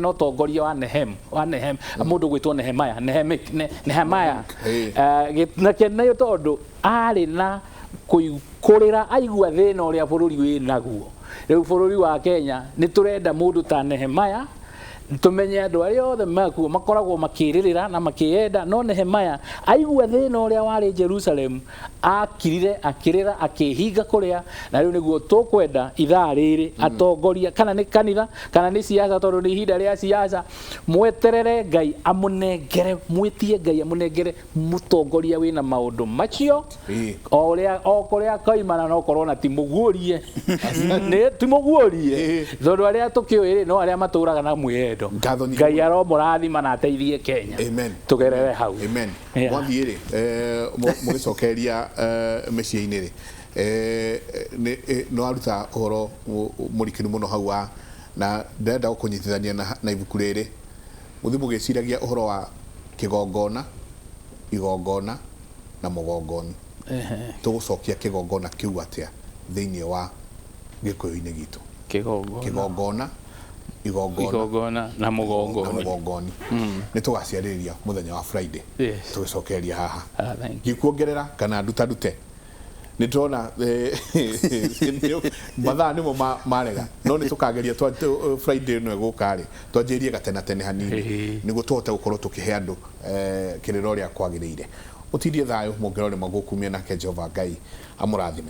ũtongoria wa Nehem, mũndũ gwĩtwo Nehemiah, Nehemiah. Na kĩnayo tondũ arĩ na kũrĩra aigua thĩna ũrĩa bũrũri wĩ naguo. Rĩu bũrũri wa Kenya nĩ tũrenda mũndũ ta Nehemiah, tumenye andũ arĩa othe makuo makoragwo makĩrĩrĩra na makĩenda, no Nehemiah aigua thĩna ũrĩa warĩ Jerusalem, akirire akĩrĩra akĩhinga kũrĩa, na rĩu nĩguo tũkwenda ithaa rĩrĩ atongoria, kana nĩ kanitha kana nĩ siasa, tondũ nĩ ihinda rĩa siasa, mweterere Ngai amũnengere, mwĩtie Ngai amũnengere mũtongoria wĩna maũndũ macio. O ũrĩa o kũrĩa koimana no korwo na ti mũguũrie, nĩ ti mũguũrie, tondũ arĩa tũkĩũĩ rĩ no arĩa matũraga na mwĩhendo. Ngai aromũrathima na ateithie Kenya. Amen. Tũgerere hau. Amen. Mwathiĩ rĩ, mũgĩcokeria mĩciĩ-inĩ rĩ, nĩ waruta ũhoro mũrikĩru mũno hau wa, na ndĩrenda gũkũnyitithania na ibuku rĩrĩ. Mũthiĩ mũgĩciragia ũhoro wa kĩgongona, igongona na mũgongoni. Tũgũcokia kĩgongona kĩu atĩa thĩinĩ wa gĩkũyũ-inĩ gitũ? Kĩgongona, igongona na mũgongoni. Nĩ tũgaciarĩrĩria mũthenya wa Friday. Tũgĩcokeria haha. Ngĩkuongerera kana nduta ndute. Nĩ tũrona mathaa nĩmo marega, no nĩ tũkageria Friday ĩno ĩgũka rĩ, twanjĩrĩrie gatena tene hanini nĩguo tũhote gũkorwo tũkĩhe andũ kĩrĩra ũrĩa kwagĩrĩire. Mũtindie thayũ, mũngĩrore magũkumia nake Jehova Ngai amũrathime.